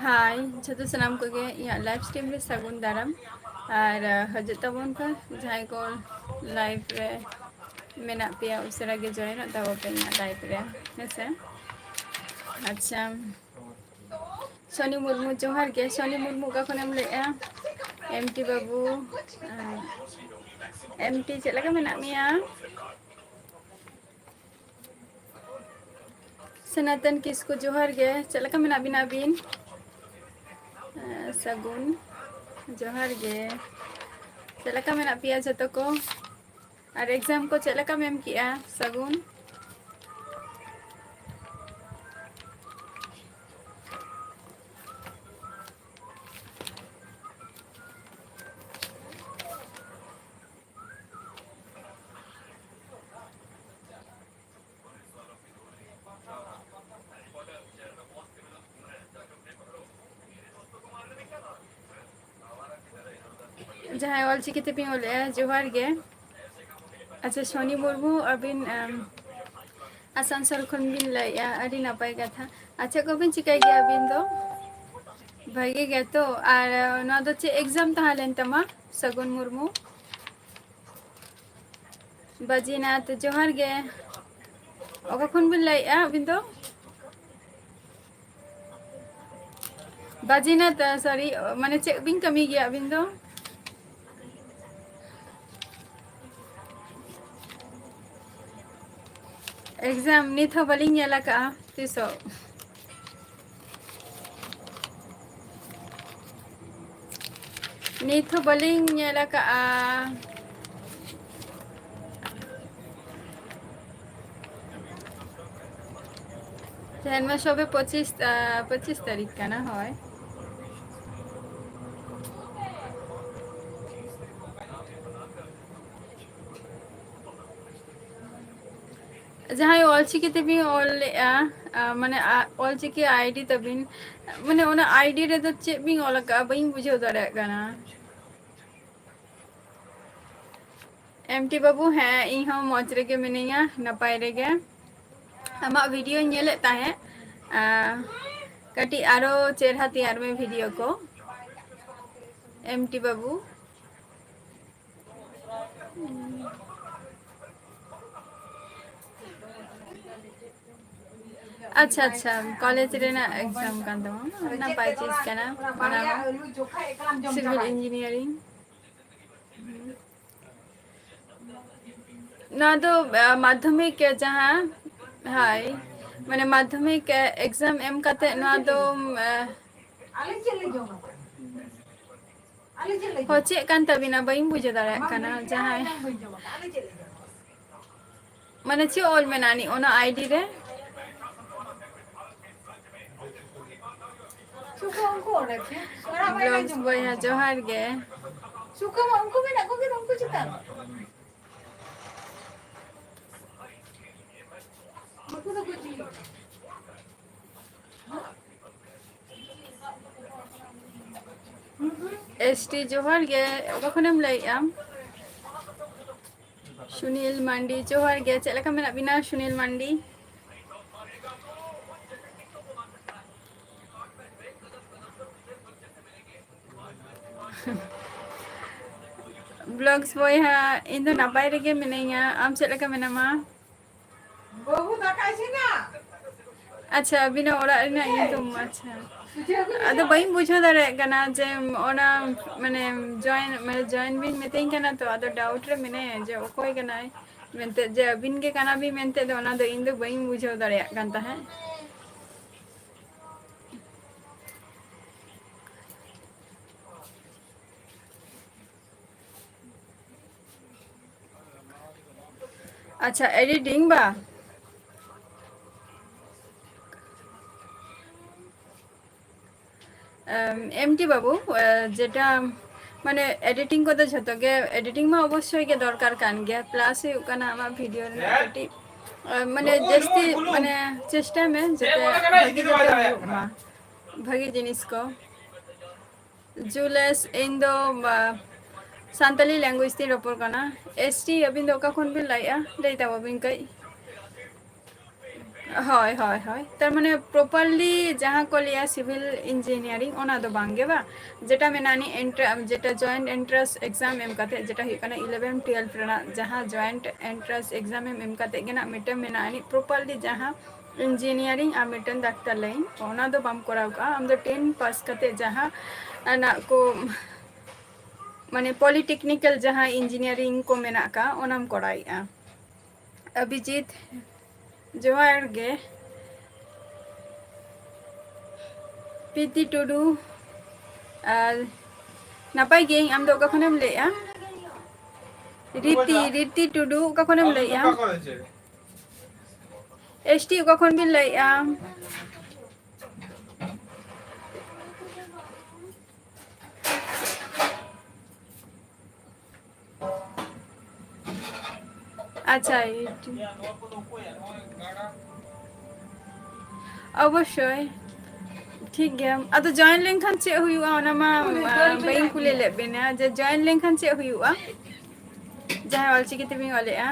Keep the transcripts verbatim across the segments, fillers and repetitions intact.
ᱦᱟᱭ ᱡᱷᱚᱛᱚ ᱥᱟᱱᱟᱢ ᱠᱚᱜᱮ ᱤᱧᱟᱹᱜ live stream ᱨᱮ ᱥᱟᱹᱜᱩᱱ ᱫᱟᱨᱟᱢ᱾ ᱟᱨ, ᱟᱸ, ᱦᱤᱡᱩᱜ ᱛᱟᱵᱚᱱ ᱯᱮ, ᱡᱟᱦᱟᱸᱭ ᱠᱚ live ᱨᱮ ᱢᱮᱱᱟᱜ ᱯᱮᱭᱟ, ᱩᱥᱟᱹᱨᱟ ᱜᱮ joinᱚᱜ ᱛᱟᱵᱚ ᱯᱮ ᱤᱧᱟᱹᱜ live ᱨᱮ, ᱦᱮᱸ ᱥᱮ? ᱟᱪᱪᱷᱟ, ᱥᱚᱱᱤ ᱢᱩᱨᱢᱩ, ᱡᱚᱦᱟᱨ ᱜᱮ᱾ ᱥᱚᱱᱤ ᱢᱩᱨᱢᱩ, ᱚᱠᱟ ᱠᱷᱚᱱᱮᱢ ᱞᱟᱹᱭᱮᱜᱼᱟ? ᱮᱢ ᱴᱤ ᱵᱟᱹᱵᱩ, ᱟᱸ, ᱮᱢ ᱴᱤ, ᱪᱮᱫ ᱞᱮᱠᱟ ᱢᱮᱱᱟᱜ ᱢᱮᱭᱟ? ᱥᱚᱱᱟᱛᱚᱱ ᱠᱤᱥᱠᱩ, ᱡᱚᱦᱟᱨ ᱜᱮ᱾ ᱪᱮᱫ ᱞᱮᱠᱟ ᱢᱮᱱᱟᱜ ᱵᱤᱱᱟ ᱟᱹᱵᱤᱱ? ᱮᱸ, ᱥᱟᱹᱜᱩᱱ, ᱡᱚᱦᱟᱨ ᱜᱮ᱾ ᱪᱮᱫ ᱞᱮᱠᱟ ᱢᱮᱱᱟᱜ ᱯᱮᱭᱟ ᱡᱷᱚᱛᱚ ᱠᱚ? ᱟᱨ exam ᱠᱚ ᱪᱮᱫ ᱞᱮᱠᱟᱢ ᱮᱢ ᱠᱮᱜᱼᱟ, ᱥᱟᱹᱜᱩᱱ? ᱡᱟᱦᱟᱸᱭ ᱚᱞᱪᱤᱠᱤ ᱛᱮᱵᱤᱱ ᱚᱞᱮᱜᱼᱟ, ᱡᱚᱦᱟᱨ ᱜᱮ᱾ ᱟᱪᱪᱷᱟ, ᱥᱚᱱᱤ ᱢᱩᱨᱢᱩ, ᱟᱹᱵᱤᱱ, ᱟᱢ, ᱟᱥᱟᱱᱥᱳᱞ ᱠᱷᱚᱱ ᱵᱤᱱ ᱞᱟᱹᱭᱮᱜᱼᱟ, ᱟᱹᱰᱤ ᱱᱟᱯᱟᱭ ᱠᱟᱛᱷᱟ᱾ ᱟᱨ ᱪᱮᱫ ᱠᱚᱵᱤᱱ ᱪᱤᱠᱟᱹᱭ ᱜᱮᱭᱟ ᱟᱹᱵᱤᱱ ᱫᱚ? ᱵᱷᱟᱜᱮ ᱜᱮᱛᱚ? ᱟᱨ, ᱟᱸ, ᱱᱚᱣᱟ ᱫᱚ ᱪᱮᱫ exam ᱛᱟᱦᱮᱸ ᱞᱮᱱ ᱛᱟᱢᱟ, ᱥᱟᱹᱜᱩᱱ ᱢᱩᱨᱢᱩ? ᱵᱟᱡᱤᱱᱟᱛᱷ, ᱡᱚᱦᱟᱨ ᱜᱮ᱾ ᱚᱠᱟ ᱠᱷᱚᱱ ᱵᱤᱱ ᱞᱟᱹᱭᱮᱜᱼᱟ ᱟᱹᱵᱤᱱ ᱫᱚ? ᱵᱟᱡᱤᱱᱟᱛᱷ, sorry, ᱢᱟᱱᱮ ᱪᱮᱫ ᱵᱤᱱ ᱠᱟᱹᱢᱤ ᱜᱮᱭᱟ ᱟᱹᱵᱤᱱ ᱫᱚ? Exam ᱱᱤᱛ ᱦᱚᱸ ᱵᱟᱹᱞᱤᱧ ᱧᱮᱞ ᱟᱠᱟᱜᱼᱟ, ᱛᱤᱥᱚᱜ? ᱱᱤᱛ ᱦᱚᱸ ᱵᱟᱹᱞᱤᱧ ᱧᱮᱞ ᱟᱠᱟᱜᱼᱟ᱾ ᱛᱮᱦᱮᱧ ᱢᱟ ᱥᱚᱵᱮ ᱯᱚᱸᱪᱤᱥ, ᱟᱸ, ᱯᱚᱸᱪᱤᱥ ᱛᱟᱹᱨᱤᱠᱷ ᱠᱟᱱᱟ, ᱦᱳᱭ᱾ ᱡᱟᱦᱟᱸᱭ ᱚᱞᱪᱤᱠᱤ ᱛᱮᱵᱤᱱ ᱚᱞ ᱞᱮᱜᱼᱟ, ᱟᱸ, ᱢᱟᱱᱮ, ᱟ-, ᱚᱞᱪᱤᱠᱤ ID ᱛᱟᱵᱤᱱ, ᱢᱟᱱᱮ, ᱚᱱᱟ ID ᱨᱮᱫᱚ ᱪᱮᱫ ᱵᱤᱱ ᱚᱞ ᱟᱠᱟᱜᱼᱟ? ᱵᱟᱹᱧ ᱵᱩᱡᱷᱟᱹᱣ ᱫᱟᱲᱮᱭᱟᱜ ᱠᱟᱱᱟ᱾ ᱮᱢ ᱴᱤ ᱵᱟᱹᱵᱩ, ᱦᱮᱸ, ᱤᱧ ᱦᱚᱸ ᱢᱚᱡᱽ ᱨᱮᱜᱮ ᱢᱤᱱᱟᱹᱧᱟ, ᱱᱟᱯᱟᱭ ᱨᱮᱜᱮ᱾ ᱟᱢᱟᱜ videoᱧ ᱧᱮᱞᱮᱫ ᱛᱟᱦᱮᱸᱫ, ᱟᱸ, ᱠᱟᱹᱴᱤᱡ ᱟᱨᱚ ᱪᱮᱦᱨᱟ ᱛᱮᱭᱟᱨ ᱢᱮ ᱵᱷᱤᱰᱤᱭᱳ ᱠᱚ, ᱮᱢ ᱴᱤ ᱵᱟᱹᱵᱩ᱾ ᱟᱪᱪᱷᱟ, ᱟᱪᱪᱷᱟ, ᱠᱚᱞᱮᱡᱽ ᱨᱮᱱᱟᱜ ᱮᱠᱡᱟᱢ ᱠᱟᱱ ᱛᱟᱢᱟ, ᱱᱟᱯᱟᱭ ᱪᱤᱡᱽ ᱠᱟᱱᱟ, ᱚᱱᱟ ᱦᱚᱸ ᱥᱤᱵᱤᱞ ᱤᱧᱡᱤᱱᱤᱭᱟᱨᱤᱝ᱾ ᱱᱚᱣᱟ ᱫᱚ, ᱟ, ᱢᱟᱫᱽᱫᱷᱚᱢᱤᱠ ᱡᱟᱦᱟᱸ, ᱦᱳᱭ, ᱢᱟᱱᱮ ᱢᱟᱫᱽᱫᱷᱚᱢᱤᱠ, ᱟ, ᱮᱠᱡᱟᱢ ᱮᱢ ᱠᱟᱛᱮ ᱱᱚᱣᱟ ᱫᱚ, ᱟ, ᱦᱚ, ᱪᱮᱫ ᱠᱟᱱ ᱛᱟᱵᱤᱱᱟ? ᱵᱟᱹᱧ ᱵᱩᱡᱷᱟᱹᱣ ᱫᱟᱲᱮᱭᱟᱜ ᱠᱟᱱᱟ᱾ ᱡᱟᱦᱟᱸᱭ, ᱢᱟᱱᱮ ᱪᱮᱫ ᱚᱞ ᱢᱮᱱᱟᱜᱼᱟ ᱱᱤ-, ᱚᱱᱟ ᱟᱭᱰᱤ ᱨᱮ? ᱵᱞᱚᱜᱥ ᱵᱚᱭᱦᱟ, ᱡᱚᱦᱟᱨ ᱜᱮ᱾ ᱥᱩᱠᱟᱹ ᱢᱟ ᱩᱱᱠᱩ ᱢᱮᱱᱟᱜ ᱠᱚᱜᱮ, ᱩᱱᱠᱩ ᱪᱮᱛᱟᱱ᱾ ᱱᱩᱠᱩ ᱫᱚ ᱠᱚ ᱪᱤᱞᱤ? ᱮᱥ ᱴᱤ, ᱡᱚᱦᱟᱨ ᱜᱮ᱾ ᱚᱠᱟ ᱠᱷᱚᱱᱮᱢ ᱞᱟᱹᱭᱮᱫᱼᱟ? ᱥᱩᱱᱤᱞ ᱢᱟᱱᱰᱤ, ᱡᱚᱦᱟᱨ ᱜᱮ᱾ ᱪᱮᱫ ᱞᱮᱠᱟ ᱢᱮᱱᱟᱜ ᱵᱤᱱᱟ, ᱥᱩᱱᱤᱞ ᱢᱟᱱᱰᱤ? ᱵᱞᱚᱜᱥ ᱵᱚᱭᱦᱟ, ᱤᱧ ᱫᱚ ᱱᱟᱯᱟᱭ ᱨᱮᱜᱮ ᱢᱤᱱᱟᱹᱧᱟ᱾ ᱟᱢ ᱪᱮᱫ ᱞᱮᱠᱟ ᱢᱮᱱᱟᱢᱟ? ᱵᱟᱹᱵᱩ ᱫᱟᱠᱟ ᱤᱥᱤᱱᱟ? ᱟᱪᱪᱷᱟ, ᱟᱹᱵᱤᱱᱟᱜ ᱚᱲᱟᱜ ᱨᱮᱱᱟᱜ ᱧᱩᱛᱩᱢ, ᱟᱪᱪᱷᱟ᱾ ᱟᱫᱚ ᱵᱟᱹᱧ ᱵᱩᱡᱷᱟᱹᱣ ᱫᱟᱲᱮᱭᱟᱜ ᱠᱟᱱᱟ ᱡᱮ ᱚᱱᱟ, ᱢᱟᱱᱮ, ᱡᱚᱭᱮᱱ, ᱢᱟᱱᱮ, ᱡᱚᱭᱮᱱ ᱵᱤᱱ ᱢᱤᱛᱟᱹᱧ ᱠᱟᱱᱟ ᱛᱚ, ᱟᱫᱚ ᱰᱟᱣᱩᱴ ᱨᱮ ᱢᱮᱱᱟᱭᱟ ᱡᱮ ᱚᱠᱚᱭ ᱠᱟᱱᱟᱭ ᱢᱮᱱᱛᱮ, ᱡᱮ ᱟᱹᱵᱤᱱ ᱜᱮ ᱠᱟᱱᱟ ᱵᱤᱱ ᱢᱮᱱᱛᱮ ᱫᱚ, ᱚᱱᱟ ᱫᱚ ᱤᱧ ᱫᱚ ᱵᱟᱹᱧ ᱵᱩᱡᱷᱟᱹᱣ ᱫᱟᱲᱮᱭᱟᱜ ᱠᱟᱱ ᱛᱟᱦᱮᱸᱫ᱾ ᱟᱪᱪᱷᱟ, ᱮᱰᱤᱴᱤᱝ ᱵᱟ? ᱮᱢ, ᱮᱢ ᱴᱤ ᱵᱟᱹᱵᱩ, ᱮ, ᱡᱮᱴᱟ, ᱢᱟᱱᱮ, ᱮᱰᱤᱴᱤᱝ ᱠᱚᱫᱚ ᱡᱷᱚᱛᱚ ᱜᱮ, ᱮᱰᱤᱴᱤᱝ ᱢᱟ ᱚᱵᱚᱥᱥᱳᱭ ᱜᱮ ᱫᱚᱨᱠᱟᱨ ᱠᱟᱱ ᱜᱮᱭᱟ, ᱯᱞᱟᱥ ᱦᱩᱭᱩᱜ ᱠᱟᱱᱟ ᱟᱢᱟᱜ ᱵᱷᱤᱰᱤᱭᱳ ᱨᱮᱱᱟᱜ ᱠᱟᱹᱴᱤᱡ, ᱮ, ᱢᱟᱱᱮ, ᱡᱟᱹᱥᱛᱤ, ᱢᱟᱱᱮ, ᱪᱮᱥᱴᱟᱭ ᱢᱮ ᱡᱟᱛᱮ ᱵᱷᱟᱹᱜᱤ ᱡᱟᱛᱮ ᱦᱩᱭᱩᱜ ᱢᱟ, ᱵᱷᱟᱹᱜᱤ ᱡᱤᱱᱤᱥ ᱠᱚ᱾ ᱡᱩᱞᱮᱥ, ᱤᱧ ᱫᱚ, ᱟ, ᱥᱟᱱᱛᱟᱞᱤ language ᱛᱤᱧ ᱨᱚᱯᱚᱲ ᱠᱟᱱᱟ᱾ ᱮᱥ ᱴᱤ, ᱟᱹᱵᱤᱱ ᱫᱚ ᱚᱠᱟ ᱠᱷᱚᱱ ᱵᱤᱱ ᱞᱟᱹᱭᱮᱫᱼᱟ? ᱞᱟᱹᱭ ᱛᱟᱵᱚ ᱵᱤᱱ ᱠᱟᱹᱡ᱾ ᱦᱳᱭ, ᱦᱳᱭ, ᱦᱳᱭ᱾ ᱛᱟᱨ ᱢᱟᱱᱮ properly ᱡᱟᱦᱟᱸ ᱠᱚ ᱞᱟᱹᱭᱟ civil engineering, ᱚᱱᱟ ᱫᱚ ᱵᱟᱝ ᱜᱮ ᱵᱟᱝ? ᱡᱮᱴᱟ ᱢᱮᱱᱟᱜᱼᱟ ᱱᱤ ᱮᱱᱴᱨᱟ-, ᱡᱮᱴᱟ joint entrance exam ᱮᱢ ᱠᱟᱛᱮ, ᱡᱮᱴᱟ ᱦᱩᱭᱩᱜ ᱠᱟᱱᱟ eleven twelve ᱨᱮᱱᱟᱜ ᱡᱟᱦᱟᱸ joint entrance exam ᱮᱢ ᱮᱢ ᱠᱟᱛᱮ ᱜᱮ ᱱᱟᱜ ᱢᱤᱫᱴᱮᱱ ᱢᱮᱱᱟᱜᱼᱟ ᱱᱤ properly ᱡᱟᱦᱟᱸ engineering ᱟᱨ ᱢᱤᱫᱴᱮᱱ ᱰᱟᱠᱛᱟᱨ line, ᱚᱱᱟ ᱫᱚ ᱵᱟᱢ ᱠᱚᱨᱟᱣ ᱠᱟᱜᱼᱟ᱾ ᱟᱢ ᱫᱚ ten pass ᱠᱟᱛᱮ ᱡᱟᱦᱟᱸ ᱱᱟᱜ ᱠᱚ, ᱢᱟᱱᱮ polytechnical ᱡᱟᱦᱟᱸ engineering ᱠᱚ ᱢᱮᱱᱟᱜ ᱠᱟᱜ, ᱚᱱᱟᱢ ᱠᱚᱨᱟᱣᱮᱜᱼᱟ᱾ ᱚᱵᱷᱤᱡᱤᱛ, ᱡᱚᱦᱟᱨ ᱜᱮ᱾ ᱯᱤᱛᱤ ᱴᱩᱰᱩ, ᱟᱨ ᱱᱟᱯᱟᱭ ᱜᱤᱭᱟᱹᱧ, ᱟᱢ ᱫᱚ ᱚᱠᱟ ᱠᱷᱚᱱᱮᱢ ᱞᱟᱹᱭᱮᱜᱼᱟ? ᱨᱤᱛᱤ, ᱨᱤᱛᱤ ᱴᱩᱰᱩ, ᱚᱠᱟ ᱠᱷᱚᱱᱮᱢ ᱞᱟᱹᱭᱮᱜᱼᱟ? ᱮᱥ ᱴᱤ, ᱚᱠᱟ ᱠᱷᱚᱱ ᱵᱤᱱ ᱞᱟᱹᱭᱮᱜᱼᱟ? ᱟᱪᱪᱷᱟ, YouTube᱾ ᱚᱵᱚᱥᱥᱳᱭ᱾ ᱴᱷᱤᱠ ᱜᱮᱭᱟ᱾ ᱟᱫᱚ join ᱞᱮᱱᱠᱷᱟᱱ ᱪᱮᱫ ᱦᱩᱭᱩᱜᱼᱟ? ᱚᱱᱟ ᱢᱟ, ᱟᱸ, ᱵᱟᱹᱧ ᱠᱩᱞᱤ ᱞᱮᱫ ᱵᱤᱱᱟ ᱡᱮ join ᱞᱮᱱᱠᱷᱟᱱ ᱪᱮᱫ ᱦᱩᱭᱩᱜᱼᱟ? ᱡᱟᱦᱟᱸᱭ ᱚᱞᱪᱤᱠᱤ ᱛᱮᱵᱤᱱ ᱚᱞᱮᱜᱼᱟ᱾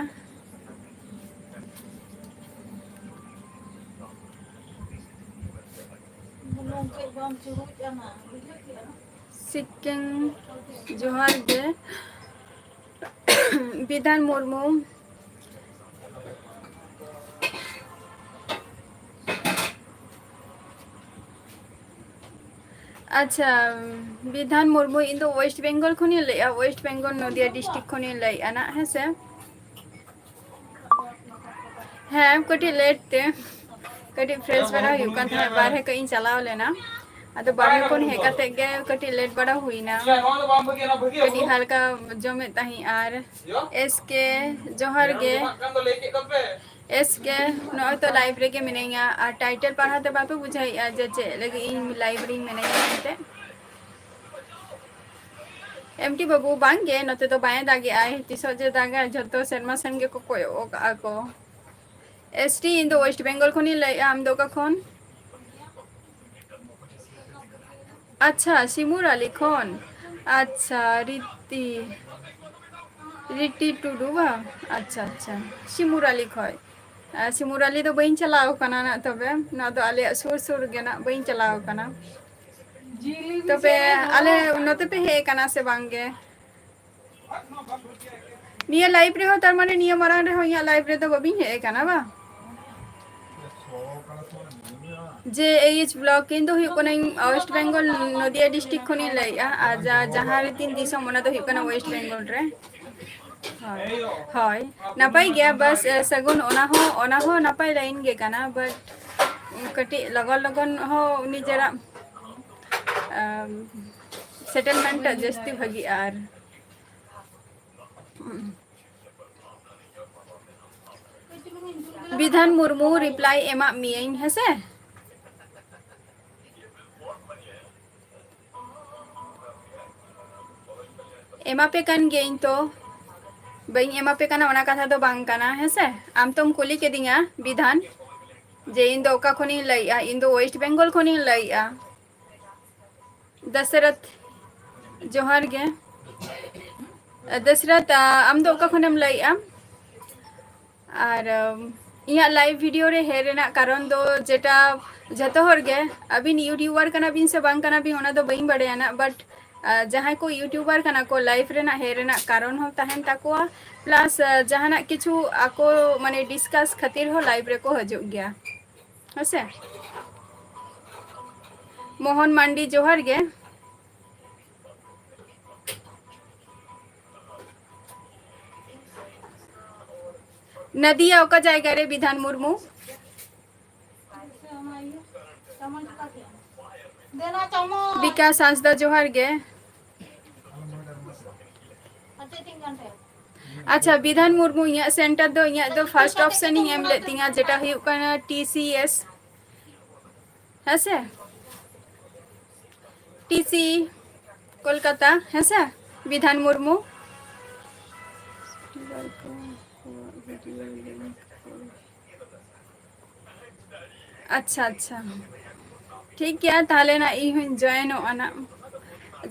ᱵᱩᱞᱩᱝ ᱠᱟᱹᱡ ᱵᱟᱢ ᱪᱩᱨᱩᱡ ᱟᱱᱟ, ᱵᱩᱡᱷᱟᱹᱣ ᱠᱮᱜᱼᱟ? ᱥᱤᱠᱮᱱ, ᱡᱚᱦᱟᱨ ᱜᱮ᱾ ᱵᱤᱫᱷᱟᱱ ᱢᱩᱨᱢᱩ᱾ ᱟᱪᱪᱷᱟ, ᱵᱤᱫᱷᱟᱱ ᱢᱩᱨᱢᱩ, ᱤᱧ ᱫᱚ West Bengal ᱠᱷᱚᱱᱤᱧ ᱞᱟᱹᱭᱮᱜᱼᱟ, West Bengal, ᱱᱚᱫᱤᱭᱟ district ᱠᱷᱚᱱᱤᱧ ᱞᱟᱹᱭᱮᱜᱼᱟ ᱱᱟᱜ, ᱦᱮᱸ ᱥᱮ? ᱦᱮᱸ, ᱠᱟᱹᱴᱤᱡ late ᱛᱮ, ᱠᱟᱹᱴᱤᱡ fresh ᱵᱟᱲᱟ ᱦᱩᱭᱩᱜ ᱠᱟᱱ ᱛᱟᱦᱮᱸᱫ, ᱵᱟᱨᱦᱮ ᱠᱟᱹᱡ ᱤᱧ ᱪᱟᱞᱟᱣ ᱞᱮᱱᱟ᱾ ᱟᱫᱚ ᱵᱟᱨᱦᱮ ᱠᱷᱚᱱ ᱦᱮᱡ ᱠᱟᱛᱮ ᱜᱮ ᱠᱟᱹᱴᱤᱡ late ᱵᱟᱲᱟ ᱦᱩᱭᱱᱟ, ᱠᱟᱹᱴᱤᱡ ᱦᱟᱞᱠᱟ ᱡᱚᱢᱮᱫ ᱛᱟᱦᱮᱸᱫ᱾ ᱟᱨ ᱮᱥ ᱠᱮ, ᱡᱚᱦᱟᱨ ᱜᱮ᱾ ᱮᱥ ᱠᱮ, ᱱᱚᱜᱼᱚᱭ ᱛᱚ live ᱨᱮᱜᱮ ᱢᱤᱱᱟᱹᱧᱟ, ᱟᱨ title ᱯᱟᱲᱦᱟᱣ ᱛᱮ ᱵᱟᱯᱮ ᱵᱩᱡᱷᱟᱹᱣᱮᱫᱼᱟ ᱡᱮ ᱪᱮᱫ ᱞᱟᱹᱜᱤᱫ ᱤᱧ live ᱨᱤᱧ ᱢᱤᱱᱟᱹᱧᱟ ᱢᱮᱱᱛᱮ? ᱮᱢ ᱴᱤ ᱵᱟᱹᱵᱩ, ᱵᱟᱝ ᱜᱮ, ᱱᱚᱛᱮ ᱫᱚ ᱵᱟᱭ ᱫᱟᱜᱮᱜᱼᱟᱭ, ᱛᱤᱥᱚᱜ ᱡᱮ ᱫᱟᱜᱟᱭ, ᱡᱷᱚᱛᱚ ᱥᱮᱨᱢᱟ ᱥᱮᱱ ᱜᱮᱠᱚ ᱠᱚᱭᱚᱜ ᱠᱟᱜᱼᱟ ᱠᱚ᱾ ᱮᱥ ᱴᱤ, ᱤᱧ ᱫᱚ West Bengal ᱠᱷᱚᱱᱤᱧ ᱞᱟᱹᱭᱮᱜᱼᱟ, ᱟᱢ ᱫᱚ ᱚᱠᱟ ᱠᱷᱚᱱ? ᱟᱪᱪᱷᱟ, ᱥᱤᱢᱩᱨ ᱟᱞᱤ ᱠᱷᱚᱱ᱾ ᱟᱪᱪᱷᱟ, ᱨᱤᱛᱤ, ᱨᱤᱛᱤ ᱴᱩᱰᱩ ᱵᱟᱝ? ᱟᱪᱪᱷᱟ, ᱟᱪᱪᱷᱟ, ᱥᱤᱢᱩᱨ ᱟᱞᱤ ᱠᱷᱚᱡ᱾ ᱟᱨ ᱥᱤᱢᱩᱨᱟᱞᱤ ᱫᱚ ᱵᱟᱹᱧ ᱪᱟᱞᱟᱣ ᱠᱟᱱᱟ ᱱᱟᱜ, ᱛᱚᱵᱮ ᱱᱚᱣᱟ ᱫᱚ ᱟᱞᱮᱭᱟᱜ ᱥᱩᱨ ᱥᱩᱨ ᱜᱮ ᱱᱟᱜ, ᱵᱟᱹᱧ ᱪᱟᱞᱟᱣ ᱠᱟᱱᱟ᱾ ᱛᱚᱵᱮ ᱟᱞᱮ ᱱᱚᱛᱮ ᱯᱮ ᱦᱮᱡ ᱟᱠᱟᱱᱟ ᱥᱮ ᱵᱟᱝ ᱜᱮ? ᱱᱤᱭᱟᱹ ᱞᱟᱭᱤᱵᱷ ᱨᱮᱦᱚᱸ, ᱛᱟᱨ ᱢᱟᱱᱮ ᱱᱤᱭᱟᱹ ᱢᱟᱨᱟᱝ ᱨᱮᱦᱚᱸ ᱤᱧᱟᱹᱜ ᱞᱟᱭᱤᱵᱷ ᱨᱮᱫᱚ ᱵᱟᱹᱵᱤᱱ ᱦᱮᱡ ᱟᱠᱟᱱᱟ ᱵᱟᱝ? ᱡᱮ ᱮᱭᱤᱪ ᱵᱞᱚᱜ, ᱤᱧ ᱫᱚ ᱦᱩᱭᱩᱜ ᱠᱟᱹᱱᱟᱹᱧ ᱳᱭᱮᱥᱴ ᱵᱮᱝᱜᱚᱞ, ᱱᱚᱫᱤᱭᱟ ᱰᱤᱥᱴᱨᱤᱠᱴ ᱠᱷᱚᱱᱤᱧ ᱞᱟᱹᱭᱮᱫᱼᱟ᱾ ᱟᱨ ᱡᱟ-, ᱡᱟᱦᱟᱸ ᱨᱮ ᱛᱤᱧ ᱫᱤᱥᱚᱢ, ᱚᱱᱟ ᱫᱚ ᱦᱩᱭᱩᱜ ᱠᱟᱱᱟ ᱳᱭᱮᱥᱴ ᱵᱮᱝᱜᱚᱞ ᱨᱮ᱾ ᱦᱳᱭ, ᱦᱳᱭ, ᱱᱟᱯᱟᱭ ᱜᱮᱭᱟ᱾ ᱵᱟᱥ, ᱮ, ᱥᱟᱹᱜᱩᱱ, ᱚᱱᱟ ᱦᱚᱸ, ᱚᱱᱟ ᱦᱚᱸ ᱱᱟᱯᱟᱭ ᱞᱟᱭᱤᱱ ᱜᱮ ᱠᱟᱱᱟ, but ᱠᱟᱹᱴᱤᱡ ᱞᱚᱜᱚᱱ ᱞᱚᱜᱚᱱ ᱦᱚᱸ ᱩᱱᱤ ᱡᱟᱨᱟ, ᱟᱢ, ᱥᱮᱴᱮᱞᱢᱮᱱᱴ ᱴᱟᱜ ᱡᱟᱹᱥᱛᱤ ᱵᱷᱟᱹᱜᱤᱜᱼᱟ᱾ ᱟᱨ ᱵᱤᱫᱷᱟᱱ ᱢᱩᱨᱢᱩ, ᱨᱤᱯᱞᱟᱭ ᱮᱢᱟᱜ ᱢᱤᱭᱟᱹᱧ, ᱦᱮᱸᱥᱮ? ᱮᱢᱟ ᱯᱮ ᱠᱟᱱ ᱜᱤᱭᱟᱹᱧ ᱛᱚ, ᱵᱟᱹᱧ ᱮᱢᱟ ᱯᱮ ᱠᱟᱱᱟ ᱚᱱᱟ ᱠᱟᱛᱷᱟ ᱫᱚ ᱵᱟᱝ ᱠᱟᱱᱟ, ᱦᱮᱸᱥᱮ? ᱟᱢ ᱛᱚᱢ ᱠᱩᱞᱤ ᱠᱤᱫᱤᱧᱟ ᱵᱤᱫᱷᱟᱱ, ᱡᱮ ᱤᱧ ᱫᱚ ᱚᱠᱟ ᱠᱷᱚᱱᱤᱧ ᱞᱟᱹᱭᱮᱜᱼᱟ, ᱤᱧ ᱫᱚ ᱳᱭᱮᱥᱴ ᱵᱮᱝᱜᱚᱞ ᱠᱷᱚᱱᱤᱧ ᱞᱟᱹᱭᱮᱜᱼᱟ᱾ ᱫᱟᱥᱨᱚᱛᱷ, ᱡᱚᱦᱟᱨ ᱜᱮ᱾ ᱫᱟᱥᱨᱚᱛᱷ, ᱟ, ᱟᱢ ᱫᱚ ᱚᱠᱟ ᱠᱷᱚᱱᱮᱢ ᱞᱟᱹᱭᱮᱜᱼᱟ? ᱟᱨ, ᱟᱢ, ᱤᱧᱟᱹᱜ ᱞᱟᱭᱤᱵᱷ ᱵᱷᱤᱰᱤᱭᱳ ᱨᱮ ᱦᱮᱡ ᱨᱮᱱᱟᱜ ᱠᱟᱨᱚᱱ ᱫᱚ ᱡᱮᱴᱟ, ᱡᱷᱚᱛᱚ ᱦᱚᱲ ᱜᱮ, ᱟᱹᱵᱤᱱ ᱭᱩᱴᱤᱭᱩᱵᱟᱨ ᱠᱟᱱᱟ ᱵᱤᱱ ᱥᱮ ᱵᱟᱝ ᱠᱟᱱᱟ ᱵᱤᱱ, ᱚᱱᱟ ᱫᱚ ᱵᱟᱹᱧ ᱵᱟᱲᱟᱭᱟ ᱱᱟᱜ, but, ᱟ, ᱡᱟᱦᱟᱸᱭ ᱠᱚ ᱭᱩᱴᱤᱭᱩᱵᱟᱨ ᱠᱟᱱᱟ ᱠᱚ, ᱞᱟᱭᱤᱵᱷ ᱨᱮᱱᱟᱜ ᱦᱮᱡ ᱨᱮᱱᱟᱜ ᱠᱟᱨᱚᱱ ᱦᱚᱸ ᱛᱟᱦᱮᱱ ᱛᱟᱠᱚᱣᱟ, plus, ᱟ, ᱡᱟᱦᱟᱱᱟᱜ ᱠᱤᱪᱷᱩ ᱟᱠᱚ, ᱢᱟᱱᱮ, ᱰᱤᱥᱠᱟᱥ ᱠᱷᱟᱹᱛᱤᱨ ᱦᱚᱸ ᱞᱟᱭᱤᱵᱷ ᱨᱮᱠᱚ ᱦᱤᱡᱩᱜ ᱜᱮᱭᱟ, ᱦᱮᱸᱥᱮ? ᱢᱳᱦᱚᱱ ᱢᱟᱱᱰᱤ, ᱡᱚᱦᱟᱨ ᱜᱮ᱾ ᱱᱟᱫᱤᱭᱟ, ᱚᱠᱟ ᱡᱟᱭᱜᱟ ᱨᱮ ᱵᱤᱫᱷᱟᱱ ᱢᱩᱨᱢᱩ? ᱵᱤᱠᱟᱥ ᱦᱟᱸᱥᱫᱟ, ᱡᱚᱦᱟᱨ ᱜᱮ᱾ ᱟᱪᱪᱷᱟ, ᱵᱤᱫᱷᱟᱱ ᱢᱩᱨᱢᱩ, ᱤᱧᱟᱹᱜ ᱥᱮᱱᱴᱟᱨ ᱫᱚ, ᱤᱧᱟᱹᱜ ᱫᱚ ᱯᱷᱟᱨᱥᱴ ᱚᱯᱥᱮᱱ ᱤᱧ ᱮᱢ ᱞᱮᱫ ᱛᱤᱧᱟ, ᱡᱮᱴᱟ ᱦᱩᱭᱩᱜ ᱠᱟᱱᱟ ᱴᱤ ᱥᱤ ᱮᱥ, ᱦᱮᱸᱥᱮ? ᱴᱤ ᱥᱤ ᱠᱳᱞᱠᱟᱛᱟ, ᱦᱮᱸᱥᱮ? ᱵᱤᱫᱷᱟᱱ ᱢᱩᱨᱢᱩ᱾ ᱟᱪᱪᱷᱟ, ᱟᱪᱪᱷᱟ, ᱴᱷᱤᱠ ᱜᱮᱭᱟ, ᱛᱟᱦᱚᱞᱮ ᱱᱟᱜ ᱤᱧ ᱦᱚᱸᱧ ᱡᱚᱭᱮᱱᱚᱜᱼᱟ ᱱᱟᱜ᱾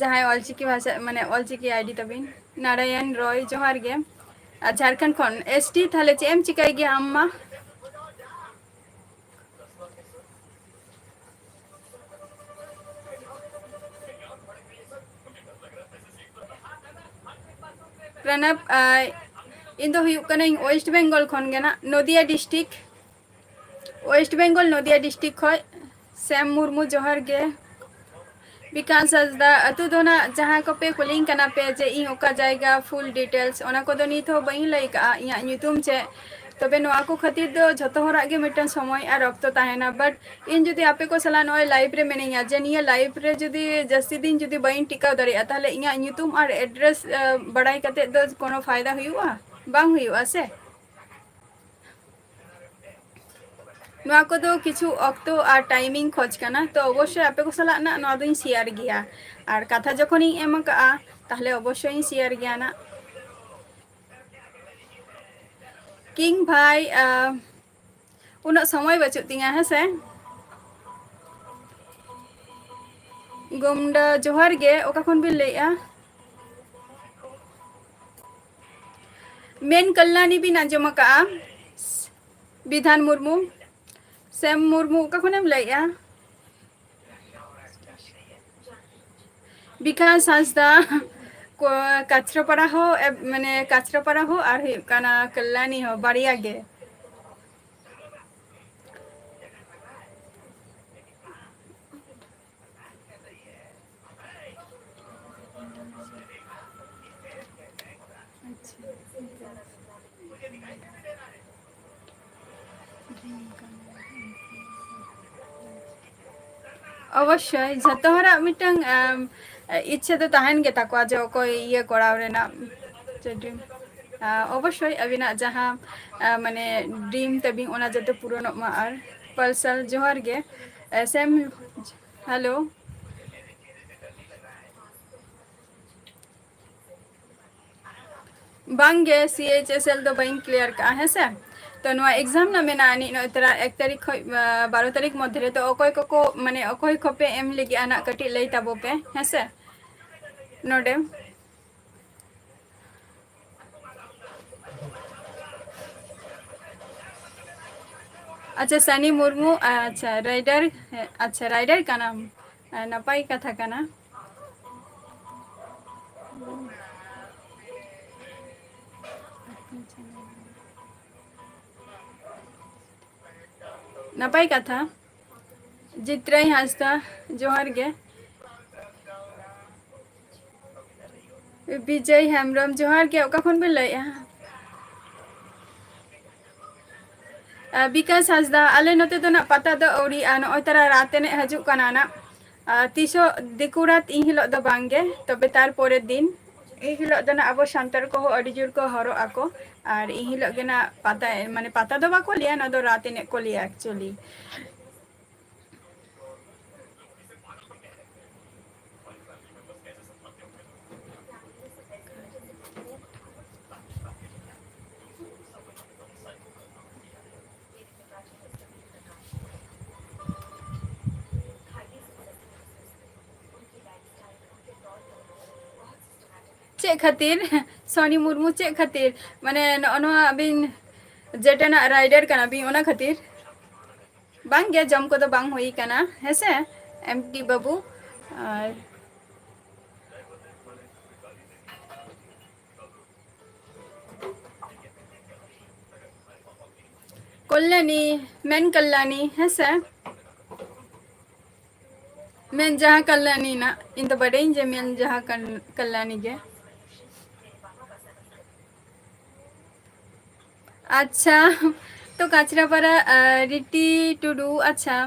ᱡᱟᱦᱟᱸᱭ ᱚᱞᱪᱤᱠᱤ ᱵᱷᱟᱥᱟ, ᱢᱟᱱᱮ, ᱚᱞᱪᱤᱠᱤ ᱟᱭᱰᱤ ᱛᱟᱵᱤᱱ, ᱱᱟᱨᱟᱭᱚᱱ ᱨᱚᱭ, ᱡᱚᱦᱟᱨ ᱜᱮ᱾ ᱟᱨ ᱡᱷᱟᱲᱠᱷᱚᱸᱰ ᱠᱷᱚᱱ, ᱮᱥ ᱴᱤ, ᱛᱟᱦᱚᱞᱮ ᱪᱮᱫ ᱮᱢ ᱪᱤᱠᱟᱹᱭ ᱜᱮᱭᱟ ᱟᱢ ᱢᱟ? ᱯᱨᱚᱱᱚᱵᱽ, ᱟᱭ, ᱤᱧ ᱫᱚ ᱦᱩᱭᱩᱜ ᱠᱟᱹᱱᱟᱹᱧ ᱳᱭᱮᱥᱴ ᱵᱮᱝᱜᱚᱞ ᱠᱷᱚᱱ ᱜᱮ ᱱᱟᱜ, ᱱᱚᱫᱤᱭᱟ ᱰᱤᱥᱴᱨᱤᱠᱴ᱾ ᱳᱭᱮᱥᱴ ᱵᱮᱝᱜᱚᱞ, ᱱᱚᱫᱤᱭᱟ ᱰᱤᱥᱴᱨᱤᱠᱴ ᱠᱷᱚᱱ᱾ ᱥᱮᱢ ᱢᱩᱨᱢᱩ, ᱡᱚᱦᱟᱨ ᱜᱮ᱾ ᱵᱤᱠᱟᱥ ᱦᱟᱸᱥᱫᱟ, ᱟᱹᱛᱩ ᱫᱚ ᱱᱟᱜ ᱡᱟᱦᱟᱸ ᱠᱚᱯᱮ ᱠᱩᱞᱤᱧ ᱠᱟᱱᱟ ᱯᱮ ᱡᱮ ᱤᱧ ᱚᱠᱟ ᱡᱟᱭᱜᱟ, ᱯᱷᱩᱞ ᱰᱤᱴᱮᱞᱥ, ᱚᱱᱟ ᱠᱚᱫᱚ ᱱᱤᱛ ᱦᱚᱸ ᱵᱟᱹᱧ ᱞᱟᱹᱭ ᱠᱟᱜᱼᱟ, ᱤᱧᱟᱹᱜ ᱧᱩᱛᱩᱢ ᱪᱮᱫ᱾ ᱛᱚᱵᱮ ᱱᱚᱣᱟ ᱠᱚ ᱠᱷᱟᱹᱛᱤᱨ ᱫᱚ ᱡᱷᱚᱛᱚ ᱦᱚᱲᱟᱜ ᱜᱮ ᱢᱤᱫᱴᱟᱝ ᱥᱚᱢᱚᱭ ᱟᱨ ᱚᱠᱛᱚ ᱛᱟᱦᱮᱱᱟ, but ᱤᱧ ᱡᱩᱫᱤ ᱟᱯᱮ ᱠᱚ ᱥᱟᱞᱟᱜ ᱱᱚᱜᱼᱚᱭ ᱞᱟᱭᱤᱵᱷ ᱨᱮ ᱢᱤᱱᱟᱹᱧᱟ, ᱡᱮ ᱱᱤᱭᱟᱹ ᱞᱟᱭᱤᱵᱷ ᱨᱮ ᱡᱩᱫᱤ ᱡᱟᱹᱥᱛᱤ ᱫᱤᱱ ᱡᱩᱫᱤ ᱵᱟᱹᱧ ᱴᱤᱠᱟᱹᱣ ᱫᱟᱲᱮᱭᱟᱜᱼᱟ, ᱛᱟᱦᱞᱮ ᱤᱧᱟᱹᱜ ᱧᱩᱛᱩᱢ ᱟᱨ ᱮᱰᱨᱮᱥ, ᱟ, ᱵᱟᱲᱟᱭ ᱠᱟᱛᱮ ᱫᱚ ᱠᱳᱱᱳ ᱯᱷᱟᱭᱫᱟ ᱦᱩᱭᱩᱜᱼᱟ? ᱵᱟᱝ ᱦᱩᱭᱩᱜᱼᱟ ᱥᱮ᱾ ᱱᱚᱣᱟ ᱠᱚᱫᱚ ᱠᱤᱪᱷᱩ ᱚᱠᱛᱚ ᱟᱨ ᱴᱟᱭᱢᱤᱝ ᱠᱷᱚᱡᱽ ᱠᱟᱱᱟ, ᱛᱚ ᱚᱵᱚᱥᱥᱳᱭ ᱟᱯᱮ ᱠᱚ ᱥᱟᱞᱟᱜ ᱱᱟᱜ ᱱᱚᱣᱟ ᱫᱚᱧ ᱥᱮᱭᱟᱨ ᱜᱮᱭᱟ᱾ ᱟᱨ ᱠᱟᱛᱷᱟ ᱡᱚᱠᱷᱚᱱᱤᱧ ᱮᱢ ᱟᱠᱟᱜᱼᱟ, ᱛᱟᱦᱞᱮ ᱚᱵᱚᱥᱥᱳᱭ ᱤᱧ ᱥᱮᱭᱟᱨ ᱜᱮᱭᱟ ᱱᱟᱜ᱾ ᱠᱤᱝ ᱵᱷᱟᱭ, ᱟ, ᱩᱱᱟᱹᱜ ᱥᱚᱢᱚᱭ ᱵᱟᱹᱪᱩᱜ ᱛᱤᱧᱟ, ᱦᱮᱸ ᱥᱮ᱾ ᱜᱚᱢᱰᱟ, ᱡᱚᱦᱟᱨ ᱜᱮ, ᱚᱠᱟ ᱠᱷᱚᱱ ᱵᱤᱱ ᱞᱟᱹᱭᱮᱜᱼᱟ? ᱢᱮᱱ ᱠᱟᱞᱞᱟᱱᱤ ᱵᱤᱱ ᱟᱸᱡᱚᱢ ᱟᱠᱟᱜᱼᱟ? ᱵᱤᱫᱷᱟᱱ ᱢᱩᱨᱢᱩ, ᱥᱮᱢ ᱢᱩᱨᱢᱩ, ᱚᱠᱟ ᱠᱷᱚᱱᱮᱢ ᱞᱟᱹᱭᱮᱜᱼᱟ? ᱵᱤᱠᱟᱥ ᱦᱟᱸᱥᱫᱟ, ᱠᱚ-, ᱠᱟᱪᱨᱟᱯᱟᱲᱟ ᱦᱚᱸ, ᱮ, ᱢᱟᱱᱮ ᱠᱟᱪᱨᱟᱯᱟᱲᱟ ᱦᱚᱸ ᱟᱨ ᱦᱩᱭᱩᱜ ᱠᱟᱱᱟ ᱠᱟᱞᱞᱟᱱᱤ ᱦᱚᱸ, ᱵᱟᱨᱭᱟ ᱜᱮ᱾ ᱚᱵᱚᱥᱥᱳᱭ, ᱡᱷᱚᱛᱚ ᱦᱚᱲᱟᱜ ᱢᱤᱫᱴᱟᱝ, ᱟᱢ, ᱤᱪᱪᱷᱟᱹ ᱫᱚ ᱛᱟᱦᱮᱱ ᱜᱮᱛᱟ ᱠᱚᱣᱟ ᱡᱮ ᱚᱠᱚᱭ ᱤᱭᱟᱹ ᱠᱚᱨᱟᱣ ᱨᱮᱱᱟᱜ, ᱪᱮᱫ ᱰᱨᱤᱢ? ᱟ, ᱚᱵᱚᱥᱥᱳᱭ ᱟᱹᱵᱤᱱᱟᱜ ᱡᱟᱦᱟᱸ, ᱟ, ᱢᱟᱱᱮ ᱰᱨᱤᱢ ᱛᱟᱹᱵᱤᱱ, ᱚᱱᱟ ᱡᱟᱛᱮ ᱯᱩᱨᱚᱱᱚᱜ ᱢᱟ᱾ ᱟᱨ ᱯᱟᱞᱥᱟᱞ, ᱡᱚᱦᱟᱨ ᱜᱮ᱾ S M, hello. ᱵᱟᱝᱜᱮ, ᱥᱤ ᱮᱭᱤᱪ ᱮᱥ ᱮᱞ ᱫᱚ ᱵᱟᱹᱧ ᱠᱞᱤᱭᱟᱨ ᱠᱟᱜᱼᱟ, ᱦᱮᱸ ᱥᱮ᱾ ᱛᱚ, ᱱᱚᱣᱟ ᱮᱠᱡᱟᱢ ᱨᱮᱱᱟᱜ ᱢᱮᱱᱟᱜᱼᱟ ᱟᱹᱱᱤᱡ ᱱᱚᱜᱼᱚᱭ ᱛᱟᱨᱟ ᱮᱠ ᱛᱟᱹᱨᱤᱠᱷ ᱠᱷᱚᱡ, ᱟ, ᱵᱟᱨᱚ ᱛᱟᱹᱨᱤᱠᱷ ᱢᱚᱫᱽᱫᱷᱮ ᱨᱮ᱾ ᱛᱚ, ᱚᱠᱚᱭ ᱠᱚᱠᱚ, ᱢᱟᱱᱮ, ᱚᱠᱚᱭ ᱠᱚᱯᱮ ᱮᱢ ᱞᱟᱹᱜᱤᱫᱼᱟ ᱱᱟᱜ, ᱠᱟᱹᱴᱤᱡ ᱞᱟᱹᱭ ᱛᱟᱵᱚ ᱯᱮ, ᱦᱮᱸ ᱥᱮ, ᱱᱚᱰᱮ᱾ ᱟᱪᱪᱷᱟ, ᱥᱟᱱᱤ ᱢᱩᱨᱢᱩ, ᱟᱪᱪᱷᱟ, ᱨᱟᱭᱰᱟᱨ, ᱦᱮᱸ, ᱟᱪᱪᱷᱟ, ᱨᱟᱭᱰᱟᱨ ᱠᱟᱱᱟᱢ, ᱱᱟᱯᱟᱭ ᱠᱟᱛᱷᱟ ᱠᱟᱱᱟ᱾ ᱱᱟᱯᱟᱭ ᱠᱟᱛᱷᱟ᱾ ᱡᱤᱛᱨᱟᱹᱭ ᱦᱟᱸᱥᱫᱟ, ᱡᱚᱦᱟᱨ ᱜᱮ᱾ ᱵᱤᱡᱚᱭ ᱦᱮᱢᱵᱨᱚᱢ, ᱡᱚᱦᱟᱨ ᱜᱮ᱾ ᱚᱠᱟ ᱠᱷᱚᱱ ᱵᱮᱱ ᱞᱟᱹᱭᱮᱫᱼᱟ? ᱟᱨ ᱵᱤᱠᱟᱥ ᱦᱟᱸᱥᱫᱟ, ᱟᱞᱮ ᱱᱚᱛᱮ ᱫᱚ ᱱᱟᱜ ᱯᱟᱛᱟ ᱫᱚ ᱟᱹᱣᱨᱤᱜᱼᱟ, ᱱᱚᱜᱼᱚᱭ ᱛᱟᱨᱟ ᱨᱟᱛ ᱮᱱᱮᱡ ᱦᱤᱡᱩᱜ ᱠᱟᱱᱟ ᱱᱟᱜ᱾ ᱟᱨ ᱛᱤᱥᱚᱜ ᱫᱤᱠᱩ ᱨᱟᱛ, ᱤᱱ ᱦᱤᱞᱳᱜ ᱫᱚ ᱵᱟᱝ ᱜᱮ, ᱛᱚᱵᱮ ᱛᱟᱨ ᱯᱚᱨᱮᱨ ᱫᱤᱱ, ᱤᱱ ᱦᱤᱞᱳᱜ ᱫᱚ ᱱᱟᱜ ᱟᱵᱚ ᱥᱟᱱᱛᱟᱲ ᱠᱚᱦᱚᱸ ᱟᱹᱰᱤ ᱡᱳᱨ ᱠᱚ ᱦᱚᱨᱚᱜ ᱟᱠᱚ᱾ ᱟᱨ ᱤᱱ ᱦᱤᱞᱳᱜ ᱜᱮ ᱱᱟᱜ ᱯᱟᱛᱟ, ᱢᱟᱱᱮ ᱯᱟᱛᱟ ᱫᱚ ᱵᱟᱠᱚ ᱞᱟᱹᱭᱟ, ᱱᱚᱣᱟ ᱫᱚ ᱨᱟᱛ ᱮᱱᱮᱡ ᱠᱚ ᱞᱟᱹᱭᱟ actually᱾ ᱪᱮᱫ ᱠᱷᱟᱹᱛᱤᱨ? ᱥᱚᱱᱤ ᱢᱩᱨᱢᱩ, ᱪᱮᱫ ᱠᱷᱟᱹᱛᱤᱨ? ᱢᱟᱱᱮ ᱱᱚᱜᱼᱚ ᱱᱚᱣᱟ ᱟᱹᱵᱤᱱ ᱡᱮᱴᱟᱱᱟᱜ rider ᱠᱟᱱᱟ ᱵᱤᱱ, ᱚᱱᱟ ᱠᱷᱟᱹᱛᱤᱨ? ᱵᱟᱝ ᱜᱮ, ᱡᱚᱢ ᱠᱚᱫᱚ ᱵᱟᱝ ᱦᱩᱭ ᱠᱟᱱᱟ, ᱦᱮᱸᱥᱮ, ᱮᱢ ᱴᱤ ᱵᱟᱹᱵᱩ? ᱟᱨ ᱠᱚᱞᱞᱟᱱᱤ, ᱢᱮᱱ ᱠᱚᱞᱞᱟᱱᱤ, ᱦᱮᱸᱥᱮ? ᱢᱮᱱ ᱡᱟᱦᱟᱸ ᱠᱚᱞᱞᱟᱱᱤ ᱱᱟᱜ, ᱤᱧ ᱫᱚ ᱵᱟᱰᱟᱭᱟᱹᱧ ᱡᱮ ᱢᱮᱱ ᱡᱟᱦᱟᱸ ᱠᱟᱱ-, ᱠᱚᱞᱞᱟᱱᱤ ᱜᱮ᱾ ᱟᱪᱪᱷᱟ, ᱛᱚ ᱠᱟᱪᱨᱟᱯᱟᱲᱟ, ᱟᱨ, ᱨᱤᱴᱤ ᱴᱩᱰᱩ, ᱟᱪᱪᱷᱟ,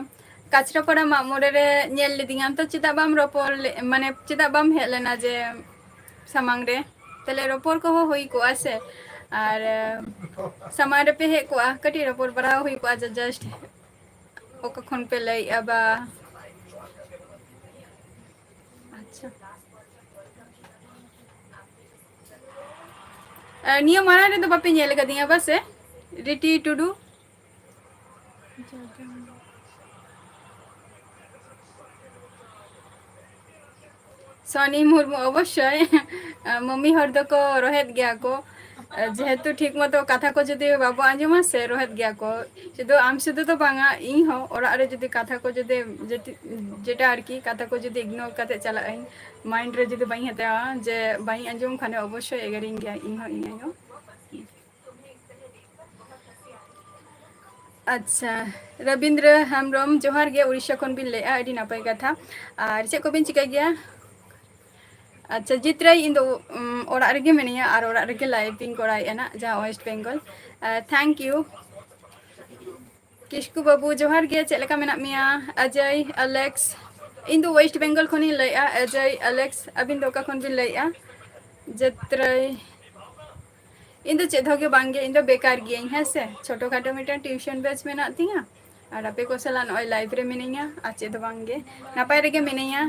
ᱠᱟᱪᱨᱟᱯᱟᱲᱟ ᱢᱟᱜ ᱢᱚᱬᱮ ᱨᱮ ᱧᱮᱞ ᱞᱤᱫᱤᱧᱟᱢ, ᱛᱚ ᱪᱮᱫᱟᱜ ᱵᱟᱢ ᱨᱚᱯᱚᱲ ᱞᱮ-, ᱢᱟᱱᱮ ᱪᱮᱫᱟᱜ ᱵᱟᱢ ᱦᱮᱡ ᱞᱮᱱᱟ ᱡᱮ ᱥᱟᱢᱟᱝ ᱨᱮ? ᱛᱟᱦᱞᱮ ᱨᱚᱯᱚᱲ ᱠᱚᱦᱚᱸ ᱦᱩᱭ ᱠᱚᱜᱼᱟ ᱥᱮ, ᱟᱨ, ᱥᱟᱢᱟᱝ ᱨᱮᱯᱮ ᱦᱮᱡ ᱠᱚᱜᱼᱟ, ᱠᱟᱹᱴᱤᱡ ᱨᱚᱯᱚᱲ ᱵᱟᱲᱟ ᱦᱩᱭ ᱠᱚᱜᱼᱟ ᱡᱮ just ᱚᱠᱟ ᱠᱷᱚᱱ ᱯᱮ ᱞᱟᱹᱭᱮᱜᱼᱟ ᱵᱟ᱾ ᱟᱪᱪᱷᱟ᱾ ᱟᱨ ᱱᱤᱭᱟᱹ ᱢᱟᱲᱟᱝ ᱨᱮᱫᱚ ᱵᱟᱯᱮ ᱧᱮᱞ ᱟᱠᱟᱫᱤᱧᱟ ᱵᱟᱥᱮ? ᱨᱤᱴᱤ ᱴᱩᱰᱩ᱾ ᱥᱚᱱᱤ ᱢᱩᱨᱢᱩ, ᱚᱵᱚᱥᱥᱳᱭ᱾ ᱢᱟᱹᱢᱤ ᱦᱚᱲ ᱫᱚᱠᱚ ᱨᱚᱦᱮᱫ ᱜᱮᱭᱟ ᱠᱚ᱾ ᱡᱮᱦᱮᱛᱩ ᱴᱷᱤᱠ ᱢᱚᱛᱚ ᱠᱟᱛᱷᱟ ᱠᱚ ᱡᱩᱫᱤ ᱵᱟᱵᱚ ᱟᱸᱡᱚᱢᱟ ᱥᱮ, ᱨᱚᱦᱮᱫ ᱜᱮᱭᱟ ᱠᱚ᱾ ᱥᱩᱫᱷᱩ ᱟᱢ ᱥᱩᱫᱷᱩ ᱫᱚ ᱵᱟᱝᱟ, ᱤᱧ ᱦᱚᱸ ᱚᱲᱟᱜ ᱨᱮ ᱡᱩᱫᱤ ᱠᱟᱛᱷᱟ ᱠᱚ ᱡᱩᱫᱤ, ᱡᱩᱫᱤ, ᱡᱮᱴᱟ ᱟᱨᱠᱤ ᱠᱟᱛᱷᱟ ᱠᱚ ᱡᱩᱫᱤ ignore ᱠᱟᱛᱮ ᱪᱟᱞᱟᱜ ᱟᱹᱧ, mind ᱨᱮ ᱡᱩᱫᱤ ᱵᱟᱹᱧ ᱦᱟᱛᱟᱣᱟ, ᱡᱮ ᱵᱟᱹᱧ ᱟᱸᱡᱚᱢ ᱠᱷᱟᱱ ᱚᱵᱚᱥᱥᱳᱭ ᱮᱜᱮᱨᱤᱧ ᱜᱮᱭᱟ ᱤᱧ ᱦᱚᱸ ᱤᱧ ᱟᱭᱳ᱾ ᱟᱪᱪᱷᱟ, ᱨᱚᱵᱤᱱᱫᱨᱚ ᱦᱮᱢᱵᱨᱚᱢ, ᱡᱚᱦᱟᱨ ᱜᱮ, ᱩᱲᱤᱥᱥᱟ ᱠᱷᱚᱱ ᱵᱤᱱ ᱞᱟᱹᱭᱮᱫᱼᱟ, ᱟᱹᱰᱤ ᱱᱟᱯᱟᱭ ᱠᱟᱛᱷᱟ᱾ ᱟᱨ ᱪᱮᱫ ᱠᱚᱵᱤᱱ ᱪᱤᱠᱟᱹᱭ ᱜᱮᱭᱟ? ᱟᱪᱪᱷᱟ, ᱡᱤᱛᱨᱟᱹᱭ, ᱤᱧ ᱫᱚ, ᱩᱢ, ᱚᱲᱟᱜ ᱨᱮᱜᱮ ᱢᱤᱱᱟᱹᱧᱟ ᱟᱨ ᱚᱲᱟᱜ ᱨᱮᱜᱮ live ᱤᱧ ᱠᱚᱨᱟᱣᱮᱫᱼᱟ ᱱᱟᱜ, ᱡᱟᱦᱟᱸ West Bengal᱾ R thank you᱾ ᱠᱤᱥᱠᱩ ᱵᱟᱹᱵᱩ, ᱡᱚᱦᱟᱨ ᱜᱮ, ᱪᱮᱫ ᱞᱮᱠᱟ ᱢᱮᱱᱟᱜ ᱢᱮᱭᱟ? ᱚᱡᱚᱭ, ᱟᱞᱮᱠᱥ, ᱤᱧ ᱫᱚ West Bengal ᱠᱷᱚᱱᱤᱧ ᱞᱟᱹᱭᱮᱫᱼᱟ᱾ ᱚᱡᱚᱭ, ᱟᱞᱮᱠᱥ, ᱟᱹᱵᱤᱱ ᱫᱚ ᱚᱠᱟ ᱠᱷᱚᱱ ᱵᱤᱱ ᱞᱟᱹᱭᱮᱫᱼᱟ? ᱡᱤᱛᱨᱟᱹᱭ, ᱤᱧ ᱫᱚ ᱪᱮᱫ ᱦᱚᱸ ᱜᱮ ᱵᱟᱝ ᱜᱮ, ᱤᱧ ᱫᱚ ᱵᱮᱠᱟᱨ ᱜᱤᱭᱟᱹᱧ, ᱦᱮᱸ ᱥᱮ᱾ ᱪᱷᱳᱴᱳ ᱠᱷᱟᱴᱳ ᱢᱤᱫᱴᱟᱝ tuition batch ᱢᱮᱱᱟᱜ ᱛᱤᱧᱟ, ᱟᱨ ᱟᱯᱮ ᱠᱚ ᱥᱟᱞᱟᱜ ᱱᱚᱜᱼᱚᱭ live ᱨᱮ ᱢᱤᱱᱟᱹᱧᱟ, ᱟᱨ ᱪᱮᱫ ᱦᱚᱸ ᱵᱟᱝ ᱜᱮ, ᱱᱟᱯᱟᱭ ᱨᱮᱜᱮ ᱢᱤᱱᱟᱹᱧᱟ᱾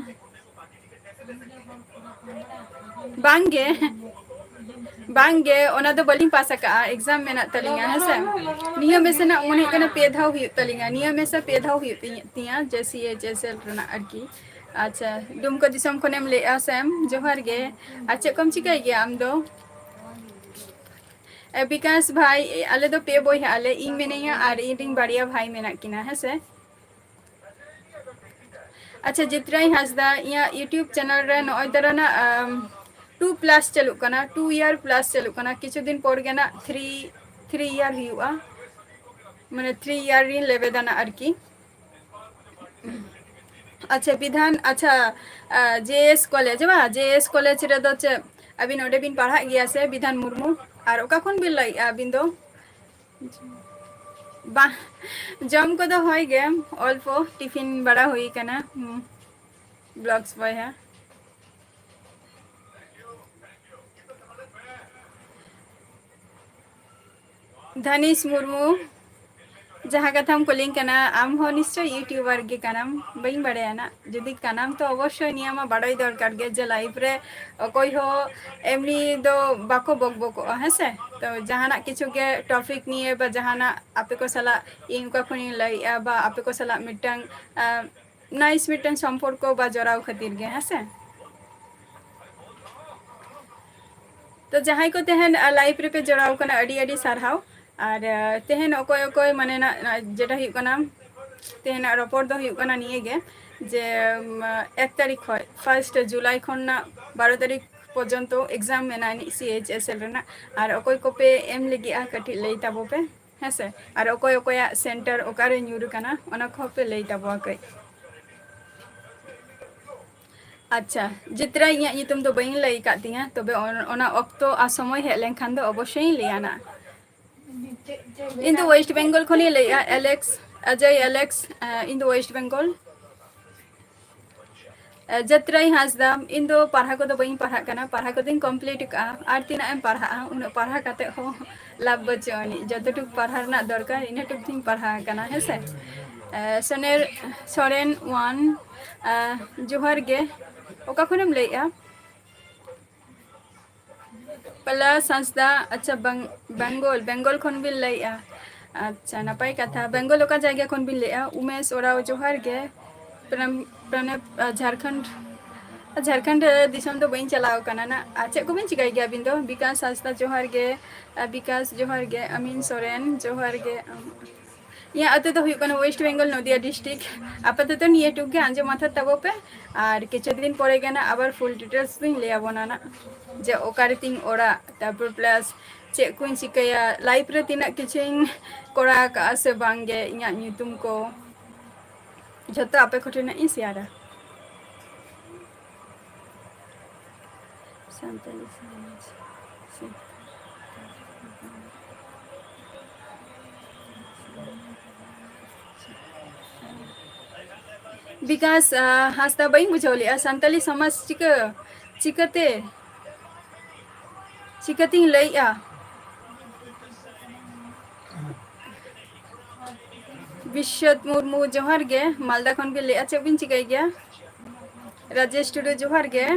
ᱵᱟᱝ ᱜᱮ, ᱵᱟᱝ ᱜᱮ, ᱚᱱᱟ ᱫᱚ ᱵᱟᱹᱞᱤᱧ ᱯᱟᱥ ᱟᱠᱟᱜᱼᱟ, exam ᱢᱮᱱᱟᱜ ᱛᱟᱹᱞᱤᱧᱟ, ᱦᱮᱸ ᱥᱮ᱾ ᱱᱤᱭᱟᱹ ᱢᱮᱥᱮ ᱱᱟᱜ ᱢᱚᱱᱮ ᱦᱩᱭᱩᱜ ᱠᱟᱱᱟ ᱯᱮ ᱫᱷᱟᱣ ᱦᱩᱭᱩᱜ ᱛᱟᱹᱞᱤᱧᱟ, ᱱᱤᱭᱟᱹ ᱢᱮᱥᱟ ᱯᱮ ᱫᱷᱟᱣ ᱦᱩᱭᱩᱜ ᱛᱤᱧ-, ᱛᱤᱧᱟ, ᱡᱮ C H S L ᱨᱮᱱᱟᱜ ᱟᱨᱠᱤ᱾ ᱟᱪᱪᱷᱟ, ᱰᱩᱢᱠᱟ ᱫᱤᱥᱚᱢ ᱠᱷᱚᱱᱮᱢ ᱞᱟᱹᱭᱮᱜᱼᱟ ᱥᱮᱢ, ᱡᱚᱦᱟᱨ ᱜᱮ᱾ ᱟᱨ ᱪᱮᱫ ᱠᱚᱢ ᱪᱤᱠᱟᱹᱭ ᱜᱮᱭᱟ ᱟᱢ ᱫᱚ? ᱮ, ᱵᱤᱠᱟᱥ ᱵᱷᱟᱭ, ᱟᱞᱮ ᱫᱚ ᱯᱮ ᱵᱚᱭᱦᱟᱜ ᱟᱞᱮ, ᱤᱧ ᱢᱮᱱᱟᱹᱧᱟ ᱟᱨ ᱤᱧ ᱨᱮᱱ ᱵᱟᱨᱭᱟ ᱵᱷᱟᱭ ᱢᱮᱱᱟᱜ ᱠᱤᱱᱟ, ᱦᱮᱸ ᱥᱮ᱾ ᱟᱪᱪᱷᱟ, ᱡᱤᱛᱨᱟᱹᱭ ᱦᱟᱸᱥᱫᱟ, ᱤᱧᱟᱹᱜ YouTube channel ᱨᱮ ᱱᱚᱜᱼᱚᱭ ᱫᱟᱨᱟᱱᱟᱜ, ᱟᱢ, two plus ᱪᱟᱹᱞᱩᱜ ᱠᱟᱱᱟ, two year plus ᱪᱟᱹᱞᱩᱜ ᱠᱟᱱᱟ, ᱠᱤᱪᱷᱩ ᱫᱤᱱ ᱯᱚᱨ ᱜᱮ ᱱᱟᱜ three, three year ᱦᱩᱭᱩᱜᱼᱟ, ᱢᱟᱱᱮ three year ᱨᱤᱧ ᱞᱮᱵᱮᱫᱟ ᱱᱟᱜ ᱟᱨᱠᱤ᱾ ᱟᱪᱪᱷᱟ, ᱵᱤᱫᱷᱟᱱ, ᱟᱪᱪᱷᱟ, ᱟ, J S college ᱵᱟᱝ? J S college ᱨᱮᱫᱚ ᱪᱮᱫ ᱟᱹᱵᱤᱱ ᱚᱸᱰᱮ ᱵᱤᱱ ᱯᱟᱲᱦᱟᱜ ᱜᱮᱭᱟ ᱥᱮ, ᱵᱤᱫᱷᱟᱱ ᱢᱩᱨᱢᱩ? ᱟᱨ ᱚᱠᱟ ᱠᱷᱚᱱ ᱵᱤᱱ ᱞᱟᱹᱭᱮᱜᱼᱟ ᱟᱹᱵᱤᱱ ᱫᱚ? ᱵᱟᱝ, ᱡᱚᱢ ᱠᱚᱫᱚ ᱦᱳᱭ ᱜᱮ, ᱚᱞᱯᱚ ᱴᱤᱯᱷᱤᱱ ᱵᱟᱲᱟ ᱦᱩᱭ ᱠᱟᱱᱟ᱾ ᱦᱩᱸ, vlogs ᱵᱚᱭᱦᱟ᱾ ᱫᱷᱟᱱᱤᱥ ᱢᱩᱨᱢᱩ, ᱡᱟᱦᱟᱸ ᱠᱟᱛᱷᱟᱢ ᱠᱩᱞᱤᱧ ᱠᱟᱱᱟ, ᱟᱢ ᱦᱚᱸ ᱱᱤᱥᱪᱚᱭ YouTuber ᱜᱮ ᱠᱟᱱᱟᱢ, ᱵᱟᱹᱧ ᱵᱟᱲᱟᱭᱟ ᱱᱟᱜ᱾ ᱡᱩᱫᱤ ᱠᱟᱱᱟᱢ ᱛᱚ ᱚᱵᱚᱥᱥᱳᱭ ᱱᱤᱭᱟᱹ ᱢᱟ ᱵᱟᱲᱟᱭ ᱫᱚᱨᱠᱟᱨ ᱜᱮ ᱡᱮ live ᱨᱮ ᱚᱠᱚᱭ ᱦᱚᱸ ᱮᱢᱱᱤ ᱫᱚ ᱵᱟᱠᱚ ᱵᱚᱠᱵᱚᱠᱚᱜᱼᱟ, ᱦᱮᱸ ᱥᱮ? ᱛᱚ ᱡᱟᱦᱟᱱᱟᱜ ᱠᱤᱪᱷᱩ ᱜᱮ topic ᱱᱤᱭᱮ ᱵᱟ ᱡᱟᱦᱟᱱᱟᱜ ᱟᱯᱮ ᱠᱚ ᱥᱟᱞᱟᱜ ᱤᱧ ᱚᱠᱟ ᱠᱷᱚᱱᱤᱧ ᱞᱟᱹᱭᱮᱜᱼᱟ ᱵᱟ ᱟᱯᱮ ᱠᱚ ᱥᱟᱞᱟᱜ ᱢᱤᱫᱴᱟᱝ, ᱟᱸ, nice ᱢᱤᱫᱴᱟᱝ ᱥᱚᱢᱯᱚᱨᱠᱚ ᱵᱟ ᱡᱚᱲᱟᱣ ᱠᱷᱟᱹᱛᱤᱨ ᱜᱮ, ᱦᱮᱸ ᱥᱮ? ᱛᱚ ᱡᱟᱦᱟᱸᱭ ᱠᱚ ᱛᱮᱦᱮᱧ, ᱟ, live ᱨᱮᱯᱮ ᱡᱚᱲᱟᱣ ᱠᱟᱱᱟ, ᱟᱹᱰᱤ ᱟᱹᱰᱤ ᱥᱟᱨᱦᱟᱣ᱾ ᱟᱨ, ᱟ, ᱛᱮᱦᱮᱧ ᱚᱠᱚᱭ ᱚᱠᱚᱭ ᱢᱟᱱᱮ ᱱᱟᱜ, ᱱᱟᱜ ᱡᱮᱴᱟ ᱦᱩᱭᱩᱜ ᱠᱟᱱᱟ, ᱛᱮᱦᱮᱧᱟᱜ ᱨᱚᱯᱚᱲ ᱫᱚ ᱦᱩᱭᱩᱜ ᱠᱟᱱᱟ ᱱᱤᱭᱟᱹ ᱜᱮ ᱡᱮ, ᱩᱢ, ᱮᱠ ᱛᱟᱹᱨᱤᱠᱷ ᱠᱷᱚᱱ, first ᱡᱩᱞᱟᱭ ᱠᱷᱚᱱ ᱱᱟᱜ ᱵᱟᱨᱚ ᱛᱟᱹᱨᱤᱠᱷ ᱯᱚᱨᱡᱚᱱᱛᱚ exam ᱢᱮᱱᱟᱜᱼᱟ ᱱᱤᱡ C H S L ᱨᱮᱱᱟᱜ᱾ ᱟᱨ ᱚᱠᱚᱭ ᱠᱚᱯᱮ ᱮᱢ ᱞᱟᱹᱜᱤᱫᱼᱟ, ᱠᱟᱹᱴᱤᱡ ᱞᱟᱹᱭ ᱛᱟᱵᱚ ᱯᱮ᱾ ᱦᱮᱸᱥᱮ, ᱟᱨ ᱚᱠᱚᱭ ᱚᱠᱚᱭᱟᱜ center ᱚᱠᱟᱨᱮ ᱧᱩᱨ ᱟᱠᱟᱱᱟ, ᱚᱱᱟ ᱠᱚᱦᱚᱸ ᱯᱮ ᱞᱟᱹᱭ ᱛᱟᱵᱚᱣᱟ ᱠᱟᱹᱡ᱾ ᱟᱪᱪᱷᱟ, ᱡᱤᱛᱨᱟ, ᱤᱧᱟᱹᱜ ᱧᱩᱛᱩᱢ ᱫᱚ ᱵᱟᱹᱧ ᱞᱟᱹᱭ ᱟᱠᱟᱫ ᱛᱤᱧᱟᱹ, ᱛᱚᱵᱮ ᱚᱱ-, ᱚᱱᱟ ᱚᱠᱛᱚ ᱟᱨ ᱥᱚᱢᱚᱭ ᱦᱮᱡ ᱞᱮᱱᱠᱷᱟᱱ ᱫᱚ ᱚᱵᱚᱥᱥᱳᱭ ᱤᱧ ᱞᱟᱹᱭᱟ ᱱᱟᱜ᱾ ᱤᱧ ᱫᱚ West Bengal ᱠᱷᱚᱱᱤᱧ ᱞᱟᱹᱭᱮᱜᱼᱟ, ᱟᱞᱮᱠᱥ, ᱚᱡᱚᱭ ᱟᱞᱮᱠᱥ, ᱟᱸ, ᱤᱧ ᱫᱚ West Bengal᱾ ᱟᱸ, ᱡᱟᱛᱨᱟᱭ ᱦᱟᱸᱥᱫᱟ, ᱤᱧ ᱫᱚ ᱯᱟᱲᱦᱟᱣ ᱠᱚᱫᱚ ᱵᱟᱹᱧ ᱯᱟᱲᱦᱟᱜ ᱠᱟᱱᱟ, ᱯᱟᱲᱦᱟᱣ ᱠᱚᱫᱚᱧ complete ᱟᱠᱟᱜᱼᱟ᱾ ᱟᱨ ᱛᱤᱱᱟᱹᱜ ᱮᱢ ᱯᱟᱲᱦᱟᱜᱼᱟ, ᱩᱱᱟᱹᱜ ᱯᱟᱲᱦᱟᱣ ᱠᱟᱛᱮ ᱦᱚᱸ ᱞᱟᱵᱷ ᱵᱟᱹᱪᱩᱜ ᱟᱹᱱᱤᱡ, ᱡᱚᱛᱚᱴᱩᱠ ᱯᱟᱲᱦᱟᱣ ᱨᱮᱱᱟᱜ ᱫᱚᱨᱠᱟᱨ, ᱤᱱᱟᱹᱴᱩᱠ ᱫᱚᱧ ᱯᱟᱲᱦᱟᱣ ᱟᱠᱟᱱᱟ, ᱦᱮᱸ ᱥᱮ᱾ ᱟᱸ, ᱥᱚᱱᱮᱨ ᱥᱚᱨᱮᱱ ᱚᱣᱟᱱ, ᱟᱸ, ᱡᱚᱦᱟᱨ ᱜᱮ, ᱚᱠᱟ ᱠᱷᱚᱱᱮᱢ ᱞᱟᱹᱭᱮᱜᱼᱟ? ᱯᱟᱞᱟᱥ ᱦᱟᱸᱥᱫᱟ, ᱟᱪᱪᱷᱟ, ᱵᱟᱝ-, ᱵᱮᱝᱜᱚᱞ, ᱵᱮᱝᱜᱚᱞ ᱠᱷᱚᱱ ᱵᱤᱱ ᱞᱟᱹᱭᱮᱜᱼᱟ᱾ ᱟᱪᱪᱷᱟ, ᱱᱟᱯᱟᱭ ᱠᱟᱛᱷᱟ᱾ ᱵᱮᱝᱜᱚᱞ ᱚᱠᱟ ᱡᱟᱭᱜᱟ ᱠᱷᱚᱱ ᱵᱤᱱ ᱞᱟᱹᱭᱮᱜᱼᱟ? ᱩᱢᱮᱥ ᱳᱨᱟᱣ, ᱡᱚᱦᱟᱨ ᱜᱮ᱾ ᱯᱨᱟᱱ-, ᱯᱨᱟᱱᱮᱯ, ᱟ, ᱡᱷᱟᱲᱠᱷᱚᱸᱰ, ᱡᱷᱟᱲᱠᱷᱚᱸᱰ ᱫᱤᱥᱚᱢ ᱫᱚ ᱵᱟᱹᱧ ᱪᱟᱞᱟᱣ ᱠᱟᱱᱟ ᱱᱟᱜ᱾ ᱟᱨ ᱪᱮᱫ ᱠᱚᱵᱤᱱ ᱪᱤᱠᱟᱹᱭ ᱜᱮᱭᱟ ᱟᱹᱵᱤᱱ ᱫᱚ? ᱵᱤᱠᱟᱥ ᱦᱟᱸᱥᱫᱟ, ᱡᱚᱦᱟᱨ ᱜᱮ᱾ ᱟ, ᱵᱤᱠᱟᱥ, ᱡᱚᱦᱟᱨ ᱜᱮ᱾ ᱟᱢᱤᱱ ᱥᱚᱨᱮᱱ, ᱡᱚᱦᱟᱨ ᱜᱮ᱾ ᱤᱧᱟᱹᱜ ᱟᱹᱛᱩ ᱫᱚ ᱦᱩᱭᱩᱜ ᱠᱟᱱᱟ West Bengal, ᱱᱚᱫᱤᱭᱟ district᱾ ᱟᱯᱟᱛᱚᱛᱚ ᱱᱤᱭᱟᱹ ᱴᱩᱠ ᱜᱮ ᱟᱸᱡᱚᱢ ᱢᱟᱛᱷᱟ ᱛᱟᱵᱚ ᱯᱮ, ᱟᱨ ᱠᱤᱪᱷᱩ ᱫᱤᱱ ᱯᱚᱨᱮ ᱜᱮ ᱱᱟᱜ ᱟᱵᱟᱨ full details ᱫᱚᱧ ᱞᱟᱹᱭ ᱟᱵᱚᱱᱟ ᱱᱟᱜ, ᱡᱮ ᱚᱠᱟ ᱨᱮᱛᱤᱧ ᱚᱲᱟᱜ, ᱛᱟᱨᱯᱚᱨ plus ᱪᱮᱫ ᱠᱚᱧ ᱪᱤᱠᱟᱹᱭᱟ, life ᱨᱮ ᱛᱤᱱᱟᱹᱜ ᱠᱤᱪᱷᱩᱧ ᱠᱚᱨᱟᱣ ᱟᱠᱟᱫᱼᱟ ᱥᱮ ᱵᱟᱝ ᱜᱮ, ᱤᱧᱟᱹᱜ ᱧᱩᱛᱩᱢ ᱠᱚ ᱡᱷᱚᱛᱚ ᱟᱯᱮ ᱠᱚᱴᱷᱮᱱ ᱱᱟᱜ ᱤᱧ ᱥᱮᱭᱟᱨᱟ᱾ ᱥᱟᱱᱛᱟᱲᱤ ᱥᱚᱢᱟᱡᱽ ᱥᱮ ᱵᱤᱠᱟᱥ, ᱟ, ᱦᱟᱸᱥᱫᱟ, ᱵᱟᱹᱧ ᱵᱩᱡᱷᱟᱹᱣ ᱞᱮᱜᱼᱟ, ᱥᱟᱱᱛᱟᱞᱤ ᱥᱚᱢᱟᱡᱽ ᱪᱤᱠᱟᱹ, ᱪᱤᱠᱟᱹᱛᱮ, ᱪᱤᱠᱟᱹᱛᱤᱧ ᱞᱟᱹᱭᱮᱜᱼᱟ? ᱵᱤᱥᱥᱚᱫ ᱢᱩᱨᱢᱩ, ᱡᱚᱦᱟᱨ ᱜᱮ, ᱢᱟᱞᱫᱟ ᱠᱷᱚᱱ ᱵᱤᱱ ᱞᱟᱹᱭᱮᱜᱼᱟ, ᱪᱮᱫ ᱵᱤᱱ ᱪᱤᱠᱟᱹᱭ ᱜᱮᱭᱟ? ᱨᱟᱡᱮᱥ ᱴᱩᱰᱩ, ᱡᱚᱦᱟᱨ ᱜᱮ᱾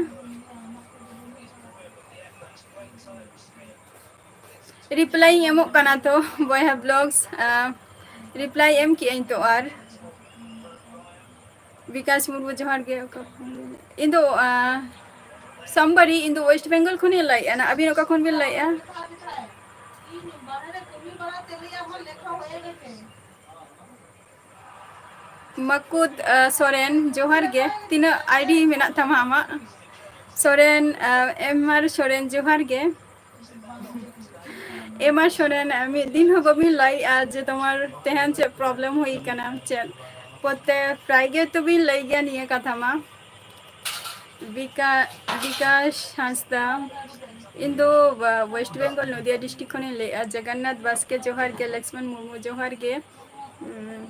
Reply ᱤᱧ ᱮᱢᱚᱜ ᱠᱟᱱᱟ ᱛᱚ, ᱵᱚᱭᱦᱟ vlogs, ᱟᱸ, reply ᱮᱢ ᱠᱮᱜᱼᱟᱹᱧ ᱛᱚ᱾ ᱟᱨ ᱵᱤᱠᱟᱥ ᱢᱩᱨᱢᱩ, ᱡᱚᱦᱟᱨ ᱜᱮ᱾ ᱚᱠᱟ ᱠᱷᱚᱱ? ᱤᱧ ᱫᱚ, ᱟᱸ, ᱥᱟᱢᱵᱟᱨᱤ, ᱤᱧ ᱫᱚ West Bengal ᱠᱷᱚᱱᱤᱧ ᱞᱟᱹᱭᱮᱜᱼᱟ ᱱᱟ᱾ ᱟᱹᱵᱤᱱ ᱚᱠᱟ ᱠᱷᱚᱱ ᱵᱤᱱ ᱞᱟᱹᱭᱮᱜᱼᱟ? ᱢᱟᱠᱩᱫ, ᱟ, ᱥᱚᱨᱮᱱ, ᱡᱚᱦᱟᱨ ᱜᱮ᱾ ᱛᱤᱱᱟᱹᱜ ID ᱢᱮᱱᱟᱜ ᱛᱟᱢᱟ ᱟᱢᱟᱜ? ᱥᱚᱨᱮᱱ, ᱟ, M R ᱥᱚᱨᱮᱱ, ᱡᱚᱦᱟᱨ ᱜᱮ᱾ ᱮᱢᱟ ᱥᱚᱨᱮᱱ, ᱢᱤᱫ ᱫᱤᱱ ᱦᱚᱸ ᱵᱟᱹᱵᱤᱱ ᱞᱟᱹᱭᱮᱜᱼᱟ ᱡᱮ ᱛᱳᱢᱟᱨ ᱛᱮᱦᱮᱧ ᱪᱮᱫ problem ᱦᱩᱭ ᱠᱟᱱᱟ, ᱪᱮᱫ? ᱯᱨᱚᱛᱮ-, ᱯᱨᱟᱭ ᱜᱮ ᱛᱚᱵᱤᱱ ᱞᱟᱹᱭ ᱜᱮᱭᱟ ᱱᱤᱭᱟᱹ ᱠᱟᱛᱷᱟ ᱢᱟ᱾ ᱵᱤᱠᱟ-, ᱵᱤᱠᱟᱥ ᱦᱟᱸᱥᱫᱟ, ᱤᱧ ᱫᱚ, ᱟ, West Bengal, ᱱᱚᱫᱤᱭᱟ district ᱠᱷᱚᱱᱤᱧ ᱞᱟᱹᱭᱮᱜᱼᱟ᱾ ᱡᱚᱜᱚᱱᱱᱟᱛᱷ ᱵᱟᱥᱠᱮ, ᱡᱚᱦᱟᱨ ᱜᱮ᱾ ᱞᱚᱠᱥᱢᱚᱱ ᱢᱩᱨᱢᱩ, ᱡᱚᱦᱟᱨ ᱜᱮ᱾ ᱩᱸ,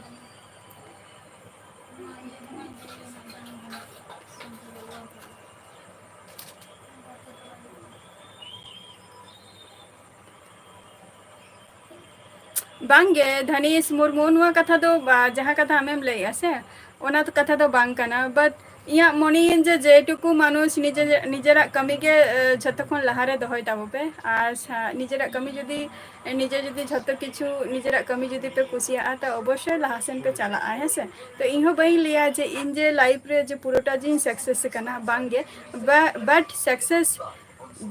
ᱵᱟᱝᱜᱮ, ᱫᱷᱟᱱᱤᱥ ᱢᱩᱨᱢᱩ, ᱱᱚᱣᱟ ᱠᱟᱛᱷᱟ ᱫᱚ, ᱵᱟ, ᱡᱟᱦᱟᱸ ᱠᱟᱛᱷᱟ ᱟᱢᱮᱢ ᱞᱟᱹᱭᱮᱜᱼᱟ ᱥᱮ, ᱚᱱᱟ ᱫᱚ ᱠᱟᱛᱷᱟ ᱫᱚ ᱵᱟᱝ ᱠᱟᱱᱟ᱾ But ᱤᱧᱟᱹᱜ ᱢᱚᱱᱮᱭᱮᱱ ᱡᱮ ᱡᱮᱴᱩᱠᱩ ᱢᱟᱱᱩᱥ ᱱᱤᱡᱮ, ᱱᱤᱡᱮᱨᱟᱜ ᱠᱟᱹᱢᱤ ᱜᱮ, ᱮ, ᱡᱷᱚᱛᱚ ᱠᱷᱚᱱ ᱞᱟᱦᱟᱨᱮ ᱫᱚᱦᱚᱭ ᱛᱟᱵᱚ ᱯᱮ᱾ ᱟᱨ ᱥᱟ-, ᱱᱤᱡᱮᱨᱟᱜ ᱠᱟᱹᱢᱤ ᱡᱩᱫᱤ, ᱱᱤᱡᱮ ᱡᱩᱫᱤ ᱡᱷᱚᱛᱚ ᱠᱤᱪᱷᱩ ᱱᱤᱡᱮᱨᱟᱜ ᱠᱟᱹᱢᱤ ᱡᱩᱫᱤ ᱯᱮ ᱠᱩᱥᱤᱭᱟᱜᱼᱟ, ᱛᱚ ᱚᱵᱚᱥᱥᱳᱭ ᱞᱟᱦᱟ ᱥᱮᱱ ᱯᱮ ᱪᱟᱞᱟᱜᱼᱟ, ᱦᱮᱸ ᱥᱮ? ᱛᱚ ᱤᱧ ᱦᱚᱸ ᱵᱟᱹᱧ ᱞᱟᱹᱭᱟ ᱡᱮ ᱤᱧ ᱡᱮ life ᱨᱮ ᱡᱮ ᱯᱩᱨᱟᱹᱴᱟ ᱡᱮᱧ success ᱟᱠᱟᱱᱟ, ᱵᱟᱝᱜᱮ᱾ Ba-, but success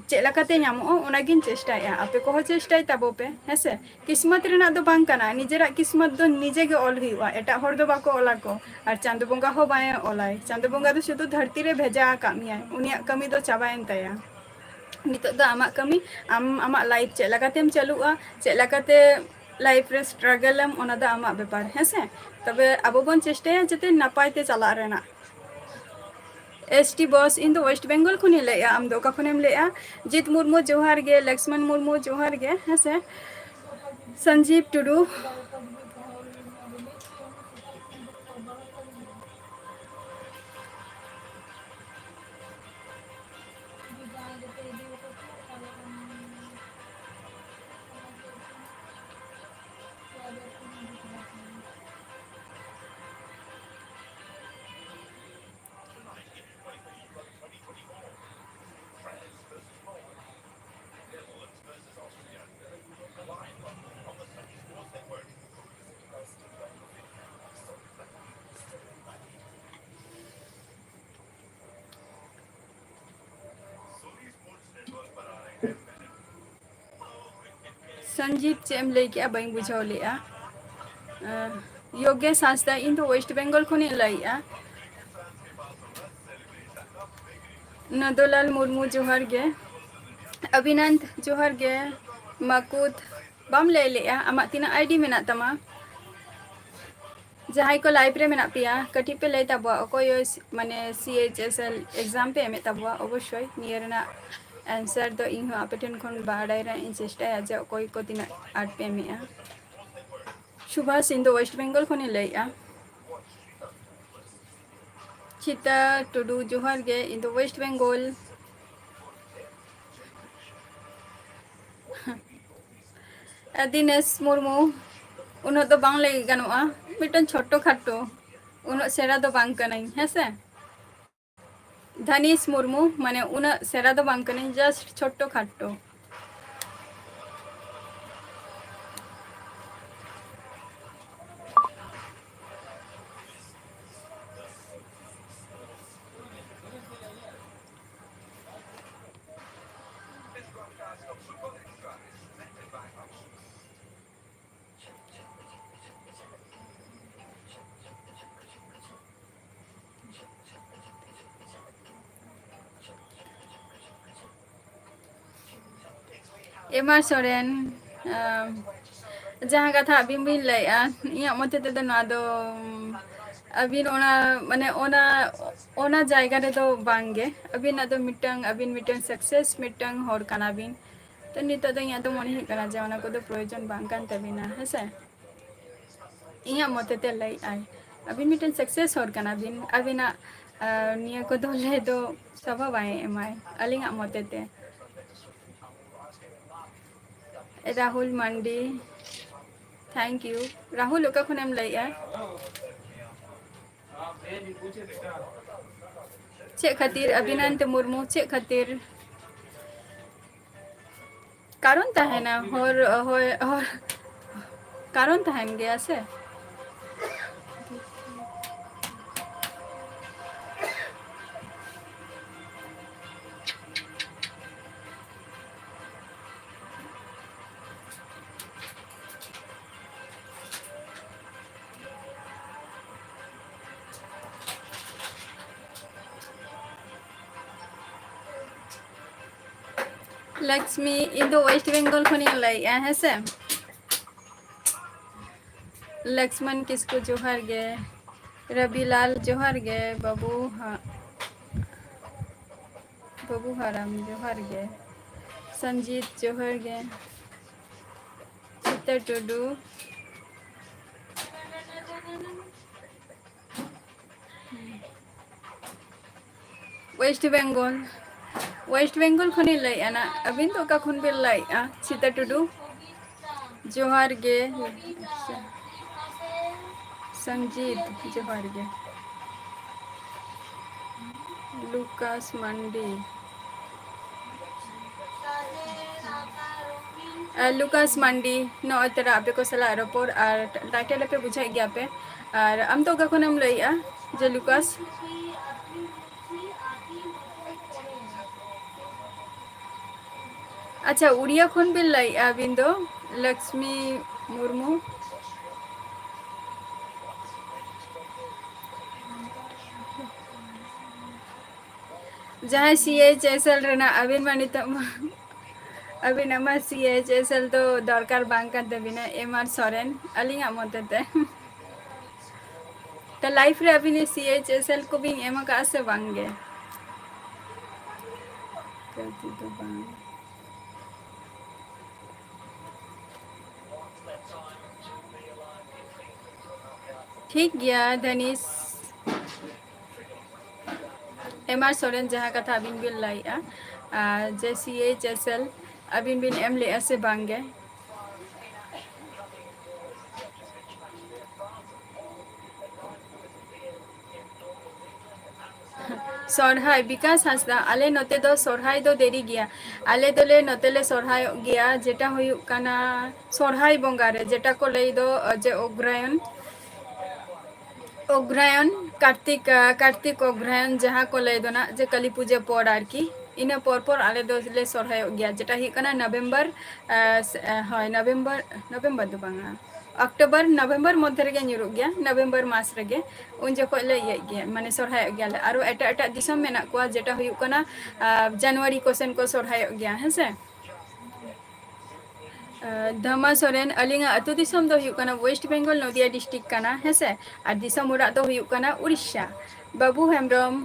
ᱪᱮᱫ ᱞᱮᱠᱟᱛᱮ ᱧᱟᱢᱚᱜᱼᱟ, ᱚᱱᱟᱜᱤᱧ ᱪᱮᱥᱴᱟᱭᱮᱫᱼᱟ᱾ ᱟᱯᱮ ᱠᱚᱦᱚᱸ ᱪᱮᱥᱴᱟᱭ ᱛᱟᱵᱚ ᱯᱮ, ᱦᱮᱸ ᱥᱮ? ᱠᱤᱥᱢᱚᱛ ᱨᱮᱱᱟᱜ ᱫᱚ ᱵᱟᱝ ᱠᱟᱱᱟ, ᱱᱤᱡᱮᱨᱟᱜ ᱠᱤᱥᱢᱚᱛ ᱫᱚ ᱱᱤᱡᱮ ᱜᱮ ᱚᱞ ᱦᱩᱭᱩᱜᱼᱟ, ᱮᱴᱟᱜ ᱦᱚᱲ ᱫᱚ ᱵᱟᱠᱚ ᱚᱞᱟ ᱠᱚ᱾ ᱟᱨ ᱪᱟᱸᱫᱚ ᱵᱚᱸᱜᱟ ᱦᱚᱸ ᱵᱟᱭ ᱚᱞᱟᱭ, ᱪᱟᱸᱫᱚ ᱵᱚᱸᱜᱟ ᱫᱚ ᱥᱩᱫᱷᱩ ᱫᱷᱟᱹᱨᱛᱤ ᱨᱮ ᱵᱷᱮᱡᱟ ᱟᱠᱟᱫ ᱢᱮᱭᱟᱭ, ᱩᱱᱤᱭᱟᱜ ᱠᱟᱹᱢᱤ ᱫᱚ ᱪᱟᱵᱟᱭᱮᱱ ᱛᱟᱭᱟ᱾ ᱱᱤᱛᱚᱜ ᱫᱚ ᱟᱢᱟᱜ ᱠᱟᱹᱢᱤ, ᱟᱢ ᱟᱢᱟᱜ life ᱪᱮᱫ ᱞᱮᱠᱟᱛᱮᱢ ᱪᱟᱹᱞᱩᱜᱼᱟ, ᱪᱮᱫ ᱞᱮᱠᱟᱛᱮ life ᱨᱮ struggle ᱟᱢ, ᱚᱱᱟ ᱫᱚ ᱟᱢᱟᱜ ᱵᱮᱯᱟᱨ, ᱦᱮᱸ ᱥᱮ? ᱛᱚᱵᱮ ᱟᱵᱚ ᱵᱚᱱ ᱪᱮᱥᱴᱟᱭᱟ ᱡᱟᱛᱮ ᱱᱟᱯᱟᱭ ᱛᱮ ᱪᱟᱞᱟᱜ ᱨᱮᱱᱟᱜ᱾ S T boss, ᱤᱧ ᱫᱚ West Bengal ᱠᱷᱚᱱᱤᱧ ᱞᱟᱹᱭᱮᱜᱼᱟ, ᱟᱢ ᱫᱚ ᱚᱠᱟ ᱠᱷᱚᱱᱮᱢ ᱞᱟᱹᱭᱮᱜᱼᱟ? ᱡᱤᱛ ᱢᱩᱨᱢᱩ, ᱡᱚᱦᱟᱨ ᱜᱮ᱾ ᱞᱚᱠᱥᱢᱚᱱ ᱢᱩᱨᱢᱩ, ᱡᱚᱦᱟᱨ ᱜᱮ, ᱦᱮᱸ ᱥᱮ? ᱥᱚᱧᱡᱤᱵ ᱴᱩᱰᱩ᱾ ᱥᱚᱧᱡᱤᱵ, ᱪᱮᱫ ᱮᱢ ᱞᱟᱹᱭ ᱠᱮᱜᱼᱟ? ᱵᱟᱹᱧ ᱵᱩᱡᱷᱟᱹᱣ ᱞᱮᱜᱼᱟ᱾ ᱟᱸ, ᱭᱳᱜᱮᱥ ᱦᱟᱸᱥᱫᱟ, ᱤᱧ ᱫᱚ West Bengal ᱠᱷᱚᱱᱤᱧ ᱞᱟᱹᱭᱮᱜᱼᱟ᱾ ᱱᱚᱫᱚᱞᱟᱞ ᱢᱩᱨᱢᱩ, ᱡᱚᱦᱟᱨ ᱜᱮ᱾ ᱚᱵᱷᱤᱱᱟᱱᱫ, ᱡᱚᱦᱟᱨ ᱜᱮ᱾ ᱢᱟᱠᱩᱛ, ᱵᱟᱢ ᱞᱟᱹᱭ ᱞᱮᱜᱼᱟ ᱟᱢᱟᱜ ᱛᱤᱱᱟᱹᱜ ᱟᱭᱰᱤ ᱢᱮᱱᱟᱜ ᱛᱟᱢᱟ? ᱡᱟᱦᱟᱸᱭ ᱠᱚ ᱞᱟᱭᱤᱵᱷ ᱨᱮ ᱢᱮᱱᱟᱜ ᱯᱮᱭᱟ, ᱠᱟᱹᱴᱤᱡ ᱯᱮ ᱞᱟᱹᱭ ᱛᱟᱵᱚᱣᱟ, ᱚᱠᱚᱭ ᱳᱭ ᱥ-, ᱢᱟᱱᱮ C H S L exam ᱯᱮ ᱮᱢᱮᱫ ᱛᱟᱵᱚᱣᱟ? ᱚᱵᱚᱥᱥᱳᱭ ᱱᱤᱭᱟᱹ ᱨᱮᱱᱟᱜ ᱟᱱᱥᱟᱨ ᱫᱚ ᱤᱧ ᱦᱚᱸ ᱟᱯᱮ ᱴᱷᱮᱱ ᱠᱷᱚᱱ ᱵᱟᱲᱟᱭ ᱨᱮᱱᱟᱜ ᱤᱧ ᱪᱮᱥᱴᱟᱭᱟ ᱡᱮ ᱚᱠᱚᱭ ᱠᱚ ᱛᱤᱱᱟᱹᱜ ᱟᱸᱴ ᱯᱮ ᱮᱢᱮᱜᱼᱟ᱾ ᱥᱩᱵᱷᱟᱥ, ᱤᱧ ᱫᱚ ᱳᱭᱮᱥᱴ ᱵᱮᱝᱜᱚᱞ ᱠᱷᱚᱱᱤᱧ ᱞᱟᱹᱭᱮᱜᱼᱟ᱾ ᱪᱷᱤᱛᱟ ᱴᱩᱰᱩ, ᱡᱚᱦᱟᱨ ᱜᱮ, ᱤᱧ ᱫᱚ ᱳᱭᱮᱥᱴ ᱵᱮᱝᱜᱚᱞ᱾ ᱫᱤᱱᱮᱥ ᱢᱩᱨᱢᱩ, ᱩᱱᱟᱹᱜ ᱫᱚ ᱵᱟᱝ ᱞᱟᱹᱭ ᱜᱟᱱᱚᱜᱼᱟ, ᱢᱤᱫᱴᱟᱝ ᱪᱷᱳᱴᱳ ᱠᱷᱟᱴᱳ, ᱩᱱᱟᱹᱜ ᱥᱮᱬᱟ ᱫᱚ ᱵᱟᱝ ᱠᱟᱹᱱᱟᱹᱧ, ᱦᱮᱸ ᱥᱮ? ᱫᱷᱟᱱᱤᱥ ᱢᱩᱨᱢᱩ, ᱢᱟᱱᱮ ᱩᱱᱟᱹᱜ ᱥᱮᱬᱟ ᱫᱚ ᱵᱟᱝ ᱠᱟᱹᱱᱟᱹᱧ, just ᱪᱷᱳᱴᱳ ᱠᱷᱟᱴᱳ᱾ ᱮᱢ ᱟᱨ ᱥᱚᱨᱮᱱ, ᱟᱢ, ᱡᱟᱦᱟᱸ ᱠᱟᱛᱷᱟ ᱟᱹᱵᱤᱱ ᱵᱤᱱ ᱞᱟᱹᱭᱮᱜᱼᱟ, ᱤᱧᱟᱹᱜ ᱢᱚᱛᱮ ᱛᱮᱫᱚ ᱱᱚᱣᱟ ᱫᱚ, ᱩᱢ, ᱟᱹᱵᱤᱱ ᱚᱱᱟ, ᱢᱟᱱᱮ ᱚᱱᱟ, ᱚᱱᱟ ᱡᱟᱭᱜᱟ ᱨᱮᱫᱚ ᱵᱟᱝ ᱜᱮ᱾ ᱟᱹᱵᱤᱱᱟᱜ ᱫᱚ ᱢᱤᱫᱴᱟᱝ, ᱟᱹᱵᱤᱱ ᱢᱤᱫᱴᱟᱝ success ᱢᱤᱫᱴᱟᱝ ᱦᱚᱲ ᱠᱟᱱᱟ ᱵᱤᱱ᱾ ᱛᱚ ᱱᱤᱛᱚᱜ ᱫᱚ ᱤᱧᱟᱹᱜ ᱫᱚ ᱢᱚᱱᱮ ᱦᱩᱭᱩᱜ ᱠᱟᱱᱟ ᱡᱮ ᱚᱱᱟ ᱠᱚᱫᱚ ᱯᱨᱚᱭᱳᱡᱚᱱ ᱵᱟᱝ ᱠᱟᱱ ᱛᱟᱹᱵᱤᱱᱟ, ᱦᱮᱸ ᱥᱮ? ᱤᱧᱟᱹᱜ ᱢᱚᱛᱮ ᱛᱮ ᱞᱟᱹᱭᱮᱜᱼᱟᱭ, ᱟᱹᱵᱤᱱ ᱢᱤᱫᱴᱮᱱ success ᱦᱚᱲ ᱠᱟᱱᱟ ᱵᱤᱱ, ᱟᱹᱵᱤᱱᱟᱜ, ᱟᱨ, ᱱᱤᱭᱟᱹ ᱠᱚᱫᱚ ᱞᱟᱹᱭ ᱫᱚ ᱥᱚᱵᱷᱟ ᱵᱟᱭ ᱮᱢᱟᱭ ᱟᱹᱞᱤᱧᱟᱜ ᱢᱚᱛᱮ ᱛᱮ᱾ ᱨᱟᱦᱩᱞ ᱢᱟᱱᱰᱤ, thank you᱾ ᱨᱟᱦᱩᱞ, ᱚᱠᱟ ᱠᱷᱚᱱᱮᱢ ᱞᱟᱹᱭᱮᱜᱼᱟ? ᱪᱮᱫ ᱠᱷᱟᱹᱛᱤᱨ? ᱚᱵᱷᱤᱱᱟᱱᱛ ᱢᱩᱨᱢᱩ, ᱪᱮᱫ ᱠᱷᱟᱹᱛᱤᱨ? ᱠᱟᱨᱚᱱ ᱛᱟᱦᱮᱱᱟ, ᱦᱚᱨ, ᱦᱚᱭ, ᱦᱚᱨ, ᱠᱟᱨᱚᱱ ᱛᱟᱦᱮᱱ ᱜᱮᱭᱟ ᱥᱮ᱾ ᱞᱟᱠᱥᱢᱤ, ᱤᱧ ᱫᱚ ᱳᱭᱮᱥᱴ ᱵᱮᱝᱜᱚᱞ ᱠᱷᱚᱱᱤᱧ ᱞᱟᱹᱭᱮᱜᱼᱟ, ᱦᱮᱸ ᱥᱮ᱾ ᱞᱟᱠᱥᱢᱟᱱ ᱠᱤᱥᱠᱩ, ᱡᱚᱦᱟᱨ ᱜᱮ᱾ ᱨᱚᱵᱤᱞᱟᱞ, ᱡᱚᱦᱟᱨ ᱜᱮ᱾ ᱵᱟᱹᱵᱩ ᱦᱟ-, ᱵᱟᱹᱵᱩ ᱦᱟᱨᱟᱢ, ᱡᱚᱦᱟᱨ ᱜᱮ᱾ ᱥᱚᱧᱡᱤᱛ, ᱡᱚᱦᱟᱨ ᱜᱮ᱾ ᱥᱤᱛᱟᱹ ᱴᱩᱰᱩ᱾ ᱳᱭᱮᱥᱴ ᱵᱮᱝᱜᱚᱞ, ᱳᱭᱮᱥᱴ ᱵᱮᱝᱜᱚᱞ ᱠᱷᱚᱱᱤᱧ ᱞᱟᱹᱭᱮᱫᱼᱟ ᱱᱟ᱾ ᱟᱹᱵᱤᱱ ᱫᱚ ᱚᱠᱟ ᱠᱷᱚᱱ ᱵᱤᱱ ᱞᱟᱹᱭᱮᱫᱼᱟ? ᱥᱤᱛᱟ ᱴᱩᱰᱩ, ᱡᱚᱦᱟᱨ ᱜᱮ᱾ ᱥᱚᱝᱡᱤᱛ, ᱡᱚᱦᱟᱨ ᱜᱮ᱾ ᱞᱩᱠᱟᱥ ᱢᱟᱱᱰᱤ, ᱟᱨ ᱞᱩᱠᱟᱥ ᱢᱟᱱᱰᱤ, ᱱᱚᱜᱼᱚᱭ ᱛᱚᱨᱟ ᱟᱯᱮ ᱠᱚ ᱥᱟᱞᱟᱜ ᱨᱚᱯᱚᱲ ᱟᱨ title ᱟᱯᱮ ᱵᱩᱡᱷᱟᱹᱣᱮᱫ ᱜᱮᱭᱟ ᱯᱮ᱾ ᱟᱨ ᱟᱢ ᱫᱚ ᱚᱠᱟ ᱠᱷᱚᱱᱮᱢ ᱞᱟᱹᱭᱮᱜᱼᱟ ᱡᱮ ᱞᱩᱠᱟᱥ? ᱟᱪᱪᱷᱟ, ᱩᱲᱤᱭᱟ ᱠᱷᱚᱱ ᱵᱤᱱ ᱞᱟᱹᱭᱮᱜᱼᱟ ᱟᱹᱵᱤᱱ ᱫᱚ, ᱞᱚᱠᱥᱢᱤ ᱢᱩᱨᱢᱩ? ᱡᱟᱦᱟᱸᱭ C H S L ᱨᱮᱱᱟᱜ, ᱟᱹᱵᱤᱱ ᱢᱟ ᱱᱤᱛᱚᱜ ᱢᱟ, ᱟᱹᱵᱤᱱᱟᱜ ᱢᱟ C H S L ᱫᱚ ᱫᱚᱨᱠᱟᱨ ᱵᱟᱝ ᱠᱟᱱ ᱛᱟᱹᱵᱤᱱᱟ, M R ᱥᱚᱨᱮᱱ, ᱟᱹᱞᱤᱧᱟᱜ ᱢᱚᱛᱮ ᱛᱮ᱾ ᱛᱚ, life ᱨᱮ ᱟᱹᱵᱤᱱ C H S L ᱠᱚᱵᱤᱱ ᱮᱢ ᱟᱠᱟᱫᱼᱟ ᱥᱮ ᱵᱟᱝ ᱜᱮ? ᱠᱟᱹᱣᱰᱤ ᱫᱚ ᱵᱟᱝ᱾ ᱴᱷᱤᱠ ᱜᱮᱭᱟ, ᱫᱷᱟᱱᱤᱥ᱾ M R ᱥᱚᱨᱮᱱ, ᱡᱟᱦᱟᱸ ᱠᱟᱛᱷᱟ ᱟᱹᱵᱤᱱ ᱵᱤᱱ ᱞᱟᱹᱭᱮᱜᱼᱟ, ᱟᱨ ᱡᱮ C H S L ᱟᱹᱵᱤᱱ ᱵᱤᱱ ᱮᱢ ᱞᱮᱜᱼᱟ ᱥᱮ ᱵᱟᱝ ᱜᱮ? ᱥᱚᱨᱦᱟᱭ, ᱵᱤᱠᱟᱥ ᱦᱟᱸᱥᱫᱟ, ᱟᱞᱮ ᱱᱚᱛᱮ ᱫᱚ ᱥᱚᱨᱦᱟᱭ ᱫᱚ ᱫᱮᱨᱤ ᱜᱮᱭᱟ᱾ ᱟᱞᱮ ᱫᱚᱞᱮ ᱱᱚᱛᱮ ᱞᱮ ᱥᱚᱨᱦᱟᱭᱚᱜ ᱜᱮᱭᱟ, ᱡᱮᱴᱟ ᱦᱩᱭᱩᱜ ᱠᱟᱱᱟ ᱥᱚᱨᱦᱟᱭ ᱵᱚᱸᱜᱟ ᱨᱮ, ᱡᱮᱴᱟ ᱠᱚ ᱞᱟᱹᱭ ᱫᱚ, ᱡᱮ ᱚᱜᱽᱨᱟᱭᱚᱱ, ᱚᱜᱽᱨᱟᱭᱚᱱ, ᱠᱟᱨᱛᱤᱠ, ᱟᱸ, ᱠᱟᱨᱛᱤᱠ ᱚᱜᱽᱨᱟᱭᱚᱱ ᱡᱟᱦᱟᱸ ᱠᱚ ᱞᱟᱹᱭ ᱫᱚ ᱱᱟᱜ, ᱡᱮ ᱠᱟᱹᱞᱤ ᱯᱩᱡᱟᱹ ᱯᱚᱨ ᱟᱨᱠᱤ, ᱤᱱᱟᱹ ᱯᱚᱨ ᱯᱚᱨ ᱟᱞᱮ ᱫᱚᱞᱮ ᱥᱚᱨᱦᱟᱭᱚᱜ ᱜᱮᱭᱟ, ᱡᱮᱴᱟ ᱦᱩᱭᱩᱜ ᱠᱟᱱᱟ ᱱᱚᱵᱷᱮᱢᱵᱚᱨ, ᱟᱸ, ᱥᱮ, ᱟᱸ, ᱦᱳᱭ, ᱱᱚᱵᱷᱮᱢᱵᱚᱨ, ᱱᱚᱵᱷᱮᱢᱵᱚᱨ ᱫᱚ ᱵᱟᱝᱟ, ᱚᱠᱴᱳᱵᱚᱨ ᱱᱚᱵᱷᱮᱢᱵᱚᱨ ᱢᱚᱫᱽᱫᱷᱮ ᱨᱮᱜᱮ ᱧᱩᱨᱩᱜ ᱜᱮᱭᱟ, ᱱᱚᱵᱷᱮᱢᱵᱚᱨ ᱢᱟᱥ ᱨᱮᱜᱮ᱾ ᱩᱱ ᱡᱚᱠᱷᱚᱡ ᱞᱮ ᱤᱭᱟᱹᱜ ᱜᱮᱭᱟ, ᱢᱟᱱᱮ ᱥᱚᱨᱦᱟᱭᱚᱜ ᱜᱮᱭᱟᱞᱮ᱾ ᱟᱨᱚ ᱮᱴᱟᱜ ᱮᱴᱟᱜ ᱫᱤᱥᱚᱢ ᱢᱮᱱᱟᱜ ᱠᱚᱣᱟ, ᱡᱮᱴᱟ ᱦᱩᱭᱩᱜ ᱠᱟᱱᱟ, ᱟᱨ ᱡᱟᱱᱩᱣᱟᱨᱤ ᱠᱚᱥᱮᱱ ᱠᱚ ᱥᱚᱨᱦᱟᱭᱚᱜ ᱜᱮᱭᱟ, ᱦᱮᱸ ᱥᱮ᱾ ᱟᱨ ᱫᱷᱟᱢᱟ ᱥᱚᱨᱮᱱ, ᱟᱹᱞᱤᱧᱟᱜ ᱟᱹᱛᱩ ᱫᱤᱥᱚᱢ ᱫᱚ ᱦᱩᱭᱩᱜ ᱠᱟᱱᱟ ᱳᱭᱮᱥᱴ ᱵᱮᱝᱜᱚᱞ, ᱱᱚᱫᱤᱭᱟ ᱰᱤᱥᱴᱨᱤᱠᱴ ᱠᱟᱱᱟ, ᱦᱮᱸ ᱥᱮ᱾ ᱟᱨ ᱫᱤᱥᱚᱢ ᱚᱲᱟᱜ ᱫᱚ ᱦᱩᱭᱩᱜ ᱠᱟᱱᱟ ᱩᱲᱤᱥᱥᱟ᱾ ᱵᱟᱹᱵᱩ ᱦᱮᱢᱵᱨᱚᱢ,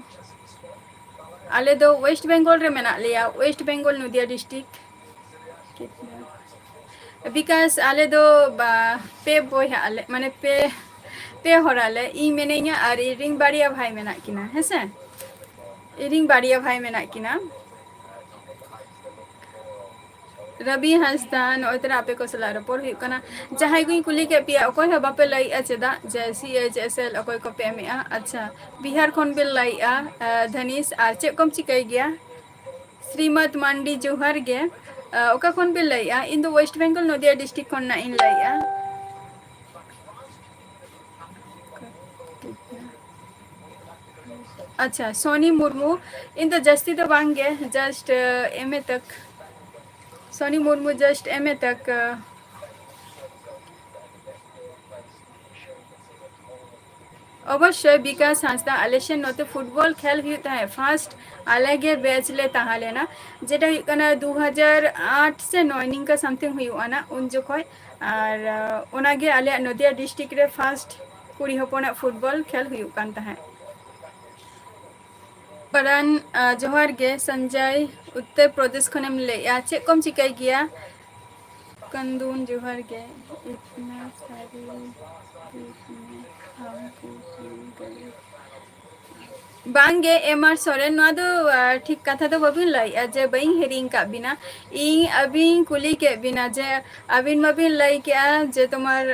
ᱟᱞᱮ ᱫᱚ ᱳᱭᱮᱥᱴ ᱵᱮᱝᱜᱚᱞ ᱨᱮ ᱢᱮᱱᱟᱜ ᱞᱮᱭᱟ, ᱳᱭᱮᱥᱴ ᱵᱮᱝᱜᱚᱞ, ᱱᱚᱫᱤᱭᱟ ᱰᱤᱥᱴᱨᱤᱠᱴ᱾ ᱵᱤᱠᱟᱥ, ᱟᱞᱮ ᱫᱚ ᱵᱟ-, ᱯᱮ ᱵᱚᱭᱦᱟ ᱟᱞᱮ, ᱢᱟᱱᱮ ᱯᱮ, ᱯᱮ ᱦᱚᱲ ᱟᱞᱮ, ᱤᱧ ᱢᱮᱱᱟᱹᱧᱟ ᱟᱨ ᱤᱧ ᱨᱤᱱ ᱵᱟᱨᱭᱟ ᱵᱷᱟᱭ ᱢᱮᱱᱟᱜ ᱠᱤᱱᱟ, ᱦᱮᱸ ᱥᱮ᱾ ᱤᱧ ᱨᱤᱱ ᱵᱟᱨᱭᱟ ᱵᱷᱟᱭ ᱢᱮᱱᱟᱜ ᱠᱤᱱᱟ᱾ ᱨᱚᱵᱤ ᱦᱟᱸᱥᱫᱟ, ᱱᱚᱜᱼᱚᱭ ᱛᱚᱨᱟ ᱟᱯᱮ ᱠᱚ ᱥᱟᱞᱟᱜ ᱨᱚᱯᱚᱲ ᱦᱩᱭᱩᱜ ᱠᱟᱱᱟ᱾ ᱡᱟᱦᱟᱸᱭ ᱠᱚᱧ ᱠᱩᱞᱤ ᱠᱮᱫ ᱯᱮᱭᱟ, ᱚᱠᱚᱭ ᱦᱚᱸ ᱵᱟᱯᱮ ᱞᱟᱹᱭᱮᱜᱼᱟ ᱪᱮᱫᱟᱜ ᱡᱮ ᱥᱤ ᱮᱭᱤᱪ ᱮᱥ ᱮᱞ ᱚᱠᱚᱭ ᱠᱚᱯᱮ ᱮᱢᱮᱜᱼᱟ? ᱟᱪᱪᱷᱟ, ᱵᱤᱦᱟᱨ ᱠᱷᱚᱱ ᱵᱮᱱ ᱞᱟᱹᱭᱮᱜᱼᱟ, ᱟᱸ, ᱫᱷᱟᱱᱤᱥ, ᱟᱨ ᱪᱮᱫ ᱠᱚᱢ ᱪᱤᱠᱟᱹᱭ ᱜᱮᱭᱟ? ᱥᱨᱤᱢᱟᱛ ᱢᱟᱱᱰᱤ, ᱡᱚᱦᱟᱨ ᱜᱮ᱾ ᱟᱸ, ᱚᱠᱟ ᱠᱷᱚᱱ ᱵᱮᱱ ᱞᱟᱹᱭᱮᱜᱼᱟ? ᱤᱧ ᱫᱚ ᱳᱭᱮᱥᱴ ᱵᱮᱝᱜᱚᱞ, ᱱᱚᱫᱤᱭᱟ ᱰᱤᱥᱴᱨᱤᱠᱴ ᱠᱷᱚᱱ ᱱᱟᱜ ᱤᱧ ᱞᱟᱹᱭᱮᱜᱼᱟ᱾ ᱟᱪᱪᱷᱟ, ᱥᱚᱱᱤ ᱢᱩᱨᱢᱩ, ᱤᱧ ᱫᱚ ᱡᱟᱹᱥᱛᱤ ᱫᱚ ᱵᱟᱝ ᱜᱮ, just, ᱟᱸ, ᱮᱢ ᱮ ᱛᱟᱠ᱾ ᱥᱚᱱᱤ ᱢᱩᱨᱢᱩ, just ᱮᱢ ᱮ ᱛᱟᱠ᱾ ᱚᱵᱚᱥᱥᱳᱭ ᱵᱤᱠᱟᱥ ᱦᱟᱸᱥᱫᱟ, ᱟᱞᱮ ᱥᱮᱱ ᱱᱚᱛᱮ ᱯᱷᱩᱴᱵᱚᱞ ᱠᱷᱮᱞ ᱦᱩᱭᱩᱜ ᱛᱟᱦᱮᱸᱫ, first ᱟᱞᱮ ᱜᱮ batch ᱞᱮ ᱛᱟᱦᱮᱸ ᱞᱮᱱᱟ, ᱡᱮᱴᱟ ᱦᱩᱭᱩᱜ ᱠᱟᱱᱟ ᱫᱩ ᱦᱟᱡᱟᱨ ᱟᱴ ᱥᱮ ᱱᱚᱭ ᱱᱤᱝᱠᱟ something ᱦᱩᱭᱩᱜᱼᱟ ᱱᱟᱜ ᱩᱱ ᱡᱚᱠᱷᱚᱡ᱾ ᱟᱨ, ᱟᱸ, ᱚᱱᱟᱜᱮ ᱟᱞᱮᱭᱟᱜ ᱱᱚᱫᱤᱭᱟ ᱰᱤᱥᱴᱨᱤᱠᱴ ᱨᱮ first ᱠᱩᱲᱤ ᱦᱚᱯᱚᱱᱟᱜ ᱯᱷᱩᱴᱵᱚᱞ ᱠᱷᱮᱞ ᱦᱩᱭᱩᱜ ᱠᱟᱱ ᱛᱟᱦᱮᱸᱫ᱾ ᱯᱟᱨᱟᱱ, ᱟᱸ, ᱡᱚᱦᱟᱨ ᱜᱮ᱾ ᱥᱚᱧᱡᱚᱭ, ᱩᱛᱛᱚᱨ ᱯᱨᱚᱫᱮᱥ ᱠᱷᱚᱱᱮᱢ ᱞᱟᱹᱭᱮᱜᱼᱟ, ᱪᱮᱫ ᱠᱚᱢ ᱪᱤᱠᱟᱹᱭ ᱜᱮᱭᱟ? ᱠᱟᱱᱫᱩᱱ, ᱡᱚᱦᱟᱨ ᱜᱮ᱾ ᱤᱛᱱᱟ ᱥᱟᱨᱤ ᱫᱩᱥᱢᱚᱱ ᱦᱟᱢᱠᱳ ᱠᱤᱭᱩ ᱜᱟᱞᱤ? ᱵᱟᱝᱜᱮ, ᱮᱢ ᱟᱨ ᱥᱚᱨᱮᱱ, ᱱᱚᱣᱟ ᱫᱚ, ᱟᱸ, ᱴᱷᱤᱠ ᱠᱟᱛᱷᱟ ᱫᱚ ᱵᱟᱹᱵᱤᱱ ᱞᱟᱹᱭᱮᱜᱼᱟ ᱡᱮ ᱵᱟᱹᱧ ᱦᱤᱲᱤᱧ ᱠᱟᱜ ᱵᱤᱱᱟ᱾ ᱤᱧ ᱟᱹᱵᱤᱱ ᱠᱩᱞᱤ ᱠᱮᱫ ᱵᱤᱱᱟ ᱡᱮ ᱟᱹᱵᱤᱱ ᱢᱟᱵᱤᱱ ᱞᱟᱹᱭ ᱠᱮᱜᱼᱟ ᱡᱮ ᱛᱳᱢᱟᱨ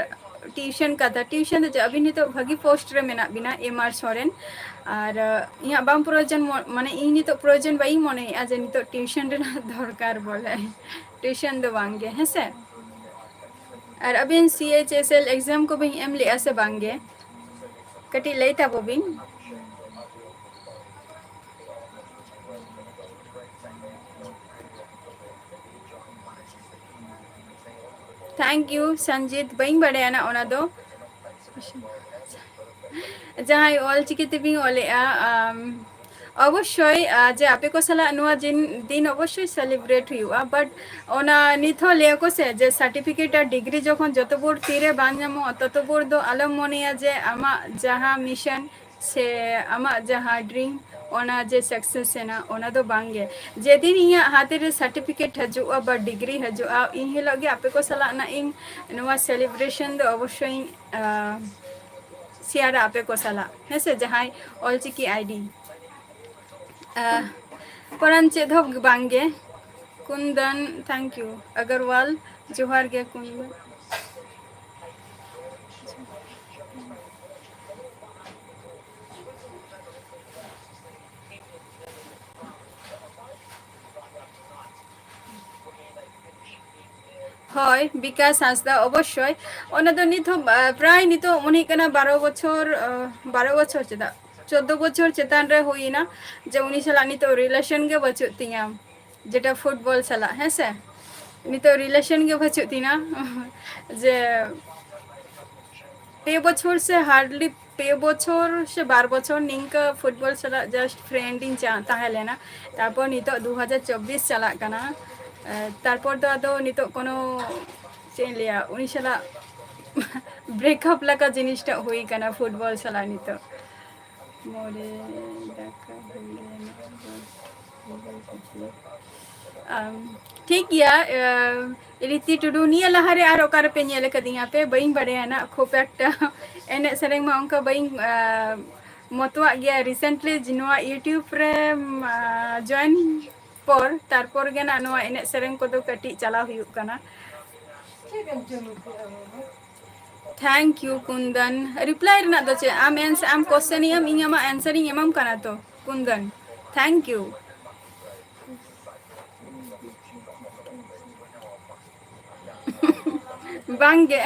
tuition ᱠᱟᱛᱷᱟ, tuition ᱫᱚ ᱪᱮᱫ? ᱟᱹᱵᱤᱱ ᱱᱤᱛᱚᱜ ᱵᱷᱟᱹᱜᱤ post ᱨᱮ ᱢᱮᱱᱟᱜ ᱵᱤᱱᱟ, ᱮᱢ ᱟᱨ ᱥᱚᱨᱮᱱ, ᱟᱨ, ᱟᱸ, ᱤᱧᱟᱹᱜ ᱵᱟᱝ ᱯᱨᱚᱭᱳᱡᱚᱱ ᱢᱚ-, ᱢᱟᱱᱮ ᱤᱧ ᱱᱤᱛᱚᱜ ᱯᱨᱚᱭᱳᱡᱚᱱ ᱵᱟᱹᱧ ᱢᱚᱱᱮᱭᱮᱜᱼᱟ ᱡᱮ ᱱᱤᱛᱚᱜ tuition ᱨᱮᱱᱟᱜ ᱫᱚᱨᱠᱟᱨ ᱵᱚᱞᱮ᱾ Tuition ᱫᱚ ᱵᱟᱝ ᱜᱮ, ᱦᱮᱸ ᱥᱮ? ᱟᱨ ᱟᱹᱵᱤᱱ C H S L exam ᱠᱚᱵᱤᱱ ᱮᱢ ᱞᱮᱜᱼᱟ ᱥᱮ ᱵᱟᱝ ᱜᱮ? ᱠᱟᱹᱴᱤᱡ ᱞᱟᱹᱭ ᱛᱟᱵᱚ ᱵᱤᱱ᱾ Thank you, ᱥᱟᱱᱡᱤᱛ᱾ ᱵᱟᱹᱧ ᱵᱟᱲᱟᱭᱟ ᱱᱟ ᱚᱱᱟ ᱫᱚ᱾ ᱡᱟᱦᱟᱸᱭ ᱚᱞ ᱪᱤᱠᱤ ᱛᱮᱵᱤᱱ ᱚᱞᱮᱜᱼᱟ, ᱟᱢ, ᱚᱵᱚᱥᱥᱳᱭ, ᱟ, ᱡᱮ ᱟᱯᱮ ᱠᱚ ᱥᱟᱞᱟᱜ ᱱᱚᱣᱟ ᱡᱤᱱ-, ᱫᱤᱱ ᱚᱵᱚᱥᱥᱳᱭ celebrate ᱦᱩᱭᱩᱜᱼᱟ, but ᱚᱱᱟ ᱱᱤᱛ ᱦᱚᱸ ᱞᱟᱹᱭ ᱟᱠᱚ ᱥᱮ ᱡᱮ certificate ᱟᱨ degree ᱡᱚᱠᱷᱚᱱ ᱡᱚᱛᱚ ᱵᱷᱳᱨ ᱛᱤᱨᱮ ᱵᱟᱝ ᱧᱟᱢᱚᱜᱼᱟ, ᱛᱚᱛᱚ ᱵᱷᱳᱨ ᱫᱚ ᱟᱞᱚᱢ ᱢᱚᱱᱮᱭᱟ ᱡᱮ ᱟᱢᱟᱜ ᱡᱟᱦᱟᱸ mission ᱥᱮ ᱟᱢᱟᱜ ᱡᱟᱦᱟᱸ dream, ᱚᱱᱟ ᱡᱮ success ᱮᱱᱟ, ᱚᱱᱟ ᱫᱚ ᱵᱟᱝ ᱜᱮ᱾ ᱡᱮᱫᱤᱱ ᱤᱧᱟᱹᱜ ᱦᱟᱛᱮ ᱨᱮ certificate ᱦᱤᱡᱩᱜᱼᱟ ᱵᱟ degree ᱦᱤᱡᱩᱜᱼᱟ, ᱤᱱ ᱦᱤᱞᱳᱜ ᱜᱮ ᱟᱯᱮ ᱠᱚ ᱥᱟᱞᱟᱜ ᱱᱟᱜ ᱤᱧ ᱱᱚᱣᱟ celebration ᱫᱚ ᱚᱵᱚᱥᱥᱳᱭ, ᱟ, share ᱟ ᱟᱯᱮ ᱠᱚ ᱥᱟᱞᱟᱜ, ᱦᱮᱸ ᱥᱮ, ᱡᱟᱦᱟᱸᱭ ᱚᱞᱪᱤᱠᱤ ID᱾ ᱟ, ᱯᱚᱨᱟᱱ ᱪᱮᱫ ᱦᱚᱸ ᱵᱟᱝ ᱜᱮ᱾ ᱠᱩᱱᱫᱚᱱ, thank you᱾ ᱟᱜᱟᱨᱣᱟᱞ, ᱡᱚᱦᱟᱨ ᱜᱮ ᱠᱩᱱᱫᱚᱱ᱾ ᱦᱳᱭ, ᱵᱤᱠᱟᱥ ᱦᱟᱸᱥᱫᱟ, ᱚᱵᱚᱥᱥᱳᱭ᱾ ᱚᱱᱟ ᱫᱚ ᱱᱤᱛ ᱦᱚᱸ, ᱟ, ᱯᱨᱟᱭ ᱱᱤᱛᱚᱜ ᱢᱚᱱᱮ ᱦᱩᱭᱩᱜ ᱠᱟᱱᱟ ᱵᱟᱨᱚ ᱵᱚᱪᱷᱚᱨ, ᱟ, ᱵᱟᱨᱚ ᱵᱚᱪᱷᱚᱨ ᱪᱮᱫᱟᱜ, ᱪᱳᱫᱽᱫᱳ ᱵᱚᱪᱷᱚᱨ ᱪᱮᱛᱟᱱ ᱨᱮ ᱦᱩᱭ ᱮᱱᱟ, ᱡᱮ ᱩᱱᱤ ᱥᱟᱞᱟᱜ ᱱᱤᱛᱚᱜ relation ᱜᱮ ᱵᱟᱹᱪᱩᱜ ᱛᱤᱧᱟ, ᱡᱮᱴᱟ football ᱥᱟᱞᱟᱜ, ᱦᱮᱸ ᱥᱮ? ᱱᱤᱛᱚᱜ relation ᱜᱮ ᱵᱟᱹᱪᱩᱜ ᱛᱤᱧᱟ, ᱡᱮ ᱯᱮ ᱵᱚᱪᱷᱚᱨ ᱥᱮ hardly ᱯᱮ ᱵᱚᱪᱷᱚᱨ ᱥᱮ ᱵᱟᱨ ᱵᱚᱪᱷᱚᱨ ᱱᱤᱝᱠᱟᱹ football ᱥᱟᱞᱟᱜ just friend ᱤᱧ ᱪᱟ-, ᱛᱟᱦᱮᱸ ᱞᱮᱱᱟ᱾ ᱛᱟᱨᱯᱚᱨ ᱱᱤᱛᱚᱜ ᱫᱩ ᱦᱟᱡᱟᱨ ᱪᱚᱵᱵᱤᱥ ᱪᱟᱞᱟᱜ ᱠᱟᱱᱟ᱾ ᱮ, ᱛᱟᱨᱯᱚᱨ ᱫᱚ ᱟᱫᱚ ᱱᱤᱛᱚᱜ ᱠᱳᱱᱳ, ᱪᱮᱫ ᱤᱧ ᱞᱟᱹᱭᱟ, ᱩᱱᱤ ᱥᱟᱞᱟᱜ breakup ᱞᱮᱠᱟ ᱡᱤᱱᱤᱥᱴᱟᱜ ᱦᱩᱭ ᱠᱟᱱᱟ football ᱥᱟᱞᱟᱜ ᱱᱤᱛᱚᱜ᱾ ᱢᱚᱨᱮ ᱫᱟᱠᱟ ᱦᱩᱭ ᱞᱮᱱᱟ᱾ ᱟᱢ, ᱴᱷᱤᱠ ᱜᱮᱭᱟ, ᱮ, ᱨᱤᱛᱤ ᱴᱩᱰᱩ, ᱱᱤᱭᱟᱹ ᱞᱟᱦᱟᱨᱮ ᱟᱨ ᱚᱠᱟ ᱨᱮᱯᱮ ᱧᱮᱞ ᱟᱠᱟᱫᱤᱧᱟ ᱯᱮ? ᱵᱟᱹᱧ ᱵᱟᱲᱟᱭᱟ ᱱᱟᱜ ᱠᱷᱩᱵ ᱮᱠᱴᱟ᱾ ᱮᱱᱮᱡ ᱥᱮᱨᱮᱧ ᱢᱟ ᱚᱱᱠᱟ ᱵᱟᱹᱧ, ᱟ, ᱢᱚᱛᱚᱣᱟᱜ ᱜᱮᱭᱟ᱾ Recently ᱡᱮ ᱱᱚᱣᱟ YouTube ᱨᱮ, ᱟ, join ᱯᱚᱨ, ᱛᱟᱨᱯᱚᱨ ᱜᱮ ᱱᱟᱜ ᱱᱚᱣᱟ ᱮᱱᱮᱡ ᱥᱮᱨᱮᱧ ᱠᱚᱫᱚ ᱠᱟᱹᱴᱤᱡ ᱪᱟᱞᱟᱣ ᱦᱩᱭᱩᱜ ᱠᱟᱱᱟ᱾ Thank you, ᱠᱩᱱᱫᱚᱱ᱾ Reply ᱨᱮᱱᱟᱜ ᱫᱚ ᱪᱮᱫ? ᱟᱢ ans-, ᱟᱢ question ᱤᱧ ᱟᱢ, ᱤᱧ ᱟᱢᱟᱜ answer ᱤᱧ ᱮᱢᱟᱢ ᱠᱟᱱᱟ ᱛᱚ, ᱠᱩᱱᱫᱚᱱ᱾ Thank you᱾ ᱵᱟᱝᱜᱮ,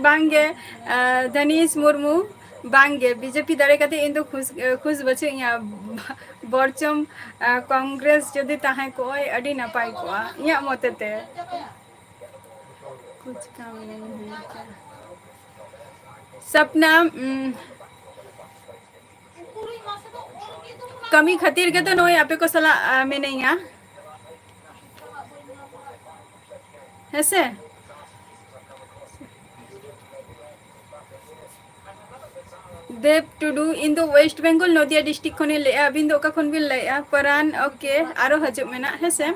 ᱵᱟᱝᱜᱮ, ᱟ, ᱫᱷᱟᱱᱤᱥ ᱢᱩᱨᱢᱩ, ᱵᱟᱝᱜᱮ, BJP ᱫᱟᱲᱮ ᱠᱟᱛᱮ ᱤᱧ ᱫᱚ ᱠᱷᱩᱥ-, ᱠᱷᱩᱥ ᱵᱟᱹᱪᱩᱜ ᱤᱧᱟ᱾ ᱵᱚᱨᱪᱚᱢ, ᱟ, Congress ᱡᱩᱫᱤ ᱛᱟᱦᱮᱸ ᱠᱚᱜᱼᱟᱭ, ᱟᱹᱰᱤ ᱱᱟᱯᱟᱭ ᱠᱚᱜᱼᱟ, ᱤᱧᱟᱹᱜ ᱢᱚᱛᱮ ᱛᱮ᱾ ᱠᱩᱪ ᱠᱟᱢ ᱱᱟᱦᱤ ᱦᱩᱭ ᱠᱭᱟ? ᱥᱟᱯᱱᱟ, ᱩᱢ, ᱠᱟᱹᱢᱤ ᱠᱷᱟᱹᱛᱤᱨ ᱜᱮᱛᱚ ᱱᱚᱜᱼᱚᱭ ᱟᱯᱮ ᱠᱚ ᱥᱟᱞᱟᱜ, ᱟ, ᱢᱤᱱᱟᱹᱧᱟ᱾ ᱦᱮᱸᱥᱮ? ᱫᱮᱵ ᱴᱩᱰᱩ, ᱤᱧ ᱫᱚ West Bengal, ᱱᱚᱫᱤᱭᱟ district ᱠᱷᱚᱱᱤᱧ ᱞᱟᱹᱭᱮᱜᱼᱟ᱾ ᱟᱹᱵᱤᱱ ᱫᱚ ᱚᱠᱟ ᱠᱷᱚᱱ ᱵᱤᱱ ᱞᱟᱹᱭᱮᱜᱼᱟ? ᱯᱟᱨᱟᱱ, OK, ᱟᱨᱚ ᱦᱤᱡᱩᱜ ᱢᱮᱱᱟᱜ, ᱦᱮᱸᱥᱮ?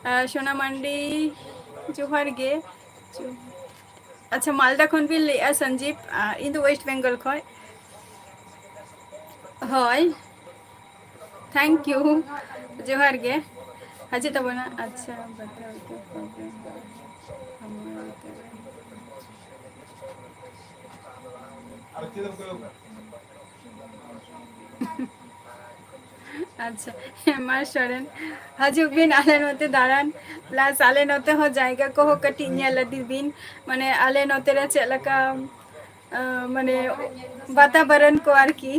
ᱟ, ᱥᱳᱱᱟ ᱢᱟᱱᱰᱤ, ᱡᱚᱦᱟᱨ ᱜᱮ᱾ ᱟᱪᱪᱷᱟ, ᱢᱟᱞᱫᱟ ᱠᱷᱚᱱ ᱵᱤᱱ ᱞᱟᱹᱭᱮᱜᱼᱟ, ᱥᱚᱧᱡᱤᱵ? ᱟ, ᱤᱧ ᱫᱚ West Bengal ᱠᱷᱚᱱ᱾ ᱦᱳᱭ, thank you, ᱡᱚᱦᱟᱨ ᱜᱮ᱾ ᱦᱤᱡᱩᱜ ᱛᱟᱵᱚᱱᱟ᱾ ᱟᱪᱪᱷᱟ, ᱵᱟᱛᱟᱣ ᱛᱚ problem ᱦᱩᱭᱩᱜ ᱠᱟᱱᱟ᱾ ᱟᱪᱪᱷᱟ, ᱦᱮᱢᱟ ᱥᱚᱨᱮᱱ, ᱦᱤᱡᱩᱜ ᱵᱤᱱ ᱟᱞᱮ ᱱᱚᱛᱮ ᱫᱟᱬᱟᱱ, plus ᱟᱞᱮ ᱱᱚᱛᱮ ᱦᱚᱸ ᱡᱟᱭᱜᱟ ᱠᱚᱦᱚᱸ ᱠᱟᱹᱴᱤᱡ ᱧᱮᱞ ᱤᱫᱤ ᱵᱤᱱ, ᱢᱟᱱᱮ ᱟᱞᱮ ᱱᱚᱛᱮ ᱨᱮ ᱪᱮᱫ ᱞᱮᱠᱟ, ᱟ, ᱢᱟᱱᱮ ᱵᱟᱛᱟᱵᱚᱨᱚᱱ ᱠᱚ ᱟᱨᱠᱤ᱾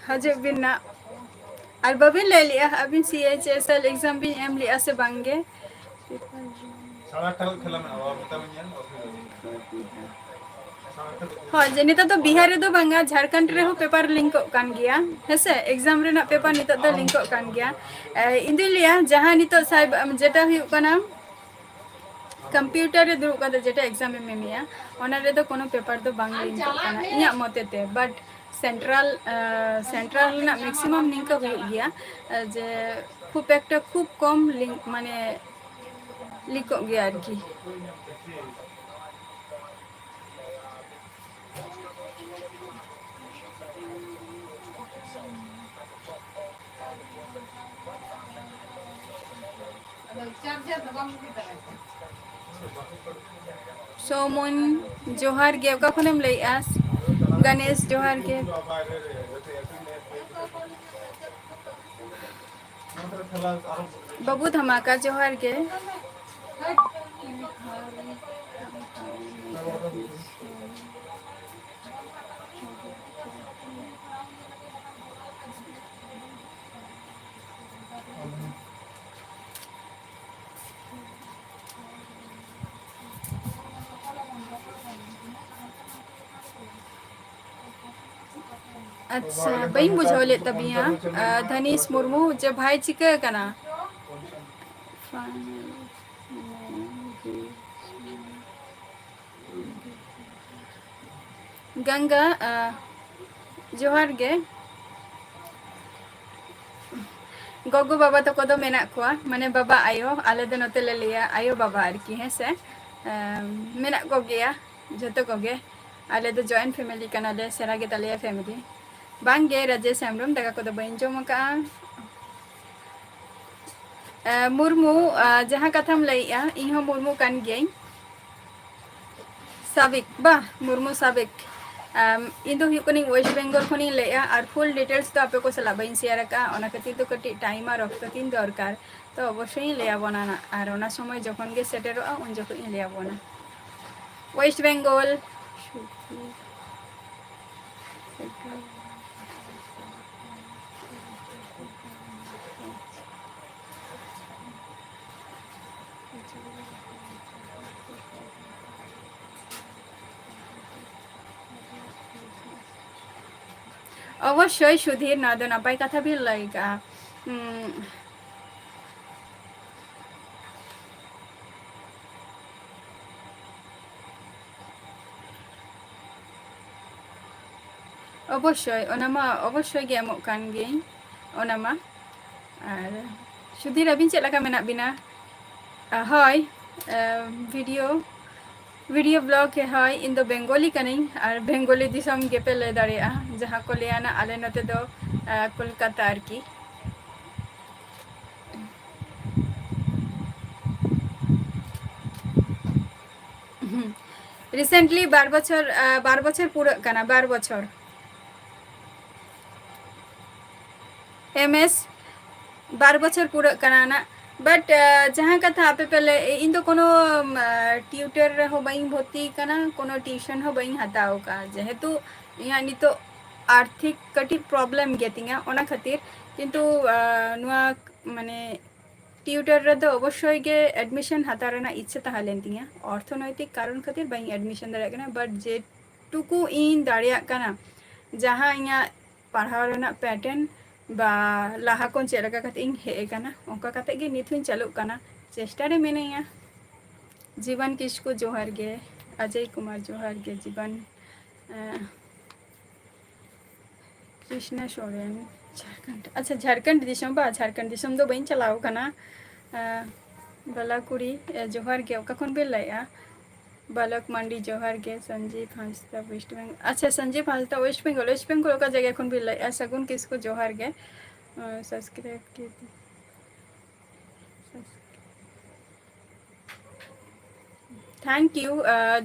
ᱦᱤᱡᱩᱜ ᱵᱤᱱ ᱱᱟᱜ᱾ ᱟᱨ ᱵᱟᱹᱵᱤᱱ ᱞᱟᱹᱭ ᱞᱮᱜᱼᱟ, ᱟᱹᱵᱤᱱ CHSL exam ᱵᱤᱱ ᱮᱢ ᱞᱮᱜᱼᱟ ᱥᱮ ᱵᱟᱝ ᱜᱮ? ᱦᱳᱭ, ᱡᱮ ᱱᱤᱛᱚᱜ ᱫᱚ ᱵᱤᱦᱟᱨ ᱨᱮᱫᱚ ᱵᱟᱝᱟ, ᱡᱷᱟᱲᱠᱷᱚᱸᱰ ᱨᱮᱦᱚᱸ paper ᱞᱤᱝᱠᱚᱜ ᱠᱟᱱ ᱜᱮᱭᱟ, ᱦᱮᱸᱥᱮ? Exam ᱨᱮᱱᱟᱜ paper ᱱᱤᱛᱚᱜ ᱫᱚ ᱞᱤᱝᱠᱚᱜ ᱠᱟᱱ ᱜᱮᱭᱟ᱾ ᱮ, ᱤᱧ ᱫᱩᱧ ᱞᱟᱹᱭᱟ, ᱡᱟᱦᱟᱸ ᱱᱤᱛᱚᱜ ᱥᱟᱭᱵ-, ᱡᱮᱴᱟ ᱦᱩᱭᱩᱜ ᱠᱟᱱᱟ, computer ᱨᱮ ᱫᱩᱲᱩᱵ ᱠᱟᱛᱮ ᱡᱮᱴᱟ exam ᱮᱢ ᱮᱢᱮᱜᱼᱟ, ᱚᱱᱟ ᱨᱮᱫᱚ ᱠᱳᱱᱳ paper ᱫᱚ ᱵᱟᱝ ᱞᱤᱝᱠᱚᱜ ᱠᱟᱱᱟ ᱤᱧᱟᱹᱜ ᱢᱚᱛᱮ ᱛᱮ, but central, ᱟ, central ᱨᱮᱱᱟᱜ maximum ᱱᱤᱝᱠᱟᱹ ᱦᱩᱭᱩᱜ ᱜᱮᱭᱟ, ᱟ, ᱡᱮ ᱠᱷᱩᱵ ᱮᱠᱴᱟ, ᱠᱷᱩᱵ ᱠᱚᱢ ᱞᱤᱝᱠ, ᱢᱟᱱᱮ ᱞᱤᱝᱠᱚᱜ ᱜᱮᱭᱟ ᱟᱨᱠᱤ᱾ ᱥᱳᱢᱚᱱ, ᱡᱚᱦᱟᱨ ᱜᱮ᱾ ᱚᱠᱟ ᱠᱷᱚᱱᱮᱢ ᱞᱟᱹᱭᱮᱜᱼᱟ? ᱜᱟᱱᱮᱥ, ᱡᱚᱦᱟᱨ ᱜᱮ᱾ ᱵᱟᱹᱵᱩ ᱫᱷᱟᱢᱟᱠᱟ, ᱡᱚᱦᱟᱨ ᱜᱮ᱾ ᱟᱪᱪᱷᱟ, ᱵᱟᱹᱧ ᱵᱩᱡᱷᱟᱹᱣ ᱞᱮᱫ ᱛᱟᱵᱤᱱᱟ᱾ ᱟᱸ, ᱫᱷᱟᱱᱤᱥ ᱢᱩᱨᱢᱩ, ᱡᱮ ᱵᱷᱟᱭ ᱪᱤᱠᱟᱹ ᱠᱟᱱᱟ? ᱜᱟᱝᱜᱟ, ᱟᱸ, ᱡᱚᱦᱟᱨ ᱜᱮ᱾ ᱜᱚᱜᱚ ᱵᱟᱵᱟ ᱛᱟᱠᱚ ᱫᱚ ᱢᱮᱱᱟᱜ ᱠᱚᱣᱟ, ᱢᱟᱱᱮ ᱵᱟᱵᱟ ᱟᱭᱳ, ᱟᱞᱮ ᱫᱚ ᱱᱚᱛᱮ ᱞᱮ ᱞᱟᱹᱭᱟ ᱟᱭᱳ ᱵᱟᱵᱟ ᱟᱨᱠᱤ, ᱦᱮᱸ ᱥᱮ? ᱟᱸ, ᱢᱮᱱᱟᱜ ᱠᱚᱜᱮᱭᱟ ᱡᱷᱚᱛᱚ ᱠᱚᱜᱮ᱾ ᱟᱞᱮ ᱫᱚ joint family ᱠᱟᱱᱟᱞᱮ, ᱥᱮᱬᱟ ᱜᱮᱛᱟᱞᱮᱭᱟ family᱾ ᱵᱟᱝ ᱜᱮ, ᱨᱟᱡᱮᱥ ᱦᱮᱢᱵᱨᱚᱢ, ᱫᱟᱠᱟ ᱠᱚᱫᱚ ᱵᱟᱹᱧ ᱡᱚᱢ ᱟᱠᱟᱫᱼᱟ᱾ ᱮ, ᱢᱩᱨᱢᱩ, ᱟ, ᱡᱟᱦᱟᱸ ᱠᱟᱛᱷᱟᱢ ᱞᱟᱹᱭᱮᱜᱼᱟ, ᱤᱧ ᱦᱚᱸ ᱢᱩᱨᱢᱩ ᱠᱟᱱ ᱜᱤᱭᱟᱹᱧ᱾ ᱥᱟᱵᱤᱠ, ᱵᱟ, ᱢᱩᱨᱢᱩ ᱥᱟᱵᱤᱠ᱾ ᱟᱢ, ᱤᱧ ᱫᱚ ᱦᱩᱭᱩᱜ ᱠᱟᱹᱱᱟᱹᱧ West Bengal ᱠᱷᱚᱱᱤᱧ ᱞᱟᱹᱭᱮᱜᱼᱟ, ᱟᱨ full details ᱫᱚ ᱟᱯᱮ ᱠᱚ ᱥᱟᱞᱟᱜ ᱵᱟᱹᱧ share ᱟᱠᱟᱫᱼᱟ, ᱚᱱᱟ ᱠᱷᱟᱹᱛᱤᱨ ᱫᱚ ᱠᱟᱹᱴᱤᱡ time ᱟᱨ ᱚᱠᱛᱚ ᱛᱤᱧ ᱫᱚᱨᱠᱟᱨ᱾ ᱛᱚ ᱚᱵᱚᱥᱥᱳᱭ ᱤᱧ ᱞᱟᱹᱭ ᱟᱵᱚᱱᱟ ᱱᱟᱜ, ᱟᱨ ᱚᱱᱟ ᱥᱚᱢᱚᱭ ᱡᱚᱠᱷᱚᱱ ᱜᱮ ᱥᱮᱴᱮᱨᱚᱜᱼᱟ, ᱩᱱ ᱡᱚᱠᱷᱚᱱ ᱤᱧ ᱞᱟᱹᱭ ᱟᱵᱚᱱᱟ᱾ West Bengal᱾ ᱚᱵᱚᱥᱥᱳᱭ ᱥᱩᱫᱷᱤᱨ, ᱱᱚᱣᱟ ᱫᱚ ᱱᱟᱯᱟᱭ ᱠᱟᱛᱷᱟ ᱵᱤᱱ ᱞᱟᱹᱭ ᱠᱟᱜᱼᱟ᱾ ᱩᱸ, ᱚᱵᱚᱥᱥᱳᱭ, ᱚᱱᱟ ᱢᱟ ᱚᱵᱚᱥᱥᱳᱭ ᱜᱮ ᱮᱢᱚᱜ ᱠᱟᱱ ᱜᱤᱭᱟᱹᱧ, ᱚᱱᱟ ᱢᱟ᱾ ᱟᱨ ᱥᱩᱫᱷᱤᱨ, ᱟᱹᱵᱤᱱ ᱪᱮᱫ ᱞᱮᱠᱟ ᱢᱮᱱᱟᱜ ᱵᱤᱱᱟ? ᱟ, ᱦᱳᱭ, ᱟ, video, video blog ᱮ, ᱦᱳᱭ, ᱤᱧ ᱫᱚ ᱵᱮᱝᱜᱚᱞᱤ ᱠᱟᱹᱱᱟᱹᱧ, ᱟᱨ ᱵᱮᱝᱜᱚᱞᱤ ᱫᱤᱥᱚᱢ ᱜᱮᱯᱮ ᱞᱟᱹᱭ ᱫᱟᱲᱮᱭᱟᱜᱼᱟ, ᱡᱟᱦᱟᱸ ᱠᱚ ᱞᱟᱹᱭᱟ ᱱᱟ ᱟᱞᱮ ᱱᱚᱛᱮ ᱫᱚ, ᱟ, ᱠᱳᱞᱠᱟᱛᱟ ᱟᱨᱠᱤ᱾ ᱦᱩᱸ᱾ Recently ᱵᱟᱨ ᱵᱚᱪᱷᱚᱨ, ᱟ, ᱵᱟᱨ ᱵᱚᱪᱷᱚᱨ ᱯᱩᱨᱟᱹᱜ ᱠᱟᱱᱟ, ᱵᱟᱨ ᱵᱚᱪᱷᱚᱨ᱾ M S ᱵᱟᱨ ᱵᱚᱪᱷᱚᱨ ᱯᱩᱨᱟᱹᱜ ᱠᱟᱱᱟ ᱱᱟᱜ᱾ But, ᱟ, ᱡᱟᱦᱟᱸ ᱠᱟᱛᱷᱟ ᱟᱯᱮ ᱯᱮ ᱞᱟᱹᱭ, ᱤᱧ ᱫᱚ ᱠᱳᱱᱳ, ᱟ, tutor ᱨᱮᱦᱚᱸ ᱵᱟᱹᱧ ᱵᱷᱚᱨᱛᱤ ᱠᱟᱱᱟ, ᱠᱳᱱᱳ tuition ᱦᱚᱸ ᱵᱟᱹᱧ ᱦᱟᱛᱟᱣ ᱠᱟᱜᱼᱟ, ᱡᱮᱦᱮᱛᱩ ᱤᱧᱟᱹᱜ ᱱᱤᱛᱚᱜ ᱟᱨᱛᱷᱤᱠ ᱠᱟᱹᱴᱤᱡ problem ᱜᱮᱛᱤᱧᱟ, ᱚᱱᱟ ᱠᱷᱟᱹᱛᱤᱨ᱾ ᱠᱤᱱᱛᱩ, ᱟ, ᱱᱚᱣᱟ ᱢᱟᱱᱮ tutor ᱨᱮᱫᱚ ᱚᱵᱚᱥᱥᱳᱭ ᱜᱮ admission ᱦᱟᱛᱟᱣ ᱨᱮᱱᱟᱜ ᱤᱪᱪᱷᱟᱹ ᱛᱟᱦᱮᱸ ᱞᱮᱱ ᱛᱤᱧᱟᱹ, ᱚᱨᱛᱷᱚᱱᱳᱭᱛᱤᱠ ᱠᱟᱨᱚᱱ ᱠᱷᱟᱹᱛᱤᱨ ᱵᱟᱹᱧ admission ᱫᱟᱲᱮᱭᱟᱜ ᱠᱟᱱᱟ, but ᱡᱮᱴᱩᱠᱩ ᱤᱧ ᱫᱟᱲᱮᱭᱟᱜ ᱠᱟᱱᱟ, ᱡᱟᱦᱟᱸ ᱤᱧᱟᱹᱜ ᱯᱟᱲᱦᱟᱣ ᱨᱮᱱᱟᱜ pattern ᱵᱟ ᱞᱟᱦᱟ ᱠᱷᱚᱱ ᱪᱮᱫ ᱞᱮᱠᱟ ᱠᱟᱛᱮ ᱤᱧ ᱦᱮᱡ ᱟᱠᱟᱱᱟ, ᱚᱱᱠᱟ ᱠᱟᱛᱮ ᱜᱮ ᱱᱤᱛ ᱦᱚᱸᱧ ᱪᱟᱹᱞᱩᱜ ᱠᱟᱱᱟ, ᱪᱮᱥᱴᱟ ᱨᱮ ᱢᱤᱱᱟᱹᱧᱟ᱾ ᱡᱤᱵᱚᱱ ᱠᱤᱥᱠᱩ ᱡᱚᱦᱟᱨ ᱜᱮ, ᱚᱡᱚᱭ ᱠᱩᱢᱟᱨ ᱡᱚᱦᱟᱨ ᱜᱮ, ᱡᱤᱵᱚᱱ, ᱮᱸ, ᱠᱨᱤᱥᱱᱟ ᱥᱚᱨᱮᱱ, ᱡᱷᱟᱲᱠᱷᱚᱸᱰ, ᱟᱪᱪᱷᱟ, ᱡᱷᱟᱲᱠᱷᱚᱸᱰ ᱫᱤᱥᱚᱢ ᱵᱟ, ᱡᱷᱟᱲᱠᱷᱚᱸᱰ ᱫᱤᱥᱚᱢ ᱫᱚ ᱵᱟᱹᱧ ᱪᱟᱞᱟᱣ ᱟᱠᱟᱱᱟ᱾ ᱮᱸ, ᱵᱟᱞᱟ ᱠᱩᱲᱤ, ᱮ, ᱡᱚᱦᱟᱨ ᱜᱮ, ᱚᱠᱟ ᱠᱷᱚᱱ ᱵᱤᱱ ᱞᱟᱹᱭᱮᱜᱼᱟ? ᱵᱟᱞᱚᱠ ᱢᱟᱱᱰᱤ, ᱡᱚᱦᱟᱨ ᱜᱮ᱾ ᱥᱚᱧᱡᱤᱵᱽ ᱦᱟᱸᱥᱫᱟ, ᱳᱭᱮᱥᱴ ᱵᱮᱝᱜᱚᱞ, ᱟᱪᱪᱷᱟ, ᱥᱚᱧᱡᱤᱵᱽ ᱦᱟᱸᱥᱫᱟ, ᱳᱭᱮᱥᱴ ᱵᱮᱝᱜᱚᱞ, ᱳᱭᱮᱥᱴ ᱵᱮᱝᱜᱚᱞ ᱚᱠᱟ ᱡᱟᱭᱜᱟ ᱠᱷᱚᱱ ᱵᱤᱱ ᱞᱟᱹᱭᱮᱜᱼᱟ? ᱥᱟᱹᱜᱩᱱ ᱠᱤᱥᱠᱩ, ᱡᱚᱦᱟᱨ ᱜᱮ᱾ ᱮᱸ, subscribe ᱠᱮᱫ Thank you,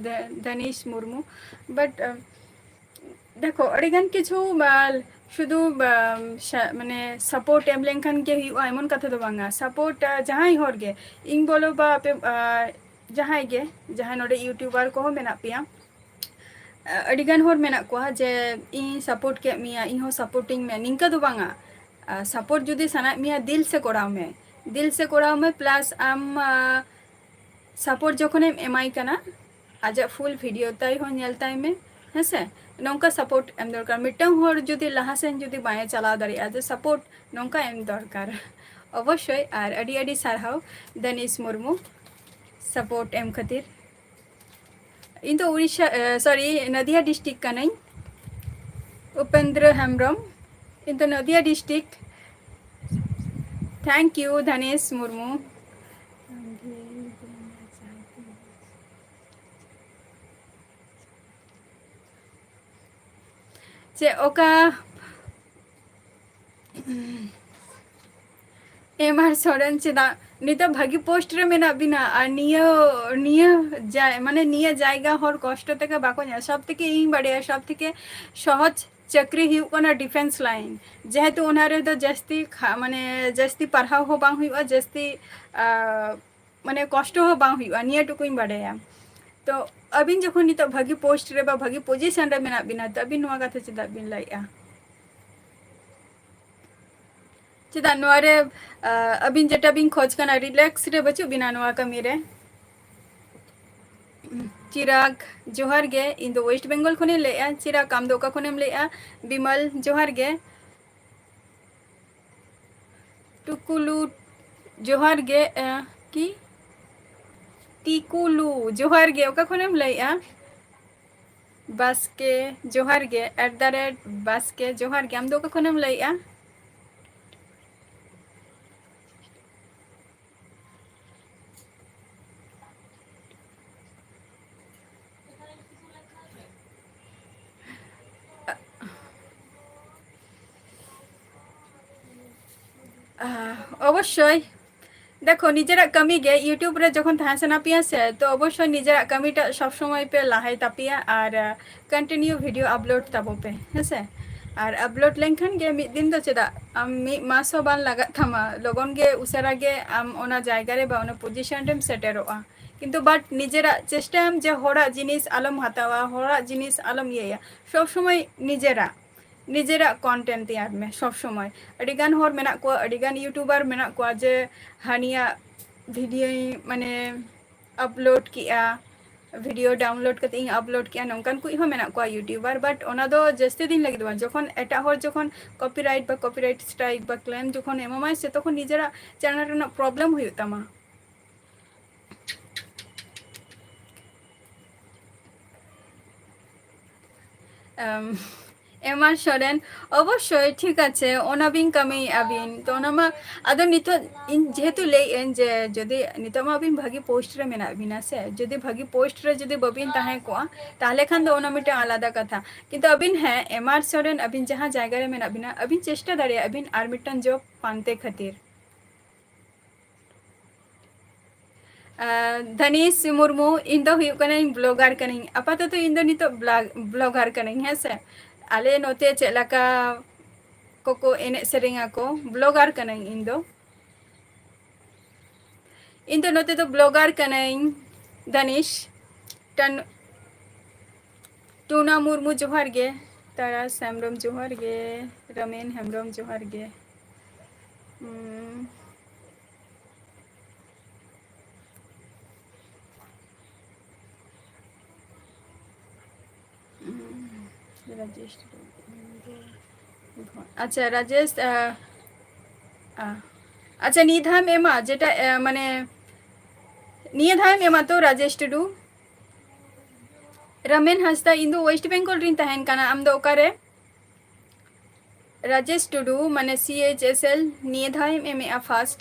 ᱫᱷᱟᱱᱤᱥ ᱢᱩᱨᱢᱩ᱾ But ᱫᱮᱠᱷᱚ, ᱟᱹᱰᱤᱜᱟᱱ ᱠᱤᱪᱷᱩ ᱥᱩᱫᱷᱩ ᱢᱟᱱᱮ support ᱮᱢ ᱞᱮᱱᱠᱷᱟᱱ ᱜᱮ ᱦᱩᱭᱩᱜᱼᱟ, ᱮᱢᱚᱱ ᱠᱟᱛᱷᱟ ᱫᱚ ᱵᱟᱝᱟ᱾ Support ᱡᱟᱦᱟᱸᱭ ᱦᱚᱲ ᱜᱮ, ᱤᱧ ᱵᱚᱞᱚ ᱵᱟ ᱟᱯᱮ ᱡᱟᱦᱟᱸᱭ ᱜᱮ, ᱡᱟᱦᱟᱸᱭ ᱱᱚᱰᱮ YouTuber ᱠᱚᱦᱚᱸ ᱢᱮᱱᱟᱜ ᱯᱮᱭᱟ, ᱟᱹᱰᱤᱜᱟᱱ ᱦᱚᱲ ᱢᱮᱱᱟᱜ ᱠᱚᱣᱟ ᱡᱮ ᱤᱧ support ᱠᱮᱫ ᱢᱮᱭᱟ, ᱤᱧ ᱦᱚᱸ supportᱤᱧ ᱢᱮ, ᱱᱤᱝᱠᱟᱹ ᱫᱚ ᱵᱟᱝᱟ᱾ Support ᱡᱩᱫᱤ ᱥᱟᱱᱟᱭᱮᱫ ᱢᱮᱭᱟ, ᱫᱤᱞ ᱥᱮ ᱠᱚᱨᱟᱣ ᱢᱮ, ᱫᱤᱞ ᱥᱮ ᱠᱚᱨᱟᱣ ᱢᱮ᱾ Plus ᱟᱢ support ᱡᱚᱠᱷᱚᱱᱮᱢ ᱮᱢᱟᱭ ᱠᱟᱱᱟ, ᱟᱡᱟᱜ full video ᱛᱟᱭ ᱦᱚᱸ ᱧᱮᱞ ᱛᱟᱭ ᱢᱮ, ᱦᱮᱸᱥᱮ? ᱱᱚᱝᱠᱟ support ᱮᱢ ᱫᱚᱨᱠᱟᱨ᱾ ᱢᱤᱫᱴᱟᱝ ᱦᱚᱲ ᱡᱩᱫᱤ ᱞᱟᱦᱟ ᱥᱮᱱ ᱡᱩᱫᱤ ᱵᱟᱭ ᱪᱟᱞᱟᱣ ᱫᱟᱲᱮᱭᱟᱜᱼᱟ, ᱡᱮ support ᱱᱚᱝᱠᱟ ᱮᱢ ᱫᱚᱨᱠᱟᱨ᱾ ᱚᱵᱚᱥᱥᱳᱭ᱾ ᱟᱨ ᱟᱹᱰᱤ ᱟᱹᱰᱤ ᱥᱟᱨᱦᱟᱣ ᱫᱟᱱᱤᱥ ᱢᱩᱨᱢᱩ support ᱮᱢ ᱠᱷᱟᱹᱛᱤᱨ᱾ ᱤᱧ ᱫᱚ ᱩᱲᱤᱥᱥᱟ, ᱮ, sorry, ᱱᱚᱫᱤᱭᱟ district ᱠᱟᱹᱱᱟᱹᱧ᱾ ᱩᱯᱮᱱᱫᱨᱚ ᱦᱮᱢᱵᱨᱚᱢ, ᱤᱧ ᱫᱚ ᱱᱚᱫᱤᱭᱟ district᱾ Thank you, ᱫᱷᱟᱱᱮᱥ Murmu. ᱪᱮᱫ ᱚᱠᱟ ᱮᱢ ᱟᱨ ᱥᱚᱨᱮᱱ, ᱪᱮᱫᱟᱜ ᱱᱤᱛᱚᱜ ᱵᱷᱟᱹᱜᱤ post ᱨᱮ ᱢᱮᱱᱟᱜ ᱵᱤᱱᱟ? ᱟᱨ ᱱᱤᱭᱟᱹ, ᱱᱤᱭᱟᱹ ᱡᱟᱭ-, ᱢᱟᱱᱮ ᱱᱤᱭᱟᱹ ᱡᱟᱭᱜᱟ ᱦᱚᱲ ᱠᱚᱥᱴᱚ ᱛᱮᱜᱮ ᱵᱟᱠᱚ ᱧᱟᱢᱟ᱾ ᱥᱚᱵ ᱛᱷᱮᱠᱮ ᱤᱧ ᱵᱟᱲᱟᱭᱟ, ᱥᱚᱵ ᱛᱷᱮᱠᱮ ᱥᱚᱦᱚᱡ ᱪᱟᱹᱠᱨᱤ ᱦᱩᱭᱩᱜ ᱠᱟᱱᱟ defence line, ᱡᱮᱦᱮᱛᱩ ᱚᱱᱟ ᱨᱮᱫᱚ ᱡᱟᱹᱥᱛᱤ ᱠᱷᱟ-, ᱢᱟᱱᱮ ᱡᱟᱹᱥᱛᱤ ᱯᱟᱲᱦᱟᱣ ᱦᱚᱸ ᱵᱟᱝ ᱦᱩᱭᱩᱜᱼᱟ, ᱡᱟᱹᱥᱛᱤ, ᱟ, ᱢᱟᱱᱮ ᱠᱚᱥᱴᱚ ᱦᱚᱸ ᱵᱟᱝ ᱦᱩᱭᱩᱜᱼᱟ, ᱱᱤᱭᱟᱹ ᱴᱩᱠᱩᱧ ᱵᱟᱰᱟᱭᱟ᱾ ᱛᱚ ᱟᱹᱵᱤᱱ ᱡᱚᱠᱷᱚᱱ ᱱᱤᱛᱚᱜ ᱵᱷᱟᱹᱜᱤ post ᱨᱮ ᱵᱟ ᱵᱷᱟᱹᱜᱤ position ᱨᱮ ᱢᱮᱱᱟᱜ ᱵᱤᱱᱟ, ᱛᱚ ᱟᱹᱵᱤᱱ ᱱᱚᱣᱟ ᱠᱟᱛᱷᱟ ᱪᱮᱫᱟᱜ ᱵᱤᱱ ᱞᱟᱹᱭᱮᱜᱼᱟ? ᱪᱮᱫᱟᱜ ᱱᱚᱣᱟ ᱨᱮ, ᱟ, ᱟᱹᱵᱤᱱ ᱡᱮᱴᱟ ᱵᱤᱱ ᱠᱷᱚᱡᱽ ᱠᱟᱱᱟ, relax ᱨᱮ ᱵᱟᱹᱪᱩᱜ ᱵᱤᱱᱟ ᱱᱚᱣᱟ ᱠᱟᱹᱢᱤ ᱨᱮ? ᱪᱤᱨᱟᱜᱽ, ᱡᱚᱦᱟᱨ ᱜᱮ, ᱤᱧ ᱫᱚ West Bengal ᱠᱷᱚᱱᱤᱧ ᱞᱟᱹᱭᱮᱜᱼᱟ᱾ ᱪᱤᱨᱟᱜᱽ, ᱟᱢ ᱫᱚ ᱚᱠᱟ ᱠᱷᱚᱱᱮᱢ ᱞᱟᱹᱭᱮᱜᱼᱟ? ᱵᱤᱢᱚᱞ, ᱡᱚᱦᱟᱨ ᱜᱮ᱾ ᱴᱩᱠᱩᱞᱩ, ᱡᱚᱦᱟᱨ ᱜᱮ, ᱮ, ᱠᱤ? ᱛᱤᱠᱩᱞᱩ, ᱡᱚᱦᱟᱨ ᱜᱮ, ᱚᱠᱟ ᱠᱷᱚᱱᱮᱢ ᱞᱟᱹᱭᱮᱜᱼᱟ? ᱵᱟᱥᱠᱮ, ᱡᱚᱦᱟᱨ ᱜᱮ, at the rate ᱵᱟᱥᱠᱮ, ᱡᱚᱦᱟᱨ ᱜᱮ, ᱟᱢ ᱫᱚ ᱚᱠᱟ ᱠᱷᱚᱱᱮᱢ ᱞᱟᱹᱭᱮᱜᱼᱟ? ᱟᱦ, ᱚᱵᱚᱥᱥᱳᱭ᱾ ᱫᱮᱠᱷᱳ, ᱱᱤᱡᱮᱨᱟᱜ ᱠᱟᱹᱢᱤ ᱜᱮ YouTube ᱨᱮ ᱡᱚᱠᱷᱚᱱ ᱛᱟᱦᱮᱸ ᱥᱟᱱᱟ ᱯᱮᱭᱟ ᱥᱮ, ᱛᱚ ᱚᱵᱚᱥᱥᱳᱭ ᱱᱤᱡᱮᱨᱟᱜ ᱠᱟᱹᱢᱤᱴᱟᱜ ᱥᱚᱵ ᱥᱚᱢᱚᱭ ᱯᱮ ᱞᱟᱦᱟᱭ ᱛᱟᱯᱮᱭᱟ ᱟᱨ, ᱟᱦ, continue video upload ᱛᱟᱵᱚ ᱯᱮ, ᱦᱮᱸ ᱥᱮ? ᱟᱨ upload ᱞᱮᱱᱠᱷᱟᱱ ᱜᱮ ᱢᱤᱫ ᱫᱤᱱ ᱫᱚ ᱪᱮᱫᱟᱜ, ᱟᱢ ᱢᱤᱫ ᱢᱟᱥ ᱦᱚᱸ ᱵᱟᱝ ᱞᱟᱜᱟᱜ ᱛᱟᱢᱟ, ᱞᱚᱜᱚᱱ ᱜᱮ ᱩᱥᱟᱹᱨᱟ ᱜᱮ ᱟᱢ ᱚᱱᱟ ᱡᱟᱭᱜᱟ ᱨᱮ ᱵᱟ ᱚᱱᱟ position ᱨᱮᱢ ᱥᱮᱴᱮᱨᱚᱜᱼᱟ᱾ ᱠᱤᱱᱛᱩ but ᱱᱤᱡᱮᱨᱟᱜ ᱪᱮᱥᱴᱟᱭᱟᱢ ᱡᱮ ᱦᱚᱲᱟᱜ ᱡᱤᱱᱤᱥ ᱟᱞᱚᱢ ᱦᱟᱛᱟᱣᱟ, ᱦᱚᱲᱟᱜ ᱡᱤᱱᱤᱥ ᱟᱞᱚᱢ ᱤᱭᱟᱹᱭᱟ, ᱥᱚᱵ ᱥᱚᱢᱚᱭ ᱱᱤᱡᱮᱨᱟᱜ, ᱱᱤᱡᱮᱨᱟᱜ content ᱛᱮᱭᱟᱨ ᱢᱮ ᱥᱚᱵ ᱥᱚᱢᱚᱭ᱾ ᱟᱹᱰᱤᱜᱟᱱ ᱦᱚᱲ ᱢᱮᱱᱟᱜ ᱠᱚᱣᱟ, ᱟᱹᱰᱤᱜᱟᱱ YouTuber ᱢᱮᱱᱟᱜ ᱠᱚᱣᱟ ᱡᱮ ᱦᱟᱹᱱᱤᱭᱟᱜ video ᱢᱟᱱᱮ upload ᱠᱮᱜᱼᱟ, video download ᱠᱟᱛᱮ ᱤᱧ upload ᱠᱮᱜᱼᱟ, ᱱᱚᱝᱠᱟᱱ ᱠᱩᱡ ᱦᱚᱸ ᱢᱮᱱᱟᱜ ᱠᱚᱣᱟ YouTuber, but ᱚᱱᱟ ᱫᱚ ᱡᱟᱹᱥᱛᱤ ᱫᱤᱱ ᱞᱟᱹᱜᱤᱫ ᱫᱚ ᱵᱟᱝ᱾ ᱡᱚᱠᱷᱚᱱ ᱮᱴᱟᱜ ᱦᱚᱲ ᱡᱚᱠᱷᱚᱱ copyright ᱵᱟ copyright strike ᱵᱟ claim ᱡᱚᱠᱷᱚᱱ ᱮᱢᱟᱢᱟᱭ ᱥᱮ, ᱛᱚᱠᱷᱚᱱ ᱱᱤᱡᱮᱨᱟᱜ channel ᱨᱮᱱᱟᱜ problem ᱦᱩᱭᱩᱜ ᱛᱟᱢᱟ᱾ ᱮᱢ, ᱮᱢ ᱟᱨ ᱥᱚᱨᱮᱱ, ᱚᱵᱚᱥᱥᱳᱭ, ᱴᱷᱤᱠ ᱟᱪᱷᱮ, ᱚᱱᱟ ᱵᱤᱱ ᱠᱟᱹᱢᱤᱭᱮᱫᱼᱟ ᱵᱤᱱ, ᱛᱚ ᱚᱱᱟ ᱢᱟ, ᱟᱫᱚ ᱱᱤᱛᱚᱜ ᱤᱧ ᱡᱮᱦᱮᱛᱩ ᱞᱟᱹᱭᱮᱫ ᱟᱹᱧ ᱡᱮ ᱡᱩᱫᱤ ᱱᱤᱛᱚᱜ ᱢᱟ ᱟᱹᱵᱤᱱ ᱵᱷᱟᱹᱜᱤ post ᱨᱮ ᱢᱮᱱᱟᱜ ᱵᱤᱱᱟ ᱥᱮ, ᱡᱩᱫᱤ ᱵᱷᱟᱹᱜᱤ post ᱨᱮ ᱡᱩᱫᱤ ᱵᱟᱹᱵᱤᱱ ᱛᱟᱦᱮᱸ ᱠᱚᱜᱼᱟ, ᱛᱟᱦᱚᱞᱮ ᱠᱷᱟᱱ ᱫᱚ ᱚᱱᱟ ᱢᱤᱫᱴᱟᱝ ᱟᱞᱟᱫᱟ ᱠᱟᱛᱷᱟ᱾ ᱠᱤᱱᱛᱩ ᱟᱹᱵᱤᱱ, ᱦᱮᱸ, ᱮᱢ ᱟᱨ ᱥᱚᱨᱮᱱ, ᱟᱹᱵᱤᱱ ᱡᱟᱦᱟᱸ ᱡᱟᱭᱜᱟ ᱨᱮ ᱢᱮᱱᱟᱜ ᱵᱤᱱᱟ, ᱟᱹᱵᱤᱱ ᱪᱮᱥᱴᱟ ᱫᱟᱲᱮᱭᱟᱜᱼᱟ ᱵᱤᱱ ᱟᱨ ᱢᱤᱫᱴᱟᱝ job ᱯᱟᱱᱛᱮ ᱠᱷᱟᱹᱛᱤᱨ᱾ ᱟᱨ ᱫᱷᱟᱱᱤᱥ ᱢᱩᱨᱢᱩ, ᱤᱧ ᱫᱚ ᱦᱩᱭᱩᱜ ᱠᱟᱹᱱᱟᱹᱧ blogger ᱠᱟᱹᱱᱟᱹᱧ᱾ ᱟᱯᱟᱛᱚᱛᱚ ᱤᱧ ᱫᱚ ᱱᱤᱛᱚᱜ blog-, blogger ᱠᱟᱹᱱᱟᱹᱧ, ᱦᱮᱸ ᱥᱮ᱾ ᱟᱞᱮ ᱱᱚᱛᱮ ᱪᱮᱫ ᱞᱮᱠᱟ ᱠᱚᱠᱚ ᱮᱱᱮᱡ ᱥᱮᱨᱮᱧ ᱟᱠᱚ, blogger ᱠᱟᱹᱱᱟᱹᱧ ᱤᱧ ᱫᱚ᱾ ᱤᱧ ᱫᱚ ᱱᱚᱛᱮ ᱫᱚ blogger ᱠᱟᱹᱱᱟᱹᱧ, ᱫᱷᱟᱱᱤᱥ᱾ ᱴᱟᱱ-, ᱴᱩᱱᱟ ᱢᱩᱨᱢᱩ, ᱡᱚᱦᱟᱨ ᱜᱮ᱾ ᱛᱟᱨᱟᱥ ᱦᱮᱢᱵᱨᱚᱢ, ᱡᱚᱦᱟᱨ ᱜᱮ᱾ ᱨᱟᱢᱮᱱ ᱦᱮᱢᱵᱨᱚᱢ, ᱡᱚᱦᱟᱨ ᱜᱮ᱾ ᱦᱩᱸ᱾ ᱨᱟᱡᱮᱥ ᱴᱩᱰᱩ᱾ ᱟᱪᱪᱷᱟ, ᱨᱟᱡᱮᱥ, ᱟ, ᱟ, ᱟᱪᱪᱷᱟ, ᱱᱤᱭᱟᱹ ᱫᱷᱟᱣᱮᱢ ᱮᱢᱟ, ᱡᱮᱴᱟ, ᱮ, ᱢᱟᱱᱮ, ᱱᱤᱭᱟᱹ ᱫᱷᱟᱣᱮᱢ ᱮᱢᱟ ᱛᱚ, ᱨᱟᱡᱮᱥ ᱴᱩᱰᱩ? ᱨᱟᱢᱮᱱ ᱦᱟᱸᱥᱫᱟ, ᱤᱧ ᱫᱚ ᱳᱭᱮᱥᱴ ᱵᱮᱝᱜᱚᱞ ᱨᱤᱧ ᱛᱟᱦᱮᱱ ᱠᱟᱱᱟ, ᱟᱢ ᱫᱚ ᱚᱠᱟᱨᱮ? ᱨᱟᱡᱮᱥ ᱴᱩᱰᱩ, ᱢᱟᱱᱮ, ᱥᱤ ᱮᱭᱤᱪ ᱮᱥ ᱮᱞ, ᱱᱤᱭᱟᱹ ᱫᱷᱟᱣᱮᱢ ᱮᱢᱮᱜᱼᱟ first?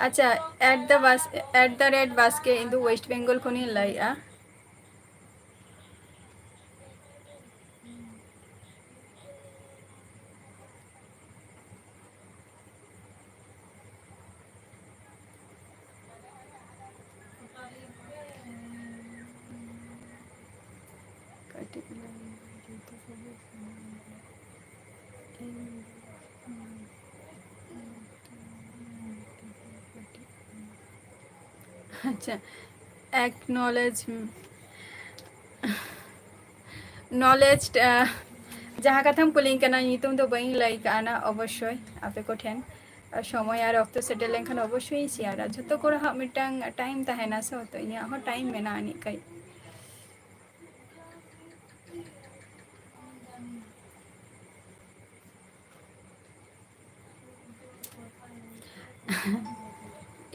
ᱟᱪᱪᱷᱟ, at the bas-, at the rate ᱵᱟᱥᱠᱮ, ᱤᱧ ᱫᱚ ᱳᱭᱮᱥᱴ ᱵᱮᱝᱜᱚᱞ ᱠᱷᱚᱱᱤᱧ ᱞᱟᱹᱭᱮᱜᱼᱟ᱾ ᱠᱟᱹᱴᱤᱡ ᱞᱟᱹᱭ ᱡᱩᱫᱟᱹ ᱠᱚᱜᱮ᱾ ᱟᱪᱪᱷᱟ, acknowledge, knowledge, ᱟᱦ, ᱡᱟᱦᱟᱸ ᱠᱟᱛᱷᱟᱢ ᱠᱩᱞᱤᱧ ᱠᱟᱱᱟ, ᱧᱩᱛᱩᱢ ᱫᱚ ᱵᱟᱹᱧ ᱞᱟᱹᱭ ᱠᱟᱜᱼᱟ ᱱᱟ, ᱚᱵᱚᱥᱥᱳᱭ ᱟᱯᱮ ᱠᱚᱴᱷᱮᱱ᱾ ᱟᱨ ᱥᱚᱢᱚᱭ ᱟᱨ ᱚᱠᱛᱚ ᱥᱮᱴᱮᱨ ᱞᱮᱱᱠᱷᱟᱱ ᱚᱵᱚᱥᱥᱳᱭ ᱤᱧ ᱥᱮᱭᱟᱨᱟ᱾ ᱡᱷᱚᱛᱚ ᱠᱚᱲᱟᱣᱟᱜ ᱢᱤᱫᱴᱟᱝ time ᱛᱟᱦᱮᱱᱟ ᱥᱮ, ᱛᱚ ᱤᱧᱟᱹᱜ ᱦᱚᱸ time ᱢᱮᱱᱟᱜᱼᱟ ᱟᱹᱱᱤᱡ ᱠᱟᱹᱡ᱾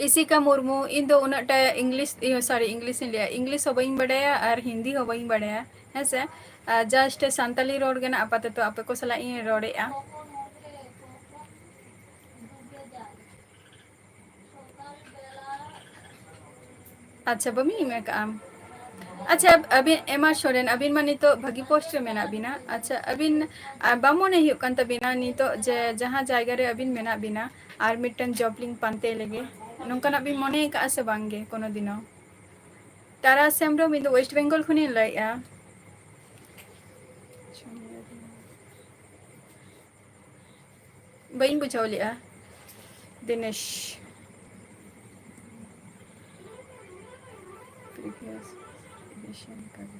ᱤᱥᱤᱠᱟ ᱢᱩᱨᱢᱩ, ᱤᱧ ᱫᱚ ᱩᱱᱟᱹᱜ ᱴᱟ English, ᱤᱭᱟᱹ, sorry, English ᱤᱧ ᱞᱟᱹᱭᱟ, English ᱦᱚᱸ ᱵᱟᱹᱧ ᱵᱟᱰᱟᱭᱟ ᱟᱨ ᱦᱤᱱᱫᱤ ᱦᱚᱸ ᱵᱟᱹᱧ ᱵᱟᱰᱟᱭᱟ, ᱦᱮᱸ ᱥᱮ? ᱟᱨ just ᱥᱟᱱᱛᱟᱞᱤ ᱨᱚᱲ ᱜᱮ ᱱᱟᱜ ᱟᱯᱟᱛᱚᱛᱚ ᱟᱯᱮ ᱠᱚ ᱥᱟᱞᱟᱜ ᱤᱧ ᱨᱚᱲᱮᱫᱼᱟ᱾ ᱟᱪᱪᱷᱟ, ᱵᱟᱹᱵᱤᱱ ᱮᱢ ᱟᱠᱟᱫᱼᱟ? ᱟᱪᱪᱷᱟ, ᱟᱹᱵᱤᱱ ᱮᱢᱟ ᱥᱚᱨᱮᱱ, ᱟᱹᱵᱤᱱ ᱢᱟ ᱱᱤᱛᱚᱜ ᱵᱷᱟᱹᱜᱤ post ᱨᱮ ᱢᱮᱱᱟᱜ ᱵᱤᱱᱟ᱾ ᱟᱪᱪᱷᱟ, ᱟᱹᱵᱤᱱ, ᱟ, ᱵᱟᱝ ᱢᱚᱱᱮ ᱦᱩᱭᱩᱜ ᱠᱟᱱ ᱛᱟᱹᱵᱤᱱᱟ ᱱᱤᱛᱚᱜ ᱡᱮ ᱡᱟᱦᱟᱸ ᱡᱟᱭᱜᱟ ᱨᱮ ᱟᱹᱵᱤᱱ ᱢᱮᱱᱟᱜ ᱵᱤᱱᱟ ᱟᱨ ᱢᱤᱫᱴᱟᱝ job ᱞᱤᱧ ᱯᱟᱱᱛᱮ ᱞᱮᱜᱮ, ᱱᱚᱝᱠᱟᱱᱟᱜ ᱵᱤᱱ ᱢᱚᱱᱮ ᱟᱠᱟᱫᱼᱟ ᱥᱮ ᱵᱟᱝ ᱜᱮ ᱠᱳᱱᱳ ᱫᱤᱱᱚ? ᱛᱟᱨᱟ ᱥᱮᱢᱵᱨᱚᱢ, ᱤᱧ ᱫᱚ West Bengal ᱠᱷᱚᱱᱤᱧ ᱞᱟᱹᱭᱮᱫᱼᱟ᱾ ᱵᱟᱹᱧ ᱵᱩᱡᱷᱟᱹᱣ ᱞᱮᱜᱼᱟ᱾ ᱫᱤᱱᱮᱥ᱾ Previous edition ᱠᱟᱱᱟ᱾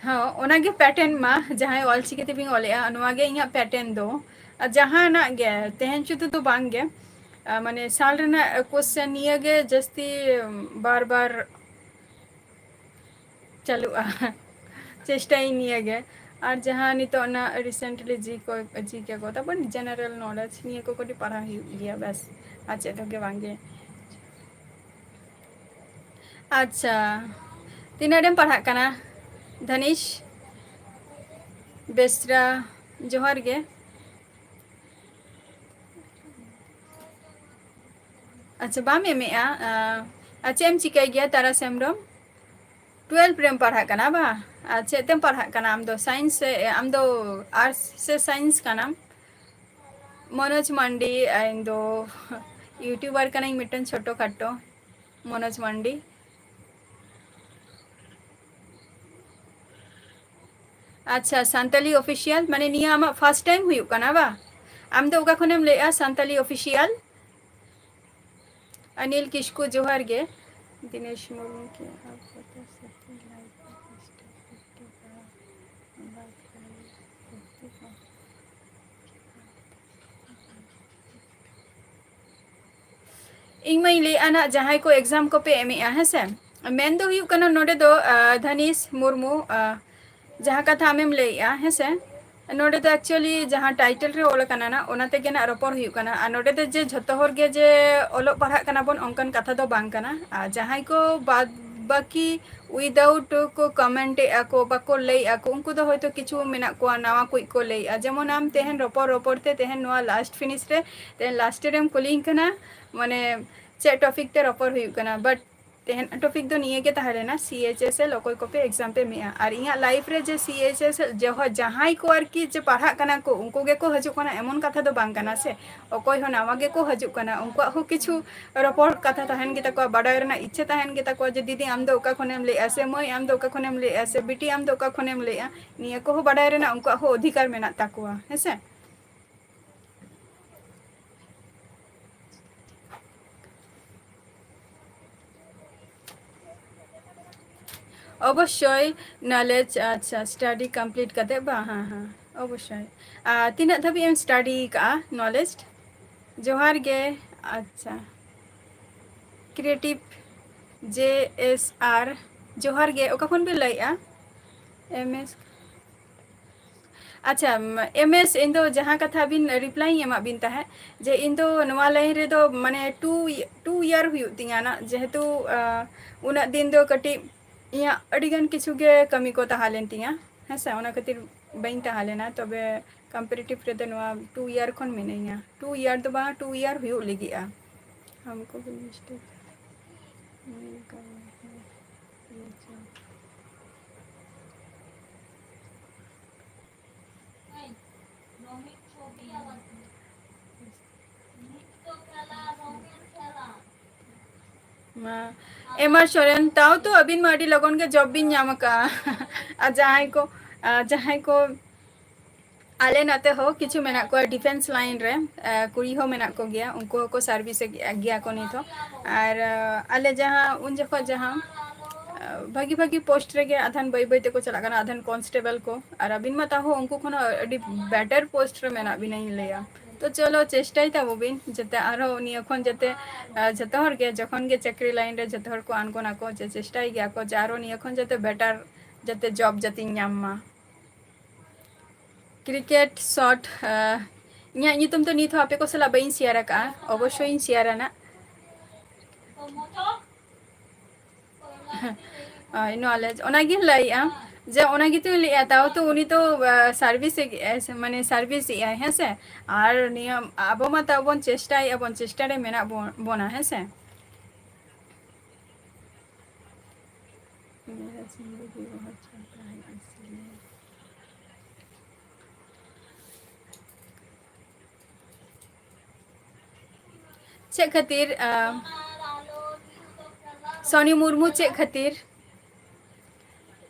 ᱦᱚᱸ, ᱚᱱᱟᱜᱮ pattern ᱢᱟ, ᱡᱟᱦᱟᱸᱭ ᱚᱞᱪᱤᱠᱤ ᱛᱮᱵᱤᱱ ᱚᱞᱮᱜᱼᱟ, ᱱᱚᱣᱟ ᱜᱮ ᱤᱧᱟᱹᱜ pattern ᱫᱚ᱾ ᱟᱨ ᱡᱟᱦᱟᱱᱟᱜ ᱜᱮ, ᱛᱮᱦᱮᱧ ᱥᱩᱫᱷᱩ ᱫᱚ ᱵᱟᱝ ᱜᱮ, ᱟᱨ ᱢᱟᱱᱮ ᱥᱟᱞ ᱨᱮᱱᱟᱜ question ᱱᱤᱭᱟᱹ ᱜᱮ ᱡᱟᱹᱥᱛᱤ ᱵᱟᱨ ᱵᱟᱨ ᱪᱟᱹᱞᱩᱜᱼᱟ᱾ ᱪᱮᱥᱴᱟᱭᱟᱹᱧ ᱱᱤᱭᱟᱹ ᱜᱮ᱾ ᱟᱨ ᱡᱟᱦᱟᱸ ᱱᱤᱛᱚᱜ ᱚᱱᱟ recently ᱡᱤ ᱠᱚ, ᱡᱤ ᱠᱮ ᱠᱚ, ᱛᱟᱨᱯᱚᱨ general knowledge, ᱱᱤᱭᱟᱹ ᱠᱚ ᱠᱟᱹᱴᱤᱡ ᱯᱟᱲᱦᱟᱣ ᱦᱩᱭᱩᱜ ᱜᱮᱭᱟ, ᱵᱟᱥ, ᱟᱨ ᱪᱮᱫ ᱦᱚᱸ ᱜᱮ ᱵᱟᱝ ᱜᱮ᱾ ᱟᱪᱪᱷᱟ, ᱛᱤᱱᱟᱹᱜ ᱨᱮᱢ ᱯᱟᱲᱦᱟᱜ ᱠᱟᱱᱟ ᱫᱷᱟᱱᱤᱥ? ᱵᱮᱥᱨᱟ, ᱡᱚᱦᱟᱨ ᱜᱮ᱾ ᱟᱪᱪᱷᱟ, ᱵᱟᱢ ᱮᱢᱮᱜᱼᱟ? ᱟᱨ ᱪᱮᱫ ᱮᱢ ᱪᱤᱠᱟᱹᱭ ᱜᱮᱭᱟ ᱛᱟᱨᱟᱥ ᱦᱮᱢᱵᱨᱚᱢ? ᱴᱩᱭᱮᱞᱵᱷ ᱨᱮᱢ ᱯᱟᱲᱦᱟᱜ ᱠᱟᱱᱟ ᱵᱟ? ᱟᱨ ᱪᱮᱫ ᱛᱮᱢ ᱯᱟᱲᱦᱟᱜ ᱠᱟᱱᱟ ᱟᱢ ᱫᱚ? ᱥᱟᱭᱮᱱᱥ ᱥᱮ, ᱟᱢ ᱫᱚ ᱟᱨᱴᱥ ᱥᱮ ᱥᱟᱭᱮᱱᱥ ᱠᱟᱱᱟᱢ? ᱢᱚᱱᱳᱡᱽ ᱢᱟᱱᱰᱤ, ᱤᱧ ᱫᱚ YouTuber ᱠᱟᱹᱱᱟᱹᱧ ᱢᱤᱫᱴᱮᱱ ᱪᱷᱳᱴᱳ ᱠᱷᱟᱴᱳ, ᱢᱚᱱᱳᱡᱽ ᱢᱟᱱᱰᱤ᱾ ᱟᱪᱪᱷᱟ, ᱥᱟᱱᱛᱟᱞᱤ ᱚᱯᱷᱤᱥᱤᱭᱟᱞ, ᱢᱟᱱᱮ ᱱᱤᱭᱟᱹ ᱟᱢᱟᱜ first time ᱦᱩᱭᱩᱜ ᱠᱟᱱᱟ ᱵᱟ? ᱟᱢ ᱫᱚ ᱚᱠᱟ ᱠᱷᱚᱱᱮᱢ ᱞᱟᱹᱭᱮᱜᱼᱟ, ᱥᱟᱱᱛᱟᱞᱤ ᱚᱯᱷᱤᱥᱤᱭᱟᱞ? ᱚᱱᱤᱞ ᱠᱤᱥᱠᱩ, ᱡᱚᱦᱟᱨ ᱜᱮ᱾ ᱫᱤᱱᱮᱥ ᱢᱩᱨᱢᱩ ᱠᱤ ᱟᱯ ᱵᱚᱛᱟ ᱥᱚᱠᱛᱮ ᱦᱮᱸ ᱞᱟᱭᱤᱠ ᱯᱳᱥᱴ ᱠᱚᱨᱛᱮ ᱠᱟ ᱵᱟᱛ ᱠᱟᱨᱮ ᱠᱩᱨᱛᱤ ᱠᱚ? ᱤᱧ ᱢᱟᱧ ᱞᱟᱹᱭᱮᱫᱼᱟ ᱱᱟᱜ, ᱡᱟᱦᱟᱸᱭ ᱠᱚ exam ᱠᱚᱯᱮ ᱮᱢᱮᱜᱼᱟ, ᱦᱮᱸ ᱥᱮ, ᱢᱮᱱ ᱫᱚ ᱦᱩᱭᱩᱜ ᱠᱟᱱᱟ ᱱᱚᱰᱮ ᱫᱚ, ᱟᱸ, ᱫᱷᱟᱱᱤᱥ ᱢᱩᱨᱢᱩ, ᱟᱸ, ᱡᱟᱦᱟᱸ ᱠᱟᱛᱷᱟ ᱟᱢᱮᱢ ᱞᱟᱹᱭᱮᱜᱼᱟ, ᱦᱮᱸ ᱥᱮ, ᱱᱚᱰᱮ ᱫᱚ actually ᱡᱟᱦᱟᱸ title ᱨᱮ ᱚᱞ ᱟᱠᱟᱱᱟ ᱱᱟᱜ, ᱚᱱᱟ ᱛᱮᱜᱮ ᱱᱟᱜ ᱨᱚᱯᱚᱲ ᱦᱩᱭᱩᱜ ᱠᱟᱱᱟ᱾ ᱟᱨ ᱱᱚᱰᱮ ᱫᱚ ᱡᱮ ᱡᱷᱚᱛᱚ ᱦᱚᱲ ᱜᱮ ᱡᱮ ᱚᱞᱚᱜ ᱯᱟᱲᱦᱟᱜ ᱠᱟᱱᱟ ᱵᱚᱱ, ᱚᱱᱠᱟᱱ ᱠᱟᱛᱷᱟ ᱫᱚ ᱵᱟᱝ ᱠᱟᱱᱟ᱾ ᱟᱨ ᱡᱟᱦᱟᱸᱭ ᱠᱚ ᱵᱟᱫ ᱵᱟᱹᱠᱤ without ᱠᱚ comment ᱮᱜᱼᱟ ᱠᱚ, ᱵᱟᱠᱚ ᱞᱟᱹᱭᱮᱜᱼᱟ ᱠᱚ, ᱩᱱᱠᱩ ᱫᱚ ᱦᱚᱭᱛᱳ ᱠᱤᱪᱷᱩ ᱢᱮᱱᱟᱜ ᱠᱚᱣᱟ ᱱᱟᱣᱟ ᱠᱩᱡ ᱠᱚ ᱞᱟᱹᱭᱮᱜᱼᱟ᱾ ᱡᱮᱢᱚᱱ ᱟᱢ ᱛᱮᱦᱮᱧ ᱨᱚᱯᱚᱲ ᱨᱚᱯᱚᱲ ᱛᱮ ᱛᱮᱦᱮᱧ ᱱᱚᱣᱟ last finish ᱨᱮ, ᱛᱮᱦᱮᱧ last ᱨᱮᱢ ᱠᱩᱞᱤᱧ ᱠᱟᱱᱟ, ᱢᱟᱱᱮ, ᱪᱮᱫ topic ᱛᱮ ᱨᱚᱯᱚᱲ ᱦᱩᱭᱩᱜ ᱠᱟᱱᱟ, but ᱛᱮᱦᱮᱧ topic ᱫᱚ ᱱᱤᱭᱟᱹ ᱜᱮ ᱛᱟᱦᱮᱸ ᱞᱮᱱᱟ, CHSL ᱚᱠᱚᱭ ᱠᱚᱯᱮ exam ᱯᱮ ᱮᱢᱮᱜᱼᱟ᱾ ᱟᱨ ᱤᱧᱟᱹᱜ life ᱨᱮ ᱡᱮ CHSL ᱡᱟᱦᱟᱸ, ᱡᱟᱦᱟᱸᱭ ᱠᱚ ᱟᱨᱠᱤ ᱡᱮ ᱯᱟᱲᱦᱟᱜ ᱠᱟᱱᱟ ᱠᱚ, ᱩᱱᱠᱩ ᱜᱮᱠᱚ ᱦᱤᱡᱩᱜ ᱠᱟᱱᱟ, ᱮᱢᱚᱱ ᱠᱟᱛᱷᱟ ᱫᱚ ᱵᱟᱝ ᱠᱟᱱᱟ ᱥᱮ᱾ ᱚᱠᱚᱭ ᱦᱚᱸ ᱱᱟᱣᱟ ᱜᱮᱠᱚ ᱦᱤᱡᱩᱜ ᱠᱟᱱᱟ, ᱩᱱᱠᱩᱣᱟᱜ ᱦᱚᱸ ᱠᱤᱪᱷᱩ ᱨᱚᱯᱚᱲ ᱠᱟᱛᱷᱟ ᱛᱟᱦᱮᱱ ᱜᱮᱛᱟ ᱠᱚᱣᱟ, ᱵᱟᱰᱟᱭ ᱨᱮᱱᱟᱜ ᱤᱪᱪᱷᱟᱹ ᱛᱟᱦᱮᱱ ᱜᱮᱛᱟ ᱠᱚᱣᱟ ᱡᱮ, "ᱫᱤᱫᱤ, ᱟᱢ ᱫᱚ ᱚᱠᱟ ᱠᱷᱚᱱᱮᱢ ᱞᱟᱹᱭᱮᱜᱼᱟ?" ᱥᱮ, "ᱢᱟᱹᱭ, ᱟᱢ ᱫᱚ ᱚᱠᱟ ᱠᱷᱚᱱᱮᱢ ᱞᱟᱹᱭᱮᱜᱼᱟ?" ᱥᱮ, "ᱵᱤᱴᱤ, ᱟᱢ ᱫᱚ ᱚᱠᱟ ᱠᱷᱚᱱᱮᱢ ᱞᱟᱹᱭᱮᱜᱼᱟ?" ᱱᱤᱭᱟᱹ ᱠᱚᱦᱚᱸ ᱵᱟᱰᱟᱭ ᱨᱮᱱᱟᱜ ᱩᱱᱠᱩᱣᱟᱜ ᱦᱚᱸ ᱚᱫᱷᱤᱠᱟᱨ ᱢᱮᱱᱟᱜ ᱛᱟᱠᱚᱣᱟ, ᱦᱮᱸ ᱥᱮ? ᱚᱵᱚᱥᱥᱳᱭ, knowledge, ᱟᱪᱪᱷᱟ, study complete ᱠᱟᱛᱮ ᱵᱟ, ᱦᱮᱸ, ᱦᱮᱸ, ᱚᱵᱚᱥᱥᱳᱭ᱾ ᱟᱨ ᱛᱤᱱᱟᱹᱜ ᱫᱷᱟᱹᱵᱤᱡ ᱮᱢ study ᱠᱟᱜᱼᱟ, knowledge? ᱡᱚᱦᱟᱨ ᱜᱮ, ᱟᱪᱪᱷᱟ᱾ Creative J S R ᱡᱚᱦᱟᱨ ᱜᱮ, ᱚᱠᱟ ᱠᱷᱚᱱ ᱵᱤᱱ ᱞᱟᱹᱭᱮᱜᱼᱟ? M S. ᱟᱪᱪᱷᱟ, ᱮᱢ ᱮᱥ, ᱤᱧ ᱫᱚ ᱡᱟᱦᱟᱸ ᱠᱟᱛᱷᱟ ᱵᱤᱱ reply ᱤᱧ ᱮᱢᱟᱫ ᱵᱤᱱ ᱛᱟᱦᱮᱸᱫ, ᱡᱮ ᱤᱧ ᱫᱚ ᱱᱚᱣᱟ line ᱨᱮᱫᱚ ᱢᱟᱱᱮ two, two year ᱦᱩᱭᱩᱜ ᱛᱤᱧᱟ ᱱᱟᱜ, ᱡᱮᱦᱮᱛᱩ, ᱟᱸ, ᱩᱱᱟᱹᱜ ᱫᱤᱱ ᱫᱚ ᱠᱟᱹᱴᱤᱡ ᱤᱧᱟᱹᱜ ᱟᱹᱰᱤ ᱜᱟᱱ ᱠᱤᱪᱷᱩ ᱜᱮ ᱠᱟᱹᱢᱤ ᱠᱚ ᱛᱟᱦᱮᱸ ᱞᱮᱱ ᱛᱤᱧᱟ, ᱦᱮᱸ ᱥᱮ, ᱚᱱᱟ ᱠᱷᱟᱹᱛᱤᱨ ᱵᱟᱹᱧ ᱛᱟᱦᱮᱸ ᱞᱮᱱᱟ᱾ ᱛᱚᱵᱮ competitive ᱨᱮᱫᱚ ᱱᱚᱣᱟ two year ᱠᱷᱚᱱ ᱢᱤᱱᱟᱹᱧᱟ, two year ᱫᱚ ᱵᱟᱝ, two year ᱦᱩᱭᱩᱜ ᱞᱟᱹᱜᱤᱫᱼᱟ᱾ ᱦᱟᱢᱠᱳ ᱵᱷᱤ ᱢᱤᱥᱴᱮᱠ ᱦᱩᱭ ᱠᱟᱱᱟ᱾ ᱢᱟ, ᱮᱢ ᱟᱨ ᱥᱚᱨᱮᱱ, ᱛᱟᱣ ᱛᱚ ᱟᱹᱵᱤᱱ ᱢᱟ ᱟᱹᱰᱤ ᱞᱚᱜᱚᱱ ᱜᱮ job ᱵᱤᱱ ᱧᱟᱢ ᱟᱠᱟᱜᱼᱟ᱾ ᱟᱨ ᱡᱟᱦᱟᱸᱭ ᱠᱚ, ᱟᱨ ᱡᱟᱦᱟᱸᱭ ᱠᱚ ᱟᱞᱮ ᱱᱚᱛᱮ ᱦᱚᱸ ᱠᱤᱪᱷᱩ ᱢᱮᱱᱟᱜ ᱠᱚᱣᱟ defence line ᱨᱮ, ᱟᱨ ᱠᱩᱲᱤ ᱦᱚᱸ ᱢᱮᱱᱟᱜ ᱠᱚᱜᱮᱭᱟ, ᱩᱱᱠᱩ ᱦᱚᱸᱠᱚ service ᱮᱫ ᱜᱮᱭᱟ ᱠᱚ ᱱᱤᱛ ᱦᱚᱸ᱾ ᱟᱨ, ᱟᱨ ᱟᱞᱮ ᱡᱟᱦᱟᱸ ᱩᱱ ᱡᱚᱠᱷᱚᱱ ᱡᱟᱦᱟᱸ, ᱟᱨ ᱵᱷᱟᱹᱜᱤ ᱵᱷᱟᱹᱜᱤ post ᱨᱮᱜᱮ ᱟᱫᱷᱟᱱ ᱵᱟᱹᱭ ᱵᱟᱹᱭ ᱛᱮᱠᱚ ᱪᱟᱞᱟᱜ ᱠᱟᱱᱟ, ᱟᱫᱷᱟᱱ constable ᱠᱚ, ᱟᱨ ᱟᱹᱵᱤᱱ ᱢᱟ ᱛᱟᱦᱚᱸ ᱩᱱᱠᱩ ᱠᱷᱚᱱ ᱦᱚᱸ ᱟᱹᱰᱤ better post ᱨᱮ ᱢᱮᱱᱟᱜ ᱵᱤᱱᱟ, ᱤᱧ ᱞᱟᱹᱭᱟ᱾ ᱛᱚ ᱪᱚᱞᱚ, ᱪᱮᱥᱴᱟᱭ ᱛᱟᱵᱚ ᱵᱤᱱ ᱡᱟᱛᱮ ᱟᱨᱦᱚᱸ ᱱᱤᱭᱟᱹ ᱠᱷᱚᱱ ᱡᱟᱛᱮ, ᱟᱨ ᱡᱚᱛᱚ ᱦᱚᱲ ᱜᱮ ᱡᱚᱠᱷᱚᱱ ᱜᱮ ᱪᱟᱹᱠᱨᱤ line ᱨᱮ ᱡᱚᱛᱚ ᱦᱚᱲ ᱠᱚ ᱟᱬᱜᱚᱱᱟᱠᱚ, ᱡᱮ ᱪᱮᱥᱴᱟᱭ ᱜᱮᱭᱟ ᱠᱚ ᱡᱮ ᱟᱨᱦᱚᱸ ᱱᱤᱭᱟᱹ ᱠᱷᱚᱱ ᱡᱟᱛᱮ better ᱡᱟᱛᱮ job ᱡᱟᱛᱮᱧ ᱧᱟᱢ ᱢᱟ᱾ Cricket shot, ᱟᱨ ᱤᱧᱟᱹᱜ ᱧᱩᱛᱩᱢ ᱫᱚ ᱱᱤᱛ ᱦᱚᱸ ᱟᱯᱮ ᱠᱚ ᱥᱟᱞᱟᱜ ᱵᱟᱹᱧ share ᱟᱠᱟᱫᱼᱟ, ᱚᱵᱚᱥᱥᱳᱭ ᱤᱧ share ᱟ ᱱᱟᱜ᱾ ᱦᱳᱭ, knowledge, ᱚᱱᱟᱜᱤᱧ ᱞᱟᱹᱭᱮᱜᱼᱟ, ᱡᱮ ᱚᱱᱟ ᱜᱮᱛᱚᱧ ᱞᱟᱹᱭᱮᱜᱼᱟ, ᱛᱟᱣ ᱛᱚ ᱩᱱᱤ ᱛᱚ, ᱟᱨ service ᱮ, ᱢᱟᱱᱮ service ᱮᱜᱼᱟᱭ, ᱦᱮᱸ ᱥᱮ? ᱟᱨ ᱱᱤᱭᱟᱹ ᱟᱵᱚ ᱢᱟ ᱛᱟᱣ ᱵᱚᱱ ᱪᱮᱥᱴᱟᱭᱮᱜᱼᱟ ᱵᱚᱱ, ᱪᱮᱥᱴᱟ ᱨᱮ ᱢᱮᱱᱟᱜ ᱵᱚ-, ᱵᱚᱱᱟ, ᱦᱮᱸ ᱥᱮ? मेरा जिंदगी बहुत छोटा है, इसलिए। ᱪᱮᱫ ᱠᱷᱟᱹᱛᱤᱨ, ᱟᱢ, ᱥᱚᱱᱤ ᱢᱩᱨᱢᱩ, ᱪᱮᱫ ᱠᱷᱟᱹᱛᱤᱨ?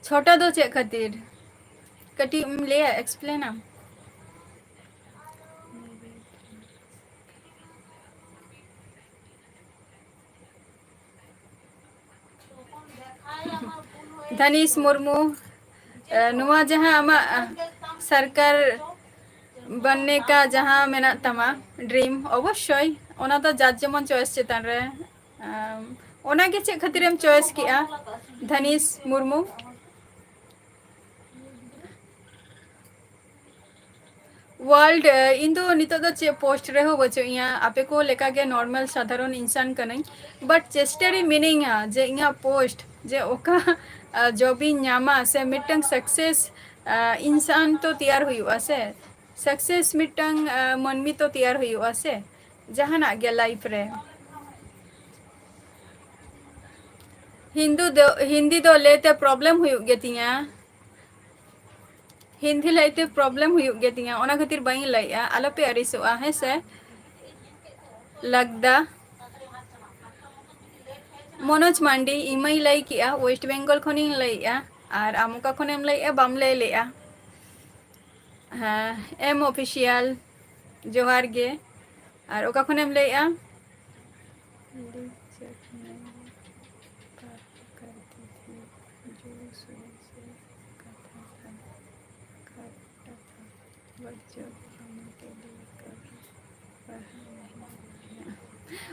ᱪᱷᱚᱴᱟ ᱫᱚ ᱪᱮᱫ ᱠᱷᱟᱹᱛᱤᱨ? ᱠᱟᱹᱴᱤᱡ ᱮᱢ ᱞᱟᱹᱭᱟ, explain ᱟᱢ? ᱫᱷᱟᱱᱤᱥ ᱢᱩᱨᱢᱩ, ᱮ, ᱱᱚᱣᱟ ᱡᱟᱦᱟᱸ ᱟᱢᱟᱜ, ᱮ, ᱥᱚᱨᱠᱟᱨ ᱵᱟᱱᱱᱮ ᱠᱟ ᱡᱟᱦᱟᱸ ᱢᱮᱱᱟᱜ ᱛᱟᱢᱟ dream, ᱚᱵᱚᱥᱥᱳᱭ ᱚᱱᱟ ᱫᱚ ᱡᱟᱨ ᱡᱮᱢᱚᱱ choice ᱪᱮᱛᱟᱱ ᱨᱮ᱾ ᱟᱢ, ᱚᱱᱟᱜᱮ ᱪᱮᱫ ᱠᱷᱟᱹᱛᱤᱨᱮᱢ choice ᱠᱮᱜᱼᱟ? ᱫᱷᱟᱱᱤᱥ ᱢᱩᱨᱢᱩ᱾ ᱣᱟᱨᱞᱰ, ᱤᱧ ᱫᱚ ᱱᱤᱛᱚᱜ ᱫᱚ ᱪᱮᱫ ᱯᱳᱥᱴ ᱨᱮᱦᱚᱸ ᱵᱟᱹᱪᱩᱜ ᱤᱧᱟ, ᱟᱯᱮ ᱠᱚ ᱞᱮᱠᱟᱜᱮ ᱱᱚᱨᱢᱟᱞ ᱥᱟᱫᱷᱟᱨᱚᱱ ᱤᱱᱥᱟᱱ ᱠᱟᱹᱱᱟᱹᱧ᱾ ᱵᱟᱴ ᱪᱮᱥᱴᱟ ᱨᱮ ᱢᱤᱱᱟᱹᱧᱟ ᱡᱮ ᱤᱧᱟᱹᱜ ᱯᱳᱥᱴ, ᱡᱮ ᱚᱠᱟ ᱡᱚᱵ ᱤᱧ ᱧᱟᱢᱟ ᱥᱮ ᱢᱤᱫᱴᱟᱝ ᱥᱟᱠᱥᱮᱥ ᱤᱱᱥᱟᱱ ᱛᱚ ᱛᱮᱭᱟᱨ ᱦᱩᱭᱩᱜᱼᱟ ᱥᱮ, ᱥᱟᱠᱥᱮᱥ ᱢᱤᱫᱴᱟᱝ ᱢᱟᱹᱱᱢᱤ ᱛᱚ ᱛᱮᱭᱟᱨ ᱦᱩᱭᱩᱜᱼᱟ ᱥᱮ ᱡᱟᱦᱟᱱᱟᱜ ᱜᱮ ᱞᱟᱭᱤᱯᱷ ᱨᱮ᱾ ᱦᱤᱱᱫᱩ ᱫᱚ, ᱦᱤᱱᱫᱤ ᱫᱚ ᱞᱟᱹᱭᱛᱮ ᱯᱨᱚᱵᱞᱮᱢ ᱦᱩᱭᱩᱜ ᱜᱮᱛᱤᱧᱟ᱾ ᱦᱤᱱᱫᱤ ᱞᱟᱹᱭᱛᱮ ᱯᱨᱚᱵᱞᱮᱢ ᱦᱩᱭᱩᱜ ᱜᱮᱛᱤᱧᱟ, ᱚᱱᱟ ᱠᱷᱟᱹᱛᱤᱨ ᱵᱟᱹᱧ ᱞᱟᱹᱭᱮᱜᱼᱟ, ᱟᱞᱚᱯᱮ ᱟᱹᱲᱤᱥᱚᱜᱼᱟ, ᱦᱮᱸ ᱥᱮ? ᱞᱟᱜᱽᱫᱟ᱾ ᱢᱚᱱᱳᱡᱽ ᱢᱟᱱᱰᱤ, ᱤᱧ ᱢᱟᱹᱧ ᱞᱟᱹᱭ ᱠᱮᱜᱼᱟ, ᱳᱭᱮᱥᱴ ᱵᱮᱝᱜᱚᱞ ᱠᱷᱚᱱᱤᱧ ᱞᱟᱹᱭᱮᱜᱼᱟ᱾ ᱟᱨ ᱟᱢ ᱚᱠᱟ ᱠᱷᱚᱱᱮᱢ ᱞᱟᱹᱭᱮᱜᱼᱟ, ᱵᱟᱢ ᱞᱟᱹᱭ ᱞᱮᱜᱼᱟ᱾ ᱦᱮᱸ, ᱮᱢ ᱚᱯᱷᱤᱥᱤᱭᱟᱞ, ᱡᱚᱦᱟᱨ ᱜᱮ᱾ ᱟᱨ ᱚᱠᱟ ᱠᱷᱚᱱᱮᱢ ᱞᱟᱹᱭᱮᱜᱼᱟ?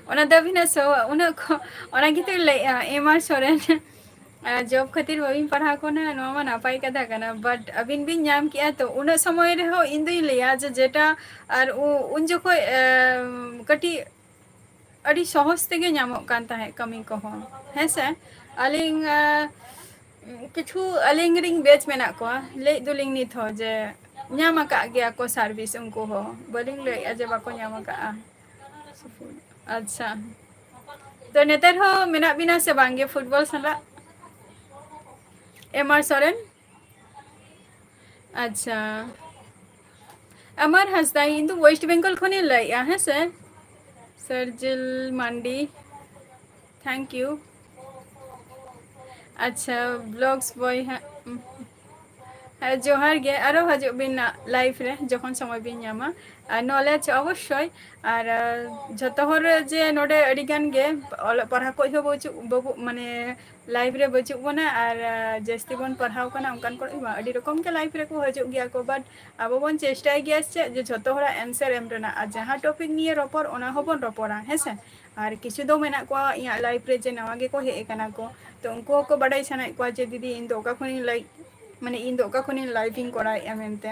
ᱚᱱᱟ ᱫᱚ ᱟᱹᱵᱤᱱᱟᱜ ᱥᱚ-, ᱩᱱᱟᱹᱜ ᱠᱷᱚ-, ᱚᱱᱟ ᱜᱮᱛᱚᱧ ᱞᱟᱹᱭᱮᱜᱼᱟ, ᱮᱢ ᱟᱨ ᱥᱚᱨᱮᱱ᱾ ᱟᱨ ᱡᱚᱵ ᱠᱷᱟᱹᱛᱤᱨ ᱵᱟᱹᱵᱤᱱ ᱯᱟᱲᱦᱟᱣ ᱠᱟᱱᱟ, ᱱᱚᱣᱟ ᱢᱟ ᱱᱟᱯᱟᱭ ᱠᱟᱛᱷᱟ ᱠᱟᱱᱟ, but ᱟᱹᱵᱤᱱ ᱵᱤᱱ ᱧᱟᱢ ᱠᱮᱜᱼᱟ, ᱛᱚ ᱩᱱᱟᱹᱜ ᱥᱚᱢᱚᱭ ᱨᱮᱦᱚᱸ ᱤᱧ ᱫᱩᱧ ᱞᱟᱹᱭᱟ ᱡᱮ ᱡᱮᱴᱟ, ᱟᱨ ᱩ-, ᱩᱱ ᱡᱚᱠᱷᱚᱡ, ᱮᱢ, ᱠᱟᱹᱴᱤᱡ ᱟᱹᱰᱤ ᱥᱚᱦᱚᱡ ᱛᱮᱜᱮ ᱧᱟᱢᱚᱜ ᱠᱟᱱ ᱛᱟᱦᱮᱸᱫ ᱠᱟᱹᱢᱤ ᱠᱚᱦᱚᱸ, ᱦᱮᱸ ᱥᱮ? ᱟᱹᱞᱤᱧ, ᱮ, ᱠᱤᱪᱷᱩ ᱟᱹᱞᱤᱧ ᱨᱮᱱ batch ᱢᱮᱱᱟᱜ ᱠᱚᱣᱟ, ᱞᱟᱹᱭ ᱫᱚᱞᱤᱧ ᱱᱤᱛ ᱦᱚᱸ ᱡᱮ ᱧᱟᱢ ᱟᱠᱟᱫ ᱜᱮᱭᱟ ᱠᱚ service ᱩᱱᱠᱩ ᱦᱚᱸ, ᱵᱟᱹᱞᱤᱧ ᱞᱟᱹᱭᱮᱫᱼᱟ ᱡᱮ ᱵᱟᱠᱚ ᱧᱟᱢ ᱟᱠᱟᱫᱼᱟ᱾ ᱟᱪᱪᱷᱟ, ᱛᱚ ᱱᱮᱛᱟᱨ ᱦᱚᱸ ᱢᱮᱱᱟᱜ ᱵᱤᱱᱟ ᱥᱮ ᱵᱟᱝ ᱜᱮ ᱯᱷᱩᱴᱵᱚᱞ ᱥᱟᱞᱟᱜ? ᱮᱢ ᱟᱨ ᱥᱚᱨᱮᱱ᱾ ᱟᱪᱪᱷᱟ, ᱟᱢᱟᱨ ᱦᱟᱸᱥᱫᱟ, ᱤᱧ ᱫᱚ ᱳᱭᱮᱥᱴ ᱵᱮᱝᱜᱚᱞ ᱠᱷᱚᱱᱤᱧ ᱞᱟᱹᱭᱮᱫᱼᱟ, ᱦᱮᱸ ᱥᱮ? ᱥᱟᱨᱡᱤᱞ ᱢᱟᱱᱰᱤ, thank you᱾ ᱟᱪᱪᱷᱟ, ᱵᱞᱚᱜᱥ ᱵᱚᱭ ᱦᱟᱸᱜ, ᱦᱮᱸ, ᱡᱚᱦᱟᱨ ᱜᱮ, ᱟᱨᱚ ᱦᱤᱡᱩᱜ ᱵᱤᱱ ᱱᱟᱜ live ᱨᱮ ᱡᱚᱠᱷᱚᱱ ᱥᱚᱢᱚᱭ ᱵᱤᱱ ᱧᱟᱢᱟ᱾ ᱟᱨ knowledge ᱚᱵᱚᱥᱥᱳᱭ, ᱟᱨ, ᱟᱨ ᱡᱷᱚᱛᱚ ᱦᱚᱲ ᱡᱮ ᱱᱚᱰᱮ ᱟᱹᱰᱤ ᱜᱟᱱ ᱜᱮ ᱚᱞᱚᱜ ᱯᱟᱲᱦᱟᱜ ᱠᱚ ᱦᱚᱸ ᱵᱟᱹᱪᱩᱜ, ᱵᱟᱹᱵᱩ, ᱢᱟᱱᱮ live ᱨᱮ ᱵᱟᱹᱪᱩᱜ ᱵᱚᱱᱟ, ᱟᱨ, ᱟᱨ ᱡᱟᱹᱥᱛᱤ ᱵᱚᱱ ᱯᱟᱲᱦᱟᱣ ᱠᱟᱱᱟ ᱚᱱᱠᱟᱱ ᱠᱚ ᱵᱟᱝ, ᱟᱹᱰᱤ ᱨᱚᱠᱚᱢ ᱜᱮ live ᱨᱮᱠᱚ ᱦᱤᱡᱩᱜ ᱜᱮᱭᱟ ᱠᱚ, but ᱟᱵᱚ ᱵᱚᱱ ᱪᱮᱥᱴᱟᱭ ᱜᱮᱭᱟ ᱪᱮᱫ ᱡᱮ ᱡᱷᱚᱛᱚ ᱦᱚᱲᱟᱜ answer ᱮᱢ ᱨᱮᱱᱟᱜ, ᱟᱨ ᱡᱟᱦᱟᱸ topic ᱱᱤᱭᱮ ᱨᱚᱯᱚᱲ ᱚᱱᱟ ᱦᱚᱸᱵᱚᱱ ᱨᱚᱯᱚᱲᱟ, ᱦᱮᱸ ᱥᱮ? ᱟᱨ ᱠᱤᱪᱷᱩ ᱫᱚ ᱢᱮᱱᱟᱜ ᱠᱚᱣᱟ ᱤᱧᱟᱹᱜ life ᱨᱮ ᱡᱮ ᱱᱟᱣᱟ ᱜᱮᱠᱚ ᱦᱮᱡ ᱟᱠᱟᱱᱟ ᱠᱚ, ᱛᱚ ᱩᱱᱠᱩ ᱦᱚᱸᱠᱚ ᱵᱟᱰᱟᱭ ᱥᱟᱱᱟᱭᱮᱫ ᱠᱚᱣᱟ ᱡᱮ ᱫᱤᱫᱤ ᱤᱧ ᱫᱚ ᱚᱠᱟ ᱠᱷᱚᱱᱤᱧ live, ᱢᱟᱱᱮ ᱤᱧ ᱫᱚ ᱚᱠᱟ ᱠᱷᱚᱱᱤᱧ live ᱤᱧ ᱠᱚᱨᱟᱣᱮᱫᱼᱟ ᱢᱮᱱᱛᱮ᱾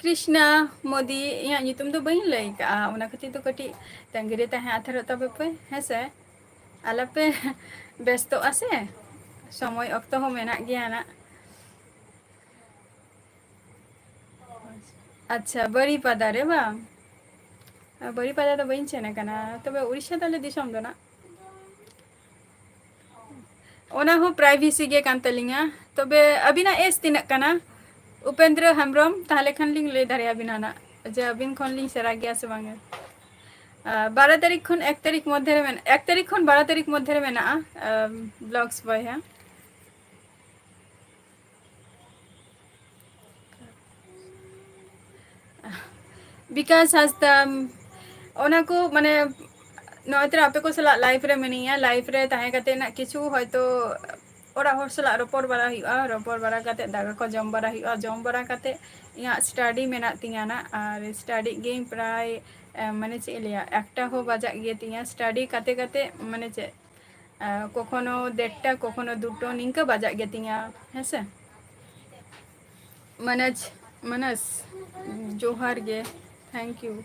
ᱠᱨᱤᱥᱱᱟ ᱢᱳᱫᱤ, ᱤᱧᱟᱹᱜ ᱧᱩᱛᱩᱢ ᱫᱚ ᱵᱟᱹᱧ ᱞᱟᱹᱭ ᱠᱟᱜᱼᱟ, ᱚᱱᱟ ᱠᱷᱟᱹᱛᱤᱨ ᱫᱚ ᱠᱟᱹᱴᱤᱡ ᱛᱟᱺᱜᱤ ᱨᱮ ᱛᱟᱦᱮᱸ ᱦᱟᱛᱟᱲᱚᱜ ᱛᱟᱵᱚ ᱯᱮ, ᱦᱮᱸ ᱥᱮ? ᱟᱞᱚᱯᱮ ᱵᱮᱥᱛᱚᱜᱼᱟ ᱥᱮ, ᱥᱚᱢᱚᱭ ᱚᱠᱛᱚ ᱦᱚᱸ ᱢᱮᱱᱟᱜ ᱜᱮᱭᱟ ᱱᱟᱜ᱾ ᱟᱪᱪᱷᱟ, ᱵᱟᱹᱨᱤᱯᱟᱫᱟ ᱨᱮ ᱵᱟᱝ? ᱵᱟᱹᱨᱤᱯᱟᱫᱟ ᱫᱚ ᱵᱟᱹᱧ ᱥᱮᱱ ᱟᱠᱟᱱᱟ, ᱛᱚᱵᱮ ᱩᱲᱤᱥᱥᱟ ᱛᱟᱞᱮ ᱫᱤᱥᱚᱢ ᱫᱚ ᱱᱟᱜ᱾ ᱚᱱᱟ ᱦᱚᱸ privacy ᱜᱮ ᱠᱟᱱ ᱛᱟᱹᱞᱤᱧᱟ᱾ ᱛᱚᱵᱮ ᱟᱹᱵᱤᱱᱟᱜ age ᱛᱤᱱᱟᱹᱜ ᱠᱟᱱᱟ? ᱩᱯᱮᱱᱫᱨᱚ ᱦᱮᱢᱵᱨᱚᱢ, ᱛᱟᱦᱚᱞᱮ ᱠᱷᱟᱱ ᱞᱤᱧ ᱞᱟᱹᱭ ᱫᱟᱲᱮᱭᱟᱵᱤᱱᱟ ᱱᱟᱜ ᱡᱮ ᱟᱹᱵᱤᱱ ᱠᱷᱚᱱ ᱞᱤᱧ ᱥᱮᱬᱟ ᱜᱮᱭᱟ ᱥᱮ ᱵᱟᱝᱟ᱾ ᱟᱨ ᱵᱟᱨᱚ ᱛᱟᱹᱨᱤᱠᱷ ᱠᱷᱚᱱ ᱮᱠ ᱛᱟᱹᱨᱤᱠᱷ ᱢᱚᱫᱽᱫᱷᱮ ᱨᱮ ᱢᱮᱱ-, ᱮᱠ ᱛᱟᱹᱨᱤᱠᱷ ᱠᱷᱚᱱ ᱵᱟᱨᱚ ᱛᱟᱹᱨᱤᱠᱷ ᱢᱚᱫᱽᱫᱷᱮ ᱨᱮ ᱢᱮᱱᱟᱜᱼᱟ, ᱟᱢ, vlogs ᱵᱚᱭᱦᱟ᱾ ᱵᱤᱠᱟᱥ ᱦᱟᱸᱥᱫᱟ, ᱚᱱᱟ ᱠᱚ ᱢᱟᱱᱮ ᱱᱚᱜᱼᱚᱭ ᱛᱚᱨᱟ ᱟᱯᱮ ᱠᱚ ᱥᱟᱞᱟᱜ live ᱨᱮ ᱢᱤᱱᱟᱹᱧᱟ, live ᱨᱮ ᱛᱟᱦᱮᱸ ᱠᱟᱛᱮ ᱱᱟᱜ ᱠᱤᱪᱷᱩ ᱦᱚᱭᱛᱳ ᱚᱲᱟᱜ ᱦᱚᱲ ᱥᱟᱞᱟᱜ ᱨᱚᱯᱚᱲ ᱵᱟᱲᱟ ᱦᱩᱭᱩᱜᱼᱟ, ᱨᱚᱯᱚᱲ ᱵᱟᱲᱟ ᱠᱟᱛᱮ ᱫᱟᱠᱟ ᱠᱚ ᱡᱚᱢ ᱵᱟᱲᱟ ᱦᱩᱭᱩᱜᱼᱟ, ᱡᱚᱢ ᱵᱟᱲᱟ ᱠᱟᱛᱮ ᱤᱧᱟᱹᱜ study ᱢᱮᱱᱟᱜ ᱛᱤᱧᱟᱹ ᱱᱟᱜ, ᱟᱨ study ᱜᱮ ᱯᱨᱟᱭ, ᱮ, ᱢᱟᱱᱮ ᱪᱮᱫ ᱤᱧ ᱞᱟᱹᱭᱟ, ᱮᱠᱴᱟ ᱦᱚᱸ ᱵᱟᱡᱟᱜ ᱜᱮ ᱛᱤᱧᱟᱹ᱾ study ᱠᱟᱛᱮ ᱠᱟᱛᱮ ᱢᱟᱱᱮ ᱪᱮᱫ, ᱮ, ᱠᱚᱠᱷᱚᱱᱳ ᱫᱮᱲᱴᱟ, ᱠᱚᱠᱷᱚᱱᱳ ᱫᱩᱴᱳ, ᱱᱤᱝᱠᱟᱹ ᱵᱟᱡᱟᱜ ᱜᱮ ᱛᱤᱧᱟᱹ, ᱦᱮᱸ ᱥᱮ᱾ ᱢᱟᱱᱟᱡᱽ, ᱢᱟᱱᱟᱥ, ᱡᱚᱦᱟᱨ ᱜᱮ, thank you᱾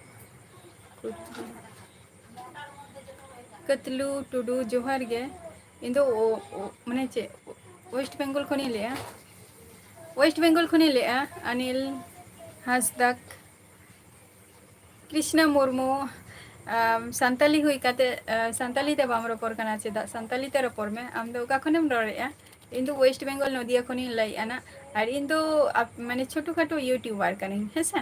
ᱠᱟᱹᱛᱞᱩ ᱴᱩᱰᱩ, ᱡᱚᱦᱟᱨ ᱜᱮ᱾ ᱤᱧ ᱫᱚ ᱳ-, ᱳ-, ᱢᱟᱱᱮ ᱪᱮᱫ, West Bengal ᱠᱷᱚᱱᱤᱧ ᱞᱟᱹᱭᱮᱜᱼᱟ, West Bengal ᱠᱷᱚᱱᱤᱧ ᱞᱟᱹᱭᱮᱜᱼᱟ᱾ ᱟᱱᱤᱞ ᱦᱟᱸᱥᱫᱟᱜ, ᱠᱨᱤᱥᱱᱟ ᱢᱩᱨᱢᱩ, ᱟᱢ, ᱥᱟᱱᱛᱟᱞᱤ ᱦᱩᱭ ᱠᱟᱛᱮ, ᱟ, ᱥᱟᱱᱛᱟᱞᱤ ᱛᱮ ᱵᱟᱢ ᱨᱚᱯᱚᱲ ᱠᱟᱱᱟ ᱪᱮᱫᱟᱜ? ᱥᱟᱱᱛᱟᱞᱤ ᱛᱮ ᱨᱚᱯᱚᱲ ᱢᱮ᱾ ᱟᱢ ᱫᱚ ᱚᱠᱟ ᱠᱷᱚᱱᱮᱢ ᱨᱚᱲᱮᱫᱼᱟ? ᱤᱧ ᱫᱚ West Bengal ᱱᱚᱫᱤᱭᱟ ᱠᱷᱚᱱᱤᱧ ᱞᱟᱹᱭᱮᱫᱼᱟ ᱱᱟᱜ᱾ ᱟᱨ ᱤᱧ ᱫᱚ ᱟᱯ-, ᱢᱟᱱᱮ ᱪᱷᱳᱴᱳ ᱠᱷᱟᱴᱳ YouTuber ᱠᱟᱹᱱᱟᱹᱧ, ᱦᱮᱸ ᱥᱮ?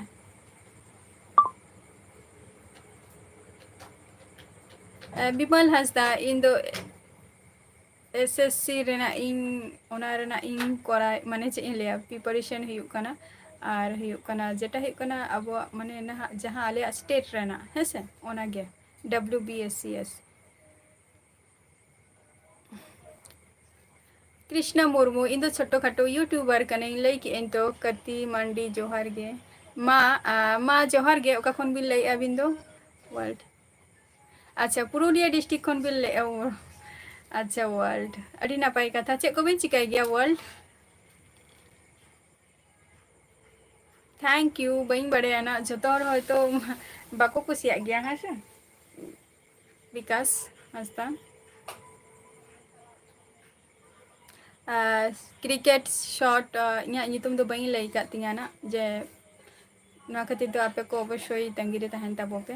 ᱮ, ᱵᱤᱢᱚᱞ ᱦᱟᱸᱥᱫᱟ, ᱤᱧ ᱫᱚ SSC ᱨᱮᱱᱟᱜ ᱤᱧ, ᱚᱱᱟ ᱨᱮᱱᱟᱜ ᱤᱧ ᱠᱚᱨᱟᱣ, ᱢᱟᱱᱮ ᱪᱮᱫ ᱤᱧ ᱞᱟᱹᱭᱟ, preparation ᱦᱩᱭᱩᱜ ᱠᱟᱱᱟ᱾ ᱟᱨ ᱦᱩᱭᱩᱜ ᱠᱟᱱᱟ, ᱡᱮᱴᱟ ᱦᱩᱭᱩᱜ ᱠᱟᱱᱟ ᱟᱵᱚᱣᱟᱜ ᱢᱟᱱᱮ ᱱᱟᱦᱟᱜ ᱡᱟᱦᱟᱸ ᱟᱞᱮᱭᱟᱜ state ᱨᱮᱱᱟᱜ, ᱦᱮᱸ ᱥᱮ, ᱚᱱᱟᱜᱮ, WBSCS᱾ ᱠᱨᱤᱥᱱᱟ ᱢᱩᱨᱢᱩ, ᱤᱧ ᱫᱚ ᱪᱷᱳᱴᱳ ᱠᱷᱟᱴᱳ YouTuber ᱠᱟᱹᱱᱟᱹᱧ, ᱞᱟᱹᱭ ᱠᱮᱜᱼᱟᱹᱧ ᱛᱚ᱾ ᱠᱟᱹᱛᱤ ᱢᱟᱱᱰᱤ, ᱡᱚᱦᱟᱨ ᱜᱮ᱾ ᱢᱟ, ᱟ, ᱢᱟ ᱡᱚᱦᱟᱨ ᱜᱮ, ᱚᱠᱟ ᱠᱷᱚᱱ ᱵᱤᱱ ᱞᱟᱹᱭᱮᱫᱼᱟ ᱟᱹᱵᱤᱱ ᱫᱚ? ᱳᱣᱟᱨᱞᱰ᱾ ᱟᱪᱪᱷᱟ, ᱯᱩᱨᱩᱞᱤᱭᱟᱹ ᱰᱤᱥᱴᱨᱤᱠᱴ ᱠᱷᱚᱱ ᱵᱤᱱ ᱞᱟᱹᱭᱮᱫᱼᱟ? ᱳ, ᱟᱪᱪᱷᱟ, ᱳᱣᱟᱨᱞᱰ, ᱟᱹᱰᱤ ᱱᱟᱯᱟᱭ ᱠᱟᱛᱷᱟ᱾ ᱪᱮᱫ ᱠᱚᱵᱤᱱ ᱪᱤᱠᱟᱹᱭ ᱜᱮᱭᱟ ᱳᱣᱟᱨᱞᱰ? Thank U. ᱵᱟᱹᱧ ᱵᱟᱲᱟᱭᱟ ᱱᱟᱜ, ᱡᱷᱚᱛᱚ ᱦᱚᱲ ᱦᱚᱭᱛᱳ ᱵᱟᱠᱚ ᱠᱩᱥᱤᱭᱟᱜ ᱜᱮᱭᱟ, ᱦᱮᱸ ᱥᱮ? ᱵᱤᱠᱟᱥ ᱦᱟᱸᱥᱫᱟ᱾ ᱟᱨ ᱠᱨᱤᱠᱮᱴ ᱥᱚᱴ, ᱤᱧᱟᱹᱜ ᱧᱩᱛᱩᱢ ᱫᱚ ᱵᱟᱹᱧ ᱞᱟᱹᱭ ᱟᱠᱟᱫ ᱛᱤᱧᱟᱹ ᱱᱟᱜ, ᱡᱮ ᱱᱚᱣᱟ ᱠᱷᱟᱹᱛᱤᱨ ᱫᱚ ᱟᱯᱮ ᱠᱚ ᱚᱵᱚᱥᱥᱳᱭ ᱛᱟᱺᱜᱤ ᱨᱮ ᱛᱟᱦᱮᱱ ᱛᱟᱵᱚ ᱯᱮ᱾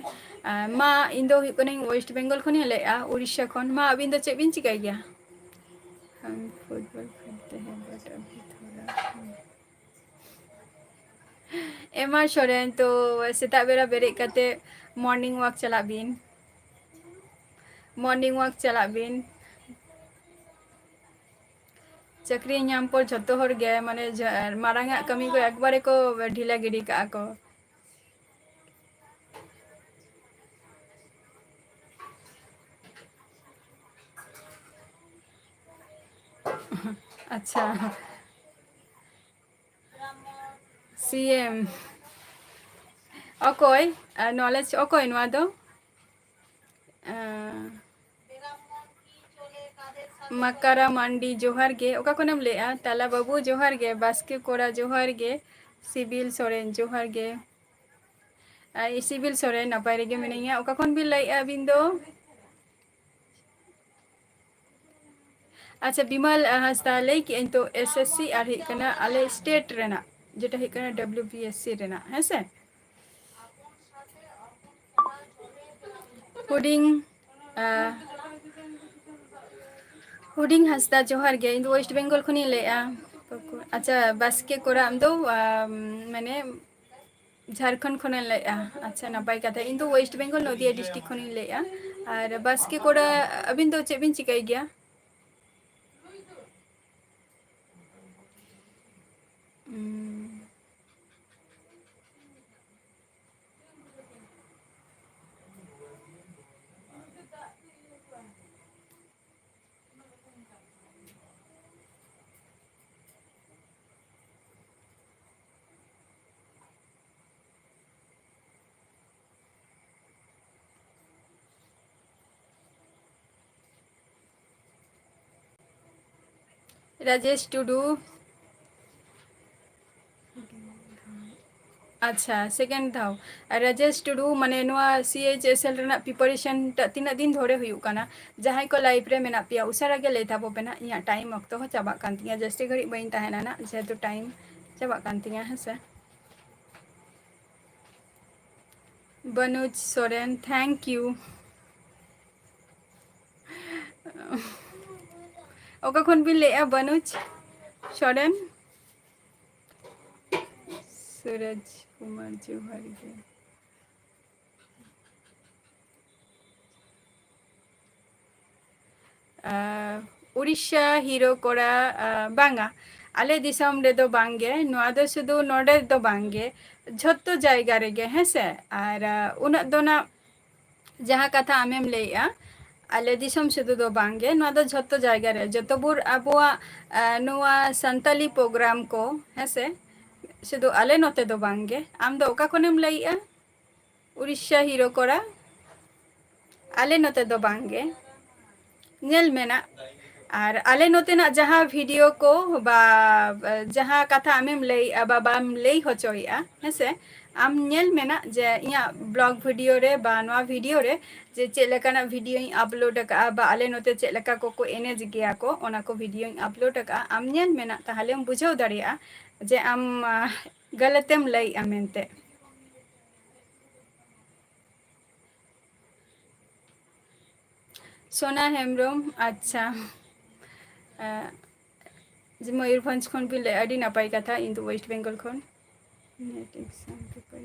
ᱟᱨ ᱢᱟ, ᱤᱧ ᱫᱚ ᱦᱩᱭᱩᱜ ᱠᱟᱹᱱᱟᱹᱧ ᱳᱭᱮᱥᱴ ᱵᱮᱝᱜᱚᱞ ᱠᱷᱚᱱᱤᱧ ᱞᱟᱹᱭᱮᱫᱼᱟ, ᱩᱲᱤᱥᱥᱟ ᱠᱷᱚᱱ᱾ ᱢᱟ, ᱟᱹᱵᱤᱱ ᱫᱚ ᱪᱮᱫ ᱵᱤᱱ ᱪᱤᱠᱟᱹᱭ ᱜᱮᱭᱟ? ᱦᱮᱸ, ᱯᱷᱩᱴᱵᱚᱞ ᱠᱷᱮᱞᱛᱮ ᱦᱮᱸ, but ᱟᱵᱷᱤ ᱛᱷᱚᱲᱟ, ᱦᱮᱸ᱾ ᱮᱢᱟᱨ ᱥᱚᱨᱮᱱ, ᱛᱚ ᱥᱮᱛᱟᱜ ᱵᱮᱲᱟ ᱵᱮᱨᱮᱫ ᱠᱟᱛᱮ ᱢᱚᱨᱱᱤᱝ ᱣᱟᱠ ᱪᱟᱞᱟᱜ ᱵᱤᱱ, ᱢᱚᱨᱱᱤᱝ ᱣᱟᱠ ᱪᱟᱞᱟᱜ ᱵᱤᱱ᱾ ᱪᱟᱹᱠᱨᱤ ᱧᱟᱢ ᱯᱚᱨ ᱡᱷᱚᱛᱚ ᱦᱚᱲ ᱜᱮ, ᱢᱟᱱᱮ, ᱡᱟ-, ᱢᱟᱨᱟᱝ ᱟᱜ ᱠᱟᱹᱢᱤ ᱠᱚ ᱮᱠᱵᱟᱨᱮ ᱠᱚ ᱰᱷᱤᱞᱟᱹ ᱜᱤᱰᱤ ᱠᱟᱜᱼᱟ ᱠᱚ᱾ ᱟᱪᱪᱷᱟ᱾ ᱥᱤ ᱮᱢ᱾ ᱚᱠᱚᱭ? ᱟᱨ ᱱᱚᱞᱮᱡᱽ ᱚᱠᱚᱭ ᱱᱚᱣᱟ ᱫᱚ? ᱟᱸ, ᱢᱟᱠᱟᱨᱟ ᱢᱟᱱᱰᱤ, ᱡᱚᱦᱟᱨ ᱜᱮ᱾ ᱚᱠᱟ ᱠᱷᱚᱱᱮᱢ ᱞᱟᱹᱭᱮᱜᱼᱟ? ᱛᱟᱞᱟ ᱵᱟᱹᱵᱩ, ᱡᱚᱦᱟᱨ ᱜᱮ᱾ ᱵᱟᱥᱠᱮ ᱠᱚᱲᱟ, ᱡᱚᱦᱟᱨ ᱜᱮ᱾ ᱥᱤᱵᱤᱞ ᱥᱚᱨᱮᱱ, ᱡᱚᱦᱟᱨ ᱜᱮ᱾ ᱟᱨ ᱥᱤᱵᱤᱞ ᱥᱚᱨᱮᱱ, ᱱᱟᱯᱟᱭ ᱨᱮᱜᱮ ᱢᱤᱱᱟᱹᱧᱟ᱾ ᱚᱠᱟ ᱠᱷᱚᱱ ᱵᱤᱱ ᱞᱟᱹᱭᱮᱜᱼᱟ ᱟᱹᱵᱤᱱ ᱫᱚ? ᱟᱪᱪᱷᱟ, ᱵᱤᱢᱚᱞ, ᱟᱸ, ᱦᱟᱸᱥᱫᱟ, ᱞᱟᱹᱭ ᱠᱮᱜᱼᱟᱹᱧ ᱛᱚ, ᱮᱥ ᱮᱥ ᱥᱤ ᱟᱨ ᱦᱩᱭᱩᱜ ᱠᱟᱱᱟ ᱟᱞᱮ ᱥᱴᱮᱴ ᱨᱮᱱᱟᱜ, ᱡᱮᱴᱟ ᱦᱩᱭᱩᱜ ᱠᱟᱱᱟ ᱰᱟᱵᱞᱤᱭᱩ ᱵᱤ ᱮᱥ ᱥᱤ ᱨᱮᱱᱟᱜ, ᱦᱮᱸ ᱥᱮ? ᱦᱩᱰᱤᱧ, ᱟᱸ, ᱦᱩᱰᱤᱧ ᱦᱟᱸᱥᱫᱟ, ᱡᱚᱦᱟᱨ ᱜᱮ᱾ ᱤᱧ ᱫᱚ ᱳᱭᱮᱥᱴ ᱵᱮᱝᱜᱚᱞ ᱠᱷᱚᱱᱤᱧ ᱞᱟᱹᱭᱮᱜᱼᱟ᱾ ᱟᱪᱪᱷᱟ, ᱵᱟᱥᱠᱮ ᱠᱚᱲᱟ, ᱟᱢ ᱫᱚ, ᱟᱸ, ᱢᱟᱱᱮ, ᱡᱷᱟᱲᱠᱷᱚᱸᱰ ᱠᱷᱚᱱᱮᱢ ᱞᱟᱹᱭᱮᱜᱼᱟ᱾ ᱟᱪᱪᱷᱟ, ᱱᱟᱯᱟᱭ ᱠᱟᱛᱷᱟ᱾ ᱤᱧ ᱫᱚ ᱳᱭᱮᱥᱴ ᱵᱮᱝᱜᱚᱞ, ᱱᱚᱫᱤᱭᱟ ᱰᱤᱥᱴᱨᱤᱠᱴ ᱠᱷᱚᱱᱤᱧ ᱞᱟᱹᱭᱮᱜᱼᱟ᱾ ᱟᱨ ᱵᱟᱥᱠᱮ ᱠᱚᱲᱟ, ᱟᱹᱵᱤᱱ ᱫᱚ ᱪᱮᱫ ᱵᱤᱱ ᱪᱤᱠᱟᱹᱭ ᱜᱮᱭᱟ? ᱩᱸ᱾ ᱨᱟᱡᱮᱥ ᱴᱩᱰᱩ᱾ ᱟᱪᱪᱷᱟ, second ᱫᱷᱟᱣ᱾ ᱟᱨ ᱨᱟᱡᱮᱥ ᱴᱩᱰᱩ, ᱢᱟᱱᱮ ᱱᱚᱣᱟ C H S L ᱨᱮᱱᱟᱜ preparation ᱴᱟᱜ ᱛᱤᱱᱟᱹᱜ ᱫᱤᱱ ᱫᱷᱚᱨᱮ ᱦᱩᱭᱩᱜ ᱠᱟᱱᱟ? ᱡᱟᱦᱟᱸᱭ ᱠᱚ live ᱨᱮ ᱢᱮᱱᱟᱜ ᱯᱮᱭᱟ, ᱩᱥᱟᱹᱨᱟ ᱜᱮ ᱞᱟᱹᱭ ᱛᱟᱵᱚ ᱯᱮ ᱱᱟᱜ᱾ ᱤᱧᱟᱹᱜ time ᱚᱠᱛᱚ ᱦᱚᱸ ᱪᱟᱵᱟᱜ ᱠᱟᱱ ᱛᱤᱧᱟᱹ, ᱡᱟᱹᱥᱛᱤ ᱜᱷᱟᱹᱲᱤᱡ ᱵᱟᱹᱧ ᱛᱟᱦᱮᱱᱟ ᱱᱟᱜ, ᱡᱮᱦᱮᱛᱩ time ᱪᱟᱵᱟᱜ ᱠᱟᱱ ᱛᱤᱧᱟᱹ, ᱦᱮᱸ ᱥᱮ᱾ ᱵᱟᱱᱩᱡᱽ ᱥᱚᱨᱮᱱ, thank you᱾ ᱚᱠᱟ ᱠᱷᱚᱱ ᱵᱤᱱ ᱞᱟᱹᱭᱮᱜᱼᱟ, ᱵᱟᱱᱩᱡᱽ ᱥᱚᱨᱮᱱ? ᱥᱩᱨᱚᱡᱽ ᱠᱩᱢᱟᱨ, ᱡᱚᱦᱟᱨ ᱜᱮ᱾ ᱟᱨ ᱩᱲᱤᱥᱥᱟ ᱦᱤᱨᱳ ᱠᱚᱲᱟ, ᱟᱨ ᱵᱟᱝᱟ, ᱟᱞᱮ ᱫᱤᱥᱚᱢ ᱨᱮᱫᱚ ᱵᱟᱝᱜᱮ, ᱱᱚᱣᱟ ᱫᱚ ᱥᱩᱫᱷᱩ ᱱᱚᱰᱮ ᱫᱚ ᱵᱟᱝᱜᱮ, ᱡᱷᱚᱛᱚ ᱡᱟᱭᱜᱟ ᱨᱮᱜᱮ, ᱦᱮᱸ ᱥᱮ? ᱟᱨ, ᱟᱨ ᱩᱱᱟᱹᱜ ᱫᱚ ᱱᱟᱜ ᱡᱟᱦᱟᱸ ᱠᱟᱛᱷᱟ ᱟᱢᱮᱢ ᱞᱟᱹᱭᱮᱜᱼᱟ, ᱟᱞᱮ ᱫᱤᱥᱚᱢ ᱥᱩᱫᱷᱩ ᱫᱚ ᱵᱟᱝᱜᱮ, ᱱᱚᱣᱟ ᱫᱚ ᱡᱷᱚᱛᱚ ᱡᱟᱭᱜᱟ ᱨᱮ, ᱡᱚᱛᱚ ᱵᱷᱳᱨ ᱟᱵᱚᱣᱟᱜ, ᱟᱨ ᱱᱚᱣᱟ ᱥᱟᱱᱛᱟᱞᱤ program ᱠᱚ, ᱦᱮᱸ ᱥᱮ? ᱥᱩᱫᱷᱩ ᱟᱞᱮ ᱱᱚᱛᱮ ᱫᱚ ᱵᱟᱝᱜᱮ᱾ ᱟᱢ ᱫᱚ ᱚᱠᱟ ᱠᱷᱚᱱᱮᱢ ᱞᱟᱹᱭᱮᱜᱼᱟ? ᱩᱲᱤᱥᱥᱟ ᱦᱤᱨᱳ ᱠᱚᱲᱟ, ᱟᱞᱮ ᱱᱚᱛᱮ ᱫᱚ ᱵᱟᱝᱜᱮ᱾ ᱧᱮᱞ ᱢᱮ ᱱᱟᱜ, ᱟᱨ ᱟᱞᱮ ᱱᱚᱛᱮᱱᱟᱜ ᱡᱟᱦᱟᱸ video ᱠᱚ ᱵᱟ ᱡᱟᱦᱟᱸ ᱠᱟᱛᱷᱟ ᱟᱢᱮᱢ ᱞᱟᱹᱭᱮᱜᱼᱟ ᱵᱟ ᱵᱟᱢ ᱞᱟᱹᱭ ᱦᱚᱪᱚᱭᱮᱜᱼᱟ, ᱦᱮᱸ ᱥᱮ? ᱟᱢ ᱧᱮᱞ ᱢᱮ ᱱᱟᱜ ᱡᱮ ᱤᱧᱟᱹᱜ vlog video ᱨᱮ ᱵᱟ ᱱᱚᱣᱟ video ᱨᱮ ᱡᱮ ᱪᱮᱫ ᱞᱮᱠᱟᱱᱟᱜ videoᱧ upload ᱟᱠᱟᱫᱼᱟ ᱵᱟ ᱟᱞᱮ ᱱᱚᱛᱮ ᱪᱮᱫ ᱞᱮᱠᱟ ᱠᱚᱠᱚ ᱮᱱᱮᱡ ᱜᱮᱭᱟ ᱠᱚ, ᱚᱱᱟ ᱠᱚ videoᱧ upload ᱟᱠᱟᱫᱼᱟ᱾ ᱟᱢ ᱧᱮᱞ ᱢᱮ ᱱᱟᱜ, ᱛᱟᱦᱚᱞᱮᱢ ᱵᱩᱡᱷᱟᱹᱣ ᱫᱟᱲᱮᱭᱟᱜᱼᱟ ᱡᱮ ᱟᱢ, ᱟᱦ, ᱜᱟᱞᱟᱛᱮᱢ ᱞᱟᱹᱭᱮᱜᱼᱟ ᱢᱮᱱᱛᱮ᱾ ᱥᱳᱱᱟ ᱦᱮᱢᱵᱨᱚᱢ, ᱟᱪᱪᱷᱟ᱾ ᱮᱸ, ᱡᱮ ᱢᱚᱭᱩᱨᱵᱷᱚᱸᱡᱽ ᱠᱷᱚᱱ ᱵᱤᱱ ᱞᱟᱹᱭ, ᱟᱹᱰᱤ ᱱᱟᱯᱟᱭ ᱠᱟᱛᱷᱟ, ᱤᱧ ᱫᱚ West Bengal ᱠᱷᱚᱱ᱾ NET exam paper᱾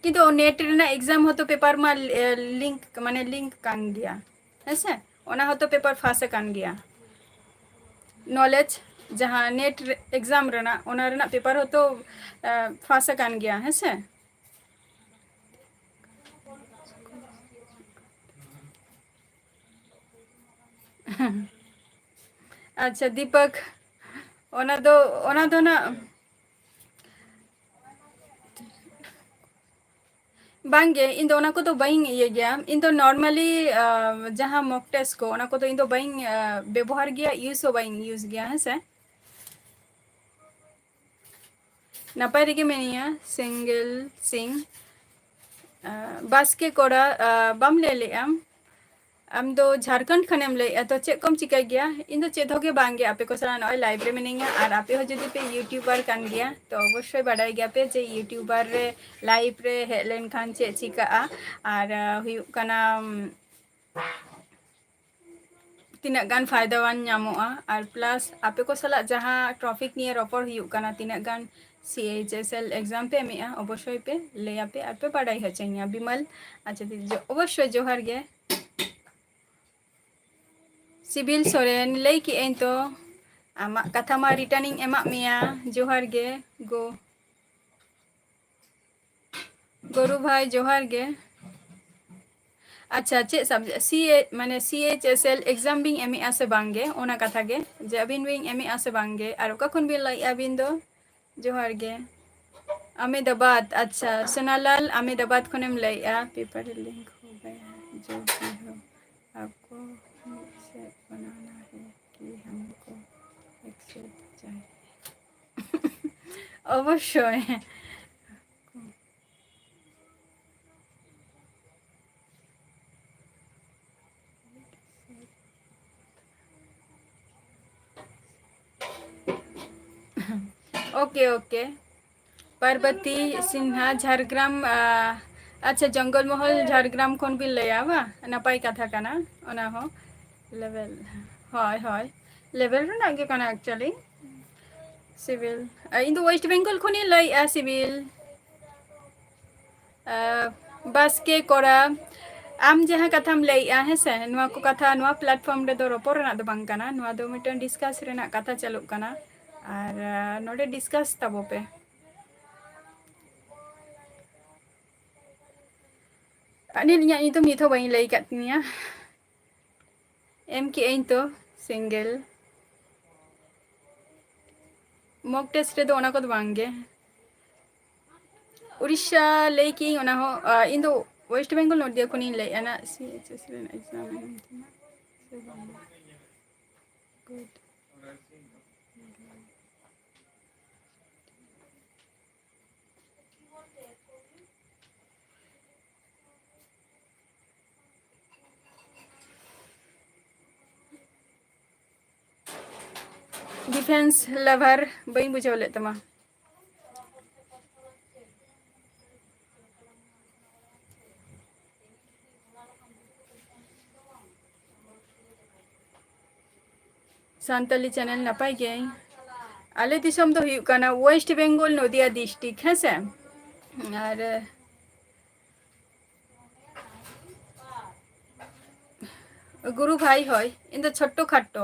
ᱠᱤᱱᱛᱩ NET ᱨᱮᱱᱟᱜ exam ᱦᱚᱸᱛᱚ paper ᱢᱟ, ᱮ, link, ᱢᱟᱱᱮ link ᱠᱟᱱ ᱜᱮᱭᱟ, ᱦᱮᱸ ᱥᱮ? ᱚᱱᱟ ᱦᱚᱸᱛᱚ paper ᱯᱷᱟᱥ ᱟᱠᱟᱱ ᱜᱮᱭᱟ᱾ Knowledge, ᱡᱟᱦᱟᱸ NET ᱨᱮ, exam ᱨᱮᱱᱟᱜ, ᱚᱱᱟ ᱨᱮᱱᱟᱜ paper ᱦᱚᱸᱛᱚ, ᱮ, ᱯᱷᱟᱥ ᱟᱠᱟᱱ ᱜᱮᱭᱟ, ᱦᱮᱸ ᱥᱮ? ᱟᱪᱪᱷᱟ, ᱫᱤᱯᱚᱠ, ᱚᱱᱟ ᱫᱚ, ᱚᱱᱟ ᱫᱚ ᱱᱟᱜ, ᱵᱟᱝᱜᱮ, ᱤᱧ ᱫᱚ ᱚᱱᱟ ᱠᱚᱫᱚ ᱵᱟᱹᱧ ᱤᱭᱟᱹ ᱜᱮᱭᱟ᱾ ᱤᱧ ᱫᱚ normally, ᱟᱸ, ᱡᱟᱦᱟᱸ mock test ᱠᱚ, ᱚᱱᱟ ᱠᱚᱫᱚ ᱤᱧ ᱫᱚ ᱵᱟᱹᱧ, ᱟᱸ, ᱵᱮᱵᱚᱦᱟᱨ ᱜᱮᱭᱟ, use ᱦᱚᱸ ᱵᱟᱹᱧ use ᱜᱮᱭᱟ, ᱦᱮᱸ ᱥᱮ᱾ ᱱᱟᱯᱟᱭ ᱨᱮᱜᱮ ᱢᱮᱱᱟᱧᱟ, ᱥᱮᱸᱜᱮᱞ ᱥᱤᱝ᱾ ᱟᱸ, ᱵᱟᱥᱠᱮ ᱠᱚᱲᱟ, ᱟᱸ, ᱵᱟᱢ ᱞᱟᱹᱭ ᱞᱮᱫᱼᱟ᱾ ᱟᱢ ᱫᱚ ᱡᱷᱟᱲᱠᱷᱚᱸᱰ ᱠᱷᱚᱱᱮᱢ ᱞᱟᱹᱭᱮᱫᱼᱟ, ᱛᱚ ᱪᱮᱫ ᱠᱚᱢ ᱪᱤᱠᱟᱹᱭ ᱜᱮᱭᱟ? ᱤᱧ ᱫᱚ ᱪᱮᱫ ᱦᱚᱸ ᱜᱮ ᱵᱟᱝ ᱜᱮ, ᱟᱯᱮ ᱠᱚ ᱥᱟᱞᱟᱜ ᱱᱚᱜᱼᱚᱭ live ᱨᱮ ᱢᱤᱱᱟᱹᱧᱟ᱾ ᱟᱨ ᱟᱯᱮ ᱦᱚᱸ ᱡᱩᱫᱤ ᱯᱮ YouTuber ᱠᱟᱱ ᱜᱮᱭᱟ, ᱛᱚ ᱚᱵᱚᱥᱥᱳᱭ ᱵᱟᱰᱟᱭ ᱜᱮᱭᱟᱯᱮ ᱡᱮ YouTuber ᱨᱮ, live ᱨᱮ ᱦᱮᱡ ᱞᱮᱱᱠᱷᱟᱱ ᱪᱮᱫ ᱪᱤᱠᱟᱹᱜᱼᱟ᱾ ᱟᱨ, ᱟᱸ, ᱦᱩᱭᱩᱜ ᱠᱟᱱᱟ, ᱛᱤᱱᱟᱹᱜ ᱜᱟᱱ ᱯᱷᱟᱭᱫᱟᱣᱟᱱ ᱧᱟᱢᱚᱜᱼᱟ᱾ ᱟᱨ plus ᱟᱯᱮ ᱠᱚ ᱥᱟᱞᱟᱜ ᱡᱟᱦᱟᱸ topic ᱱᱤᱭᱮ ᱨᱚᱯᱚᱲ ᱦᱩᱭᱩᱜ ᱠᱟᱱᱟ, ᱛᱤᱱᱟᱹᱜ ᱜᱟᱱ C H S L exam ᱯᱮ ᱮᱢᱮᱜᱼᱟ, ᱚᱵᱚᱥᱥᱳᱭ ᱯᱮ ᱞᱟᱹᱭᱟᱯᱮ ᱟᱨ ᱯᱮ ᱵᱟᱰᱟᱭ ᱦᱚᱪᱚᱧᱟ ᱵᱤᱢᱚᱞ᱾ ᱟᱪᱪᱷᱟ ᱫᱤᱫᱤ, ᱡᱚ-, ᱚᱵᱚᱥᱥᱳᱭ ᱡᱚᱦᱟᱨ ᱜᱮ᱾ ᱥᱤᱵᱤᱞ ᱥᱚᱨᱮᱱ, ᱞᱟᱹᱭ ᱠᱮᱜᱼᱟᱹᱧ ᱛᱚ, ᱟᱢᱟᱜ ᱠᱟᱛᱷᱟ ᱢᱟ return ᱤᱧ ᱮᱢᱟᱜ ᱢᱮᱭᱟ᱾ ᱡᱚᱦᱟᱨ ᱜᱮ ᱜᱳ᱾ ᱜᱳᱨᱩ ᱵᱷᱟᱭ, ᱡᱚᱦᱟᱨ ᱜᱮ᱾ ᱟᱪᱪᱷᱟ, ᱪᱮᱫ subject? C A, ᱢᱟᱱᱮ C H S L exam ᱵᱤᱱ ᱮᱢᱮᱜᱼᱟ ᱥᱮ ᱵᱟᱝ ᱜᱮ? ᱚᱱᱟ ᱠᱟᱛᱷᱟ ᱜᱮ, ᱡᱮ ᱟᱹᱵᱤᱱ ᱵᱤᱱ ᱮᱢᱮᱜᱼᱟ ᱥᱮ ᱵᱟᱝ ᱜᱮ? ᱟᱨ ᱚᱠᱟ ᱠᱷᱚᱱ ᱵᱤᱱ ᱞᱟᱹᱭᱮᱜᱼᱟ ᱟᱹᱵᱤᱱ ᱫᱚ? ᱡᱚᱦᱟᱨ ᱜᱮ᱾ ᱟᱢᱮᱫᱟᱵᱟᱫᱽ, ᱟᱪᱪᱷᱟ, ᱥᱳᱱᱟᱞᱟᱞ ᱟᱢᱮᱫᱟᱵᱟᱫᱽ ᱠᱷᱚᱱᱮᱢ ᱞᱟᱹᱭᱮᱜᱼᱟ᱾ Paper link ᱦᱳ ᱜᱟᱭᱟ ᱦᱟᱭ, ᱡᱚ ᱵᱷᱤ ᱦᱳ, ᱟᱯᱠᱳ ᱢᱤᱫ ᱥᱮᱫ ᱵᱟᱱᱟᱱᱟ ᱦᱟᱭ ᱠᱤ ᱦᱟᱢᱠᱳ ᱮᱠ ᱥᱟᱛᱷ ᱪᱟᱦᱤᱭᱮ᱾ ᱚᱵᱚᱥᱥᱳᱭ᱾ OK, OK. ᱯᱟᱨᱵᱚᱛᱤ ᱥᱤᱱᱦᱟ, ᱡᱷᱟᱲᱜᱨᱟᱢ, ᱟ, ᱟᱪᱪᱷᱟ, ᱡᱚᱝᱜᱚᱞ ᱢᱚᱦᱚᱞ, ᱡᱷᱟᱲᱜᱨᱟᱢ ᱠᱷᱚᱱ ᱵᱤᱱ ᱞᱟᱹᱭᱟ ᱵᱟ? ᱱᱟᱯᱟᱭ ᱠᱟᱛᱷᱟ ᱠᱟᱱᱟ ᱚᱱᱟ ᱦᱚᱸ᱾ Level, ᱦᱳᱭ, ᱦᱳᱭ, level ᱨᱮᱱᱟᱜ ᱜᱮ ᱠᱟᱱᱟ actually᱾ ᱥᱤᱵᱤᱞ, ᱟ, ᱤᱧ ᱫᱚ West Bengal ᱠᱷᱚᱱᱤᱧ ᱞᱟᱹᱭᱮᱜᱼᱟ, ᱥᱤᱵᱤᱞ᱾ ᱟ, ᱵᱟᱥᱠᱮ ᱠᱚᱲᱟ, ᱟᱢ ᱡᱟᱦᱟᱸ ᱠᱟᱛᱷᱟᱢ ᱞᱟᱹᱭᱮᱜᱼᱟ, ᱦᱮᱸ ᱥᱮ, ᱱᱚᱣᱟ ᱠᱚ ᱠᱟᱛᱷᱟ ᱱᱚᱣᱟ platform ᱨᱮᱫᱚ ᱨᱚᱯᱚᱲ ᱨᱮᱱᱟᱜ ᱫᱚ ᱵᱟᱝ ᱠᱟᱱᱟ, ᱱᱚᱣᱟ ᱫᱚ ᱢᱤᱫᱴᱮᱱ discuss ᱨᱮᱱᱟᱜ ᱠᱟᱛᱷᱟ ᱪᱟᱹᱞᱩᱜ ᱠᱟᱱᱟ᱾ ᱟᱨ, ᱟ, ᱱᱚᱰᱮ discuss ᱛᱟᱵᱚ ᱯᱮ᱾ ᱟᱹᱱᱤᱞ, ᱤᱧᱟᱹᱜ ᱧᱩᱛᱩᱢ ᱱᱤᱛ ᱦᱚᱸ ᱵᱟᱹᱧ ᱞᱟᱹᱭ ᱟᱠᱟᱫ ᱛᱤᱧᱟᱹ᱾ ᱮᱢ ᱠᱮᱜᱼᱟᱹᱧ ᱛᱚ, ᱥᱮᱸᱜᱮᱞ᱾ Mock test ᱨᱮᱫᱚ ᱚᱱᱟ ᱠᱚᱫᱚ ᱵᱟᱝ ᱜᱮ᱾ ᱩᱲᱤᱥᱥᱟ ᱞᱟᱹᱭ ᱠᱤᱧ, ᱚᱱᱟ ᱦᱚᱸ, ᱟ, ᱤᱧ ᱫᱚ West Bengal ᱱᱚᱫᱤᱭᱟ ᱠᱷᱚᱱᱤᱧ ᱞᱟᱹᱭᱮᱫᱼᱟ ᱱᱟ᱾ C H S C ᱨᱮᱱᱟᱜ exam ᱮᱢ ᱦᱩᱭ ᱠᱟᱱᱟ ᱥᱮ ᱵᱟᱝ? Good. Defence lover ᱵᱟᱹᱧ ᱵᱩᱡᱷᱟᱹᱣ ᱞᱮᱫ ᱛᱟᱢᱟ᱾ ᱥᱟᱱᱛᱟᱞᱤ channel ᱱᱟᱯᱟᱭ ᱜᱮᱭᱟᱹᱧ᱾ ᱟᱞᱮ ᱫᱤᱥᱚᱢ ᱫᱚ ᱦᱩᱭᱩᱜ ᱠᱟᱱᱟ West Bengal, ᱱᱚᱫᱤᱭᱟ district, ᱦᱮᱸ ᱥᱮ? ᱟᱨ ᱜᱩᱨᱩ ᱵᱷᱟᱭ ᱦᱚᱭ, ᱤᱧ ᱫᱚ ᱪᱷᱳᱴᱴᱳ ᱠᱷᱟᱴᱴᱳ,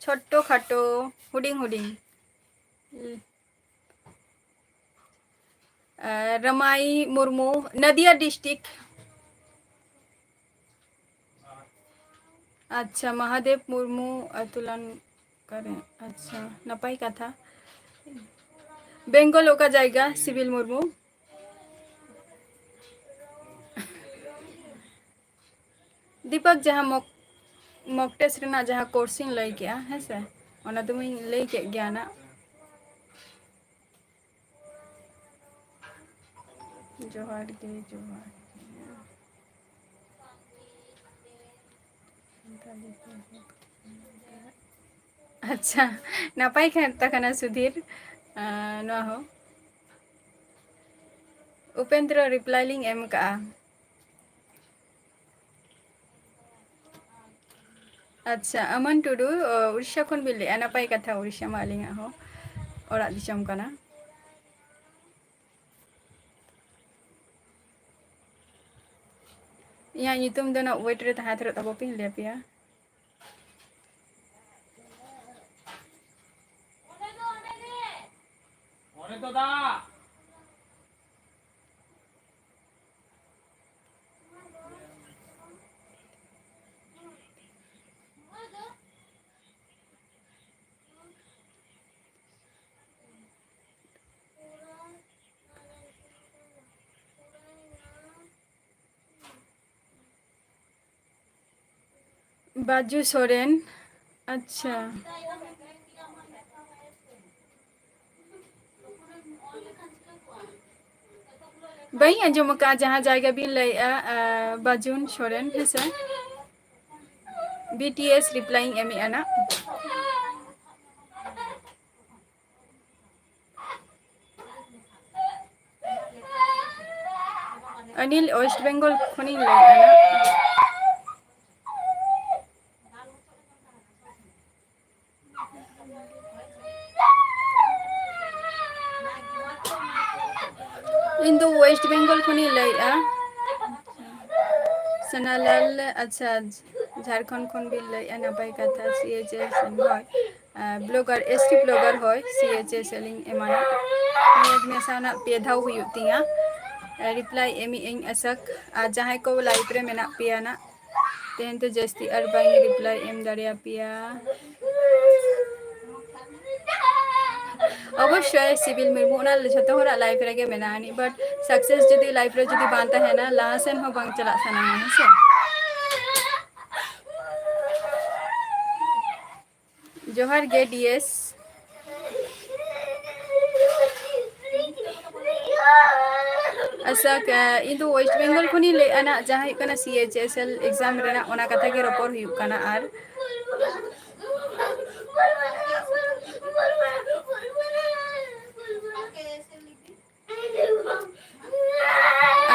ᱪᱷᱳᱴᱴᱳ ᱠᱷᱟᱴᱳ, ᱦᱩᱰᱤᱧ ᱦᱩᱰᱤᱧ᱾ ᱟᱨ ᱨᱟᱢᱟᱭ ᱢᱩᱨᱢᱩ, ᱱᱚᱫᱤᱭᱟ district᱾ ᱟᱪᱪᱷᱟ, ᱢᱟᱦᱟᱫᱮᱵ ᱢᱩᱨᱢᱩ, ᱟᱹᱛᱩ ᱞᱟᱱ ᱚᱠᱟᱨᱮ? ᱟᱪᱪᱷᱟ, ᱱᱟᱯᱟᱭ ᱠᱟᱛᱷᱟ᱾ Bengal ᱚᱠᱟ ᱡᱟᱭᱜᱟ, ᱥᱤᱵᱤᱞ ᱢᱩᱨᱢᱩ? ᱫᱤᱯᱚᱠ, ᱡᱟᱦᱟᱸ mock, mock test ᱨᱮᱱᱟᱜ ᱡᱟᱦᱟᱸ course ᱤᱧ ᱞᱟᱹᱭ ᱠᱮᱜᱼᱟ, ᱦᱮᱸ ᱥᱮ, ᱚᱱᱟ ᱫᱚᱢᱟᱧ ᱞᱟᱹᱭ ᱠᱮᱫ ᱜᱮᱭᱟ ᱱᱟᱜ᱾ ᱡᱚᱦᱟᱨ ᱜᱮ, ᱡᱚᱦᱟᱨ ᱜᱮ᱾ ᱟᱪᱪᱷᱟ, ᱱᱟᱯᱟᱭ ᱠᱟᱛᱷᱟ ᱠᱟᱱᱟ ᱥᱩᱫᱷᱤᱨ, ᱟᱸ, ᱱᱚᱣᱟ ᱦᱚᱸ᱾ ᱩᱯᱮᱱᱫᱨᱚ reply ᱞᱤᱧ ᱮᱢ ᱠᱟᱜᱼᱟ᱾ ᱟᱪᱪᱷᱟ, ᱟᱢᱟᱱ ᱴᱩᱰᱩ, ᱚ, ᱩᱲᱤᱥᱥᱟ ᱠᱷᱚᱱ ᱵᱤᱱ ᱞᱟᱹᱭᱮᱜᱼᱟ᱾ ᱱᱟᱯᱟᱭ ᱠᱟᱛᱷᱟ, ᱩᱲᱤᱥᱥᱟ ᱢᱟ ᱟᱹᱞᱤᱧᱟᱜ ᱦᱚᱸ ᱚᱲᱟᱜ ᱫᱤᱥᱚᱢ ᱠᱟᱱᱟ᱾ ᱤᱧᱟᱹᱜ ᱧᱩᱛᱩᱢ ᱫᱚ ᱱᱟᱜ wait ᱨᱮ ᱛᱟᱦᱮᱸ ᱦᱟᱛᱟᱲᱚᱜ ᱛᱟᱵᱚ ᱯᱮ, ᱞᱟᱹᱭ ᱟᱯᱮᱭᱟ᱾ ᱵᱟᱡᱩ ᱥᱚᱨᱮᱱ᱾ ᱟᱪᱪᱷᱟ, ᱵᱟᱹᱧ ᱟᱸᱡᱚᱢ ᱟᱠᱟᱫᱼᱟ ᱡᱟᱦᱟᱸ ᱡᱟᱭᱜᱟ ᱵᱤᱱ ᱞᱟᱹᱭᱮᱫᱼᱟ, ᱟᱸ, ᱵᱟᱡᱩᱱ ᱥᱚᱨᱮᱱ, ᱦᱮᱸᱥᱮ? ᱵᱤ ᱴᱤ ᱮᱥ reply ᱤᱧ ᱮᱢᱮᱫᱼᱟ ᱱᱟᱜ᱾ ᱚᱱᱤᱞ, West Bengal ᱠᱷᱚᱱᱤᱧ ᱞᱟᱹᱭᱮᱫᱼᱟ ᱱᱟᱜ᱾ ᱤᱧ ᱫᱚ West Bengal ᱠᱷᱚᱱᱤᱧ ᱞᱟᱹᱭᱮᱫᱼᱟ᱾ ᱥᱳᱱᱟᱞᱟᱞ, ᱟᱪᱪᱷᱟ, ᱡᱷᱟᱲᱠᱷᱚᱸᱰ ᱠᱷᱚᱱ ᱵᱤᱱ ᱞᱟᱹᱭᱮᱫᱼᱟ, ᱱᱟᱯᱟᱭ ᱠᱟᱛᱷᱟ, ᱥᱤ ᱮᱪ ᱮᱥ ᱦᱳᱭ᱾ ᱟᱨ blogger, ᱮᱥ ᱴᱤ blogger ᱦᱳᱭ, ᱥᱤ ᱮᱪ ᱮᱥ ᱞᱤᱧ ᱮᱢᱟᱱᱟ᱾ ᱱᱤᱭᱟᱹ ᱢᱮᱥᱟ ᱱᱟᱜ ᱯᱮ ᱫᱷᱟᱣ ᱦᱩᱭᱩᱜ ᱛᱤᱧᱟ᱾ reply ᱮᱢᱮᱜ ᱟᱹᱧ ᱟᱥᱟᱠ᱾ ᱟᱨ ᱡᱟᱦᱟᱸᱭ ᱠᱚ live ᱨᱮ ᱢᱮᱱᱟᱜ ᱯᱮᱭᱟ ᱱᱟᱜ, ᱛᱮᱦᱮᱧ ᱫᱚ ᱡᱟᱹᱥᱛᱤ ᱟᱨ ᱵᱟᱝ reply ᱮᱢ ᱫᱟᱲᱮᱭᱟᱯᱮᱭᱟ᱾ ᱚᱵᱚᱥᱥᱳᱭ ᱥᱤᱵᱤᱞ ᱢᱩᱨᱢᱩ ᱚᱱᱟ ᱡᱷᱚᱛᱚ ᱦᱚᱲᱟᱜ life ᱨᱮᱜᱮ ᱢᱮᱱᱟᱜᱼᱟ ᱟᱹᱱᱤᱡ, but success ᱡᱩᱫᱤ life ᱨᱮ ᱡᱩᱫᱤ ᱵᱟᱝ ᱛᱟᱦᱮᱱᱟ, ᱞᱟᱦᱟ ᱥᱮᱱ ᱦᱚᱸ ᱵᱟᱝ ᱪᱟᱞᱟᱜ ᱥᱟᱱᱟᱢᱟ, ᱦᱮᱸ ᱥᱮ? ᱡᱚᱦᱟᱨ ᱜᱮ ᱰᱤ ᱮᱥ᱾ ᱟᱪᱪᱷᱟ, ᱠᱟ-, ᱤᱧ ᱫᱚ West Bengal ᱠᱷᱚᱱᱤᱧ ᱞᱟᱹᱭᱮᱫᱼᱟ ᱱᱟᱜ, ᱡᱟᱦᱟᱸ ᱦᱩᱭᱩᱜ ᱠᱟᱱᱟ ᱥᱤ ᱮᱪ ᱮᱥ ᱮᱞ exam ᱨᱮᱱᱟᱜ, ᱚᱱᱟ ᱠᱟᱛᱷᱟ ᱜᱮ ᱨᱚᱯᱚᱲ ᱦᱩᱭᱩᱜ ᱠᱟᱱᱟ᱾ ᱟᱨ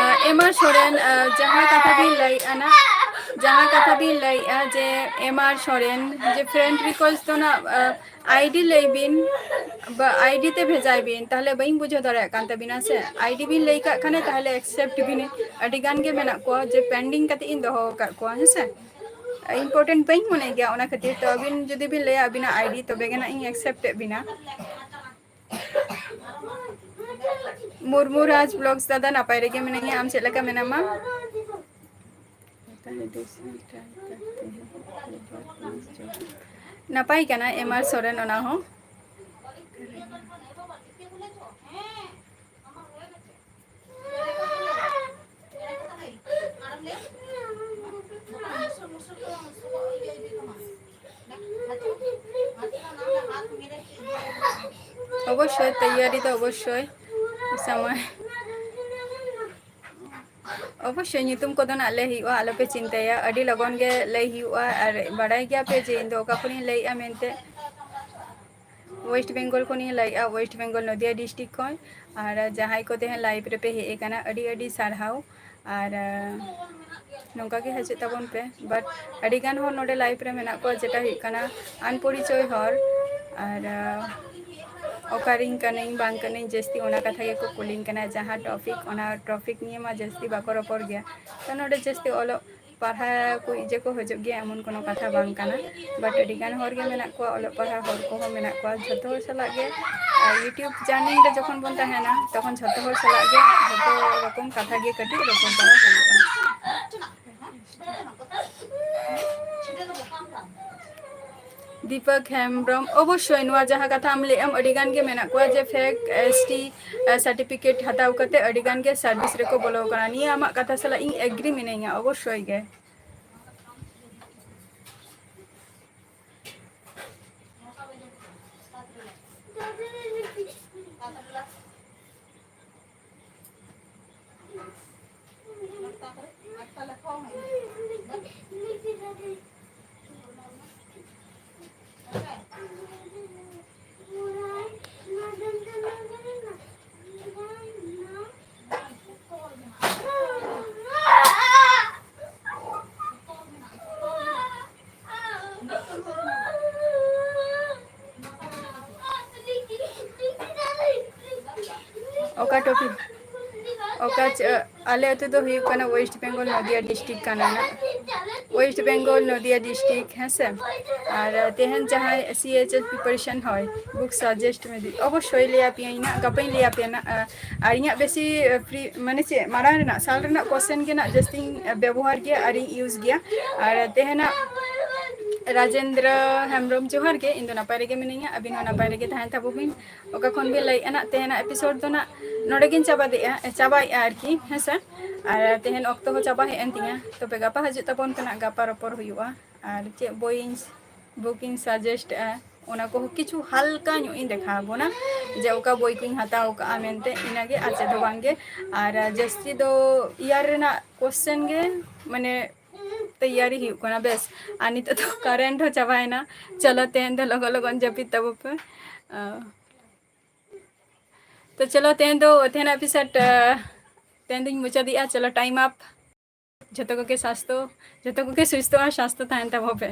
ᱟᱨ, ᱮᱢ ᱟᱨ ᱥᱚᱨᱮᱱ, ᱟᱨ, ᱡᱟᱦᱟᱸ ᱠᱟᱛᱷᱟ ᱵᱤᱱ ᱞᱟᱹᱭᱮᱫᱼᱟ ᱱᱟᱜ, ᱡᱟᱦᱟᱸ ᱠᱟᱛᱷᱟ ᱵᱤᱱ ᱞᱟᱹᱭᱮᱫᱼᱟ ᱡᱮ ᱮᱢ ᱟᱨ ᱥᱚᱨᱮᱱ, ᱡᱮ friend request ᱫᱚ ᱱᱟᱜ, ᱟᱨ, ᱟᱭ ᱰᱤ ᱞᱟᱹᱭ ᱵᱤᱱ, ᱵᱟ, ᱟᱭ ᱰᱤ ᱛᱮ ᱵᱷᱮᱡᱟᱭ ᱵᱤᱱ, ᱛᱟᱦᱞᱮ ᱵᱟᱹᱧ ᱵᱩᱡᱷᱟᱹᱣ ᱫᱟᱲᱮᱭᱟᱜ ᱠᱟᱱ ᱛᱟᱵᱤᱱᱟ ᱥᱮ᱾ ᱟᱭ ᱰᱤ ᱵᱤᱱ ᱞᱟᱹᱭ ᱠᱟᱜ ᱠᱷᱟᱱᱮ ᱛᱟᱦᱞᱮ accept ᱵᱤᱱ, ᱟᱹᱰᱤ ᱜᱟᱱ ᱜᱮ ᱢᱮᱱᱟᱜ ᱠᱚᱣᱟ ᱡᱮ pending ᱠᱟᱛᱮ ᱤᱧ ᱫᱚᱦᱚ ᱟᱠᱟᱫ ᱠᱚᱣᱟ, ᱦᱮᱸ ᱥᱮ᱾ Important ᱵᱟᱹᱧ ᱢᱚᱱᱮ ᱜᱮᱭᱟ, ᱚᱱᱟ ᱠᱷᱟᱹᱛᱤᱨ ᱛᱮ ᱟᱹᱵᱤᱱ ᱡᱩᱫᱤ ᱵᱤᱱ ᱞᱟᱹᱭᱟ ᱟᱹᱵᱤᱱᱟᱜ ᱟᱭ ᱰᱤ, ᱛᱚᱵᱮ ᱜᱮ ᱱᱟᱜ ᱤᱧ accept ᱮᱫ ᱵᱤᱱᱟ᱾ ᱢᱩᱨᱢᱩ ᱨᱟᱡᱽ vlogs ᱫᱟᱫᱟ, ᱱᱟᱯᱟᱭ ᱨᱮᱜᱮ ᱢᱤᱱᱟᱹᱧᱟ, ᱟᱢ ᱪᱮᱫ ᱞᱮᱠᱟ ᱢᱮᱱᱟᱢᱟ? ᱱᱟᱯᱟᱭ ᱠᱟᱱᱟ ᱮᱢ ᱟᱨ ᱥᱚᱨᱮᱱ ᱚᱱᱟ ᱦᱚᱸ᱾ ᱚᱵᱚᱥᱥᱳᱭ ᱛᱮᱭᱟᱨᱤ ᱫᱚ ᱚᱵᱚᱥᱥᱳᱭ ᱥᱚᱢᱚᱭ᱾ ᱚᱵᱚᱥᱥᱳᱭ ᱧᱩᱛᱩᱢ ᱠᱚᱫᱚ ᱱᱟᱜ ᱞᱟᱹᱭ ᱦᱩᱭᱩᱜᱼᱟ, ᱟᱞᱚᱯᱮ ᱪᱤᱱᱛᱟᱹᱭᱟ, ᱟᱹᱰᱤ ᱞᱚᱜᱚᱱ ᱜᱮ ᱞᱟᱹᱭ ᱦᱩᱭᱩᱜᱼᱟ᱾ ᱟᱨ ᱵᱟᱲᱟᱭ ᱜᱮᱭᱟᱯᱮ ᱡᱮ ᱤᱧ ᱫᱚ ᱚᱠᱟ ᱠᱷᱚᱱᱤᱧ ᱞᱟᱹᱭᱮᱜᱼᱟ ᱢᱮᱱᱛᱮ᱾ ᱳᱭᱮᱥᱴ ᱵᱮᱝᱜᱚᱞ ᱠᱷᱚᱱᱤᱧ ᱞᱟᱹᱭᱮᱜᱼᱟ, ᱳᱭᱮᱥᱴ ᱵᱮᱝᱜᱚᱞ ᱱᱚᱫᱤᱭᱟ ᱰᱤᱥᱴᱨᱤᱠᱴ ᱠᱷᱚᱱ᱾ ᱟᱨ ᱡᱟᱦᱟᱸᱭ ᱠᱚ ᱛᱮᱦᱮᱧ ᱞᱟᱭᱤᱵᱷ ᱨᱮᱯᱮ ᱦᱮᱡ ᱟᱠᱟᱱᱟ, ᱟᱹᱰᱤ ᱟᱹᱰᱤ ᱥᱟᱨᱦᱟᱣ᱾ ᱟᱨ ᱱᱚᱝᱠᱟ ᱜᱮ ᱦᱤᱡᱩᱜ ᱛᱟᱵᱚᱱ ᱯᱮ᱾ ᱵᱟᱴ ᱟᱹᱰᱤ ᱜᱟᱱ ᱦᱚᱲ ᱱᱚᱰᱮ ᱞᱟᱭᱤᱵᱷ ᱨᱮ ᱢᱮᱱᱟᱜ ᱠᱚᱣᱟ, ᱡᱮᱴᱟ ᱦᱩᱭᱩᱜ ᱠᱟᱱᱟ ᱟᱱᱯᱚᱨᱤᱪᱚᱭ ᱦᱚᱲ᱾ ᱟᱨ ᱚᱠᱟᱨᱤᱧ ᱠᱟᱹᱱᱟᱹᱧ ᱵᱟᱝ ᱠᱟᱹᱱᱟᱹᱧ ᱡᱟᱹᱥᱛᱤ ᱚᱱᱟ ᱠᱟᱛᱷᱟ ᱜᱮᱠᱚ ᱠᱩᱞᱤᱧ ᱠᱟᱱᱟ᱾ ᱡᱟᱦᱟᱸ ᱴᱚᱯᱤᱠ, ᱚᱱᱟ ᱴᱚᱯᱤᱠ ᱱᱤᱭᱮ ᱢᱟ ᱡᱟᱹᱥᱛᱤ ᱵᱟᱠᱚ ᱨᱚᱯᱚᱲ ᱜᱮᱭᱟ᱾ ᱛᱚ ᱱᱚᱰᱮ ᱡᱟᱹᱥᱛᱤ ᱚᱞᱚᱜ ᱯᱟᱲᱦᱟᱣ ᱠᱚ ᱤᱡᱮ ᱠᱚ ᱦᱤᱡᱩᱜ ᱜᱮᱭᱟ, ᱮᱢᱚᱱ ᱠᱳᱱᱳ ᱠᱟᱛᱷᱟ ᱵᱟᱝ ᱠᱟᱱᱟ᱾ ᱵᱟᱴ ᱟᱹᱰᱤ ᱜᱟᱱ ᱦᱚᱲ ᱜᱮ ᱢᱮᱱᱟᱜ ᱠᱚᱣᱟ, ᱚᱞᱚᱜ ᱯᱟᱲᱦᱟᱣ ᱦᱚᱲ ᱠᱚᱦᱚᱸ ᱢᱮᱱᱟᱜ ᱠᱚᱣᱟ᱾ ᱡᱷᱚᱛᱚ ᱦᱚᱲ ᱥᱟᱞᱟᱜ ᱜᱮ, ᱟᱨ YouTube ᱡᱟᱨᱱᱤ ᱨᱮ ᱡᱚᱠᱷᱚᱱ ᱵᱚᱱ ᱛᱟᱦᱮᱱᱟ, ᱛᱚᱠᱷᱚᱱ ᱡᱷᱚᱛᱚ ᱦᱚᱲ ᱥᱟᱞᱟᱜ ᱜᱮ ᱡᱷᱚᱛᱚ ᱨᱚᱠᱚᱢ ᱠᱟᱛᱷᱟ ᱜᱮ ᱠᱟᱹᱴᱤᱡ ᱨᱚᱯᱚᱲ ᱵᱟᱲᱟ ᱦᱩᱭᱩᱜᱼᱟ᱾ ᱫᱤᱯᱚᱠ ᱦᱮᱢᱵᱨᱚᱢ, ᱚᱵᱚᱥᱥᱳᱭ ᱱᱚᱣᱟ ᱡᱟᱦᱟᱸ ᱠᱟᱛᱷᱟ ᱟᱢ ᱞᱟᱹᱭ ᱮᱢ, ᱟᱹᱰᱤ ᱜᱟᱱ ᱜᱮ ᱢᱮᱱᱟᱜ ᱠᱚᱣᱟ ᱡᱮ ᱯᱷᱮᱠ ᱮᱥ ᱴᱤ ᱥᱟᱨᱴᱤᱯᱷᱤᱠᱮᱴ ᱦᱟᱛᱟᱣ ᱠᱟᱛᱮ ᱟᱹᱰᱤ ᱜᱟᱱ ᱜᱮ ᱥᱟᱨᱵᱷᱤᱥ ᱨᱮᱠᱚ ᱵᱚᱞᱚ ᱟᱠᱟᱱᱟ᱾ ᱱᱤᱭᱟᱹ ᱟᱢᱟᱜ ᱠᱟᱛᱷᱟ ᱥᱟᱞᱟᱜ ᱤᱧ ᱮᱜᱽᱨᱤ ᱢᱤᱱᱟᱹᱧᱟ, ᱚᱵᱚᱥᱥᱳᱭ ᱜᱮ᱾ ᱚᱠᱟ ᱴᱚᱯᱤᱠ? ᱚᱠᱟ ᱪ-, ᱟᱞᱮ ᱟᱹᱛᱩ ᱫᱚ ᱦᱩᱭᱩᱜ ᱠᱟᱱᱟ ᱳᱭᱮᱥᱴ ᱵᱮᱝᱜᱚᱞ ᱱᱚᱫᱤᱭᱟ ᱰᱤᱥᱴᱨᱤᱠᱴ ᱠᱟᱱᱟ ᱱᱟᱜ᱾ ᱳᱭᱮᱥᱴ ᱵᱮᱝᱜᱚᱞ ᱱᱚᱫᱤᱭᱟ ᱰᱤᱥᱴᱨᱤᱠᱴ, ᱦᱮᱸ ᱥᱮ? ᱟᱨ ᱛᱮᱦᱮᱧ ᱡᱟᱦᱟᱸᱭ ᱥᱤ ᱮᱭᱤᱪ ᱮᱥ ᱯᱨᱤᱯᱟᱨᱮᱥᱚᱱ ᱦᱚᱭ, ᱵᱩᱠ ᱥᱟᱡᱮᱥᱴ ᱢᱮ ᱫᱤ, ᱚᱵᱚᱥᱥᱳᱭ ᱞᱟᱹᱭ ᱟᱯᱮᱭᱟᱹᱧ ᱱᱟᱜ, ᱜᱟᱯᱟᱧ ᱞᱟᱹᱭ ᱟᱯᱮᱭᱟ ᱱᱟᱜ᱾ ᱟᱨ ᱤᱧᱟᱹᱜ ᱵᱮᱥᱤ ᱯᱷᱨᱤ, ᱢᱟᱱᱮ ᱪᱮᱫ, ᱢᱟᱲᱟᱝ ᱨᱮᱱᱟᱜ ᱥᱟᱞ ᱨᱮᱱᱟᱜ ᱠᱚᱥᱪᱮᱱ ᱜᱮ ᱱᱟᱜ ᱡᱟᱹᱥᱛᱤᱧ ᱵᱮᱵᱚᱦᱟᱨ ᱜᱮᱭᱟ ᱟᱨᱤᱧ ᱤᱭᱩᱡᱽ ᱜᱮᱭᱟ᱾ ᱟᱨ ᱛᱮᱦᱮᱧᱟᱜ ᱨᱟᱡᱮᱱᱫᱨᱚ ᱦᱮᱢᱵᱨᱚᱢ, ᱡᱚᱦᱟᱨ ᱜᱮ᱾ ᱤᱧ ᱫᱚ ᱱᱟᱯᱟᱭ ᱨᱮᱜᱮ ᱢᱤᱱᱟᱹᱧᱟ, ᱟᱹᱵᱤᱱ ᱦᱚᱸ ᱱᱟᱯᱟᱭ ᱨᱮᱜᱮ ᱛᱟᱦᱮᱱ ᱛᱟᱵᱚ ᱵᱤᱱ᱾ ᱚᱠᱟ ᱠᱷᱚᱱ ᱵᱤᱱ ᱞᱟᱹᱭᱮᱫᱼᱟ ᱱᱟᱜ, ᱛᱮᱦᱮᱧᱟᱜ ᱮᱯᱤᱥᱳᱰ ᱫᱚ ᱱᱟᱜ ᱱᱚᱰᱮ ᱜᱤᱧ ᱪᱟᱵᱟ ᱫᱮᱜᱼᱟ, ᱪᱟᱵᱟᱭᱮᱫᱼᱟ ᱟᱨᱠᱤ, ᱦᱮᱸ ᱥᱮ? ᱟᱨ ᱛᱮᱦᱮᱧ ᱚᱠᱛᱚ ᱦᱚᱸ ᱪᱟᱵᱟ ᱦᱮᱡ ᱮᱱ ᱛᱤᱧᱟ᱾ ᱛᱚᱵᱮ ᱜᱟᱯᱟ ᱦᱤᱡᱩᱜ ᱛᱟᱵᱚᱱ ᱯᱮ ᱱᱟᱜ, ᱜᱟᱯᱟ ᱨᱚᱯᱚᱲ ᱦᱩᱭᱩᱜᱼᱟ᱾ ᱟᱨ ᱪᱮᱫ ᱵᱳᱭᱤᱧ, ᱵᱩᱠᱤᱧ ᱥᱟᱡᱮᱥᱴᱼᱟ, ᱚᱱᱟ ᱠᱚᱦᱚᱸ ᱠᱤᱪᱷᱩ ᱦᱟᱞᱠᱟ ᱧᱚᱜ ᱤᱧ ᱫᱮᱠᱷᱟᱣ ᱟᱵᱚᱱᱟ, ᱡᱮ ᱚᱠᱟ ᱵᱳᱭ ᱠᱚᱧ ᱦᱟᱛᱟᱣ ᱠᱟᱜᱼᱟ ᱢᱮᱱᱛᱮ, ᱤᱱᱟᱹᱜᱮ, ᱟᱨ ᱪᱮᱫ ᱦᱚᱸ ᱵᱟᱝᱜᱮ᱾ ᱟᱨ ᱡᱟᱹᱥᱛᱤ ᱫᱚ ᱤᱭᱟᱨ ᱨᱮᱱᱟᱜ ᱠᱚᱥᱪᱮᱱ ᱜᱮ ᱢᱟᱱᱮ ᱛᱮᱭᱟᱨᱤ ᱦᱩᱭᱩᱜ ᱠᱟᱱᱟ᱾ ᱵᱮᱥ, ᱟᱨ ᱱᱤᱛᱚᱜ ᱫᱚ ᱠᱟᱨᱮᱱᱴ ᱦᱚᱸ ᱪᱟᱵᱟᱭᱮᱱᱟ᱾ ᱪᱚᱞᱚ, ᱛᱮᱦᱮᱧ ᱫᱚ ᱞᱚᱜᱚᱱ ᱞᱚᱜᱚᱱ ᱡᱟᱹᱯᱤᱫ ᱛᱟᱵᱚ ᱯᱮ᱾ ᱟᱸ, ᱛᱚ ᱪᱚᱞᱚ, ᱛᱮᱦᱮᱧ ᱫᱚ, ᱛᱮᱦᱮᱧᱟᱜ ᱮᱯᱤᱥᱳᱰ, ᱟᱸ, ᱛᱮᱦᱮᱧ ᱫᱚᱧ ᱢᱩᱪᱟᱹᱫᱮᱜᱼᱟ᱾ ᱪᱚᱞᱚ, time up᱾ ᱡᱷᱚᱛᱚ ᱠᱚᱜᱮ ᱥᱟᱥᱛᱷᱚ, ᱡᱷᱚᱛᱚ ᱠᱚᱜᱮ ᱥᱩᱥᱛᱷᱚ ᱟᱨ ᱥᱟᱥᱛᱷᱚ ᱛᱟᱦᱮᱱ ᱛᱟᱵᱚ ᱯᱮ᱾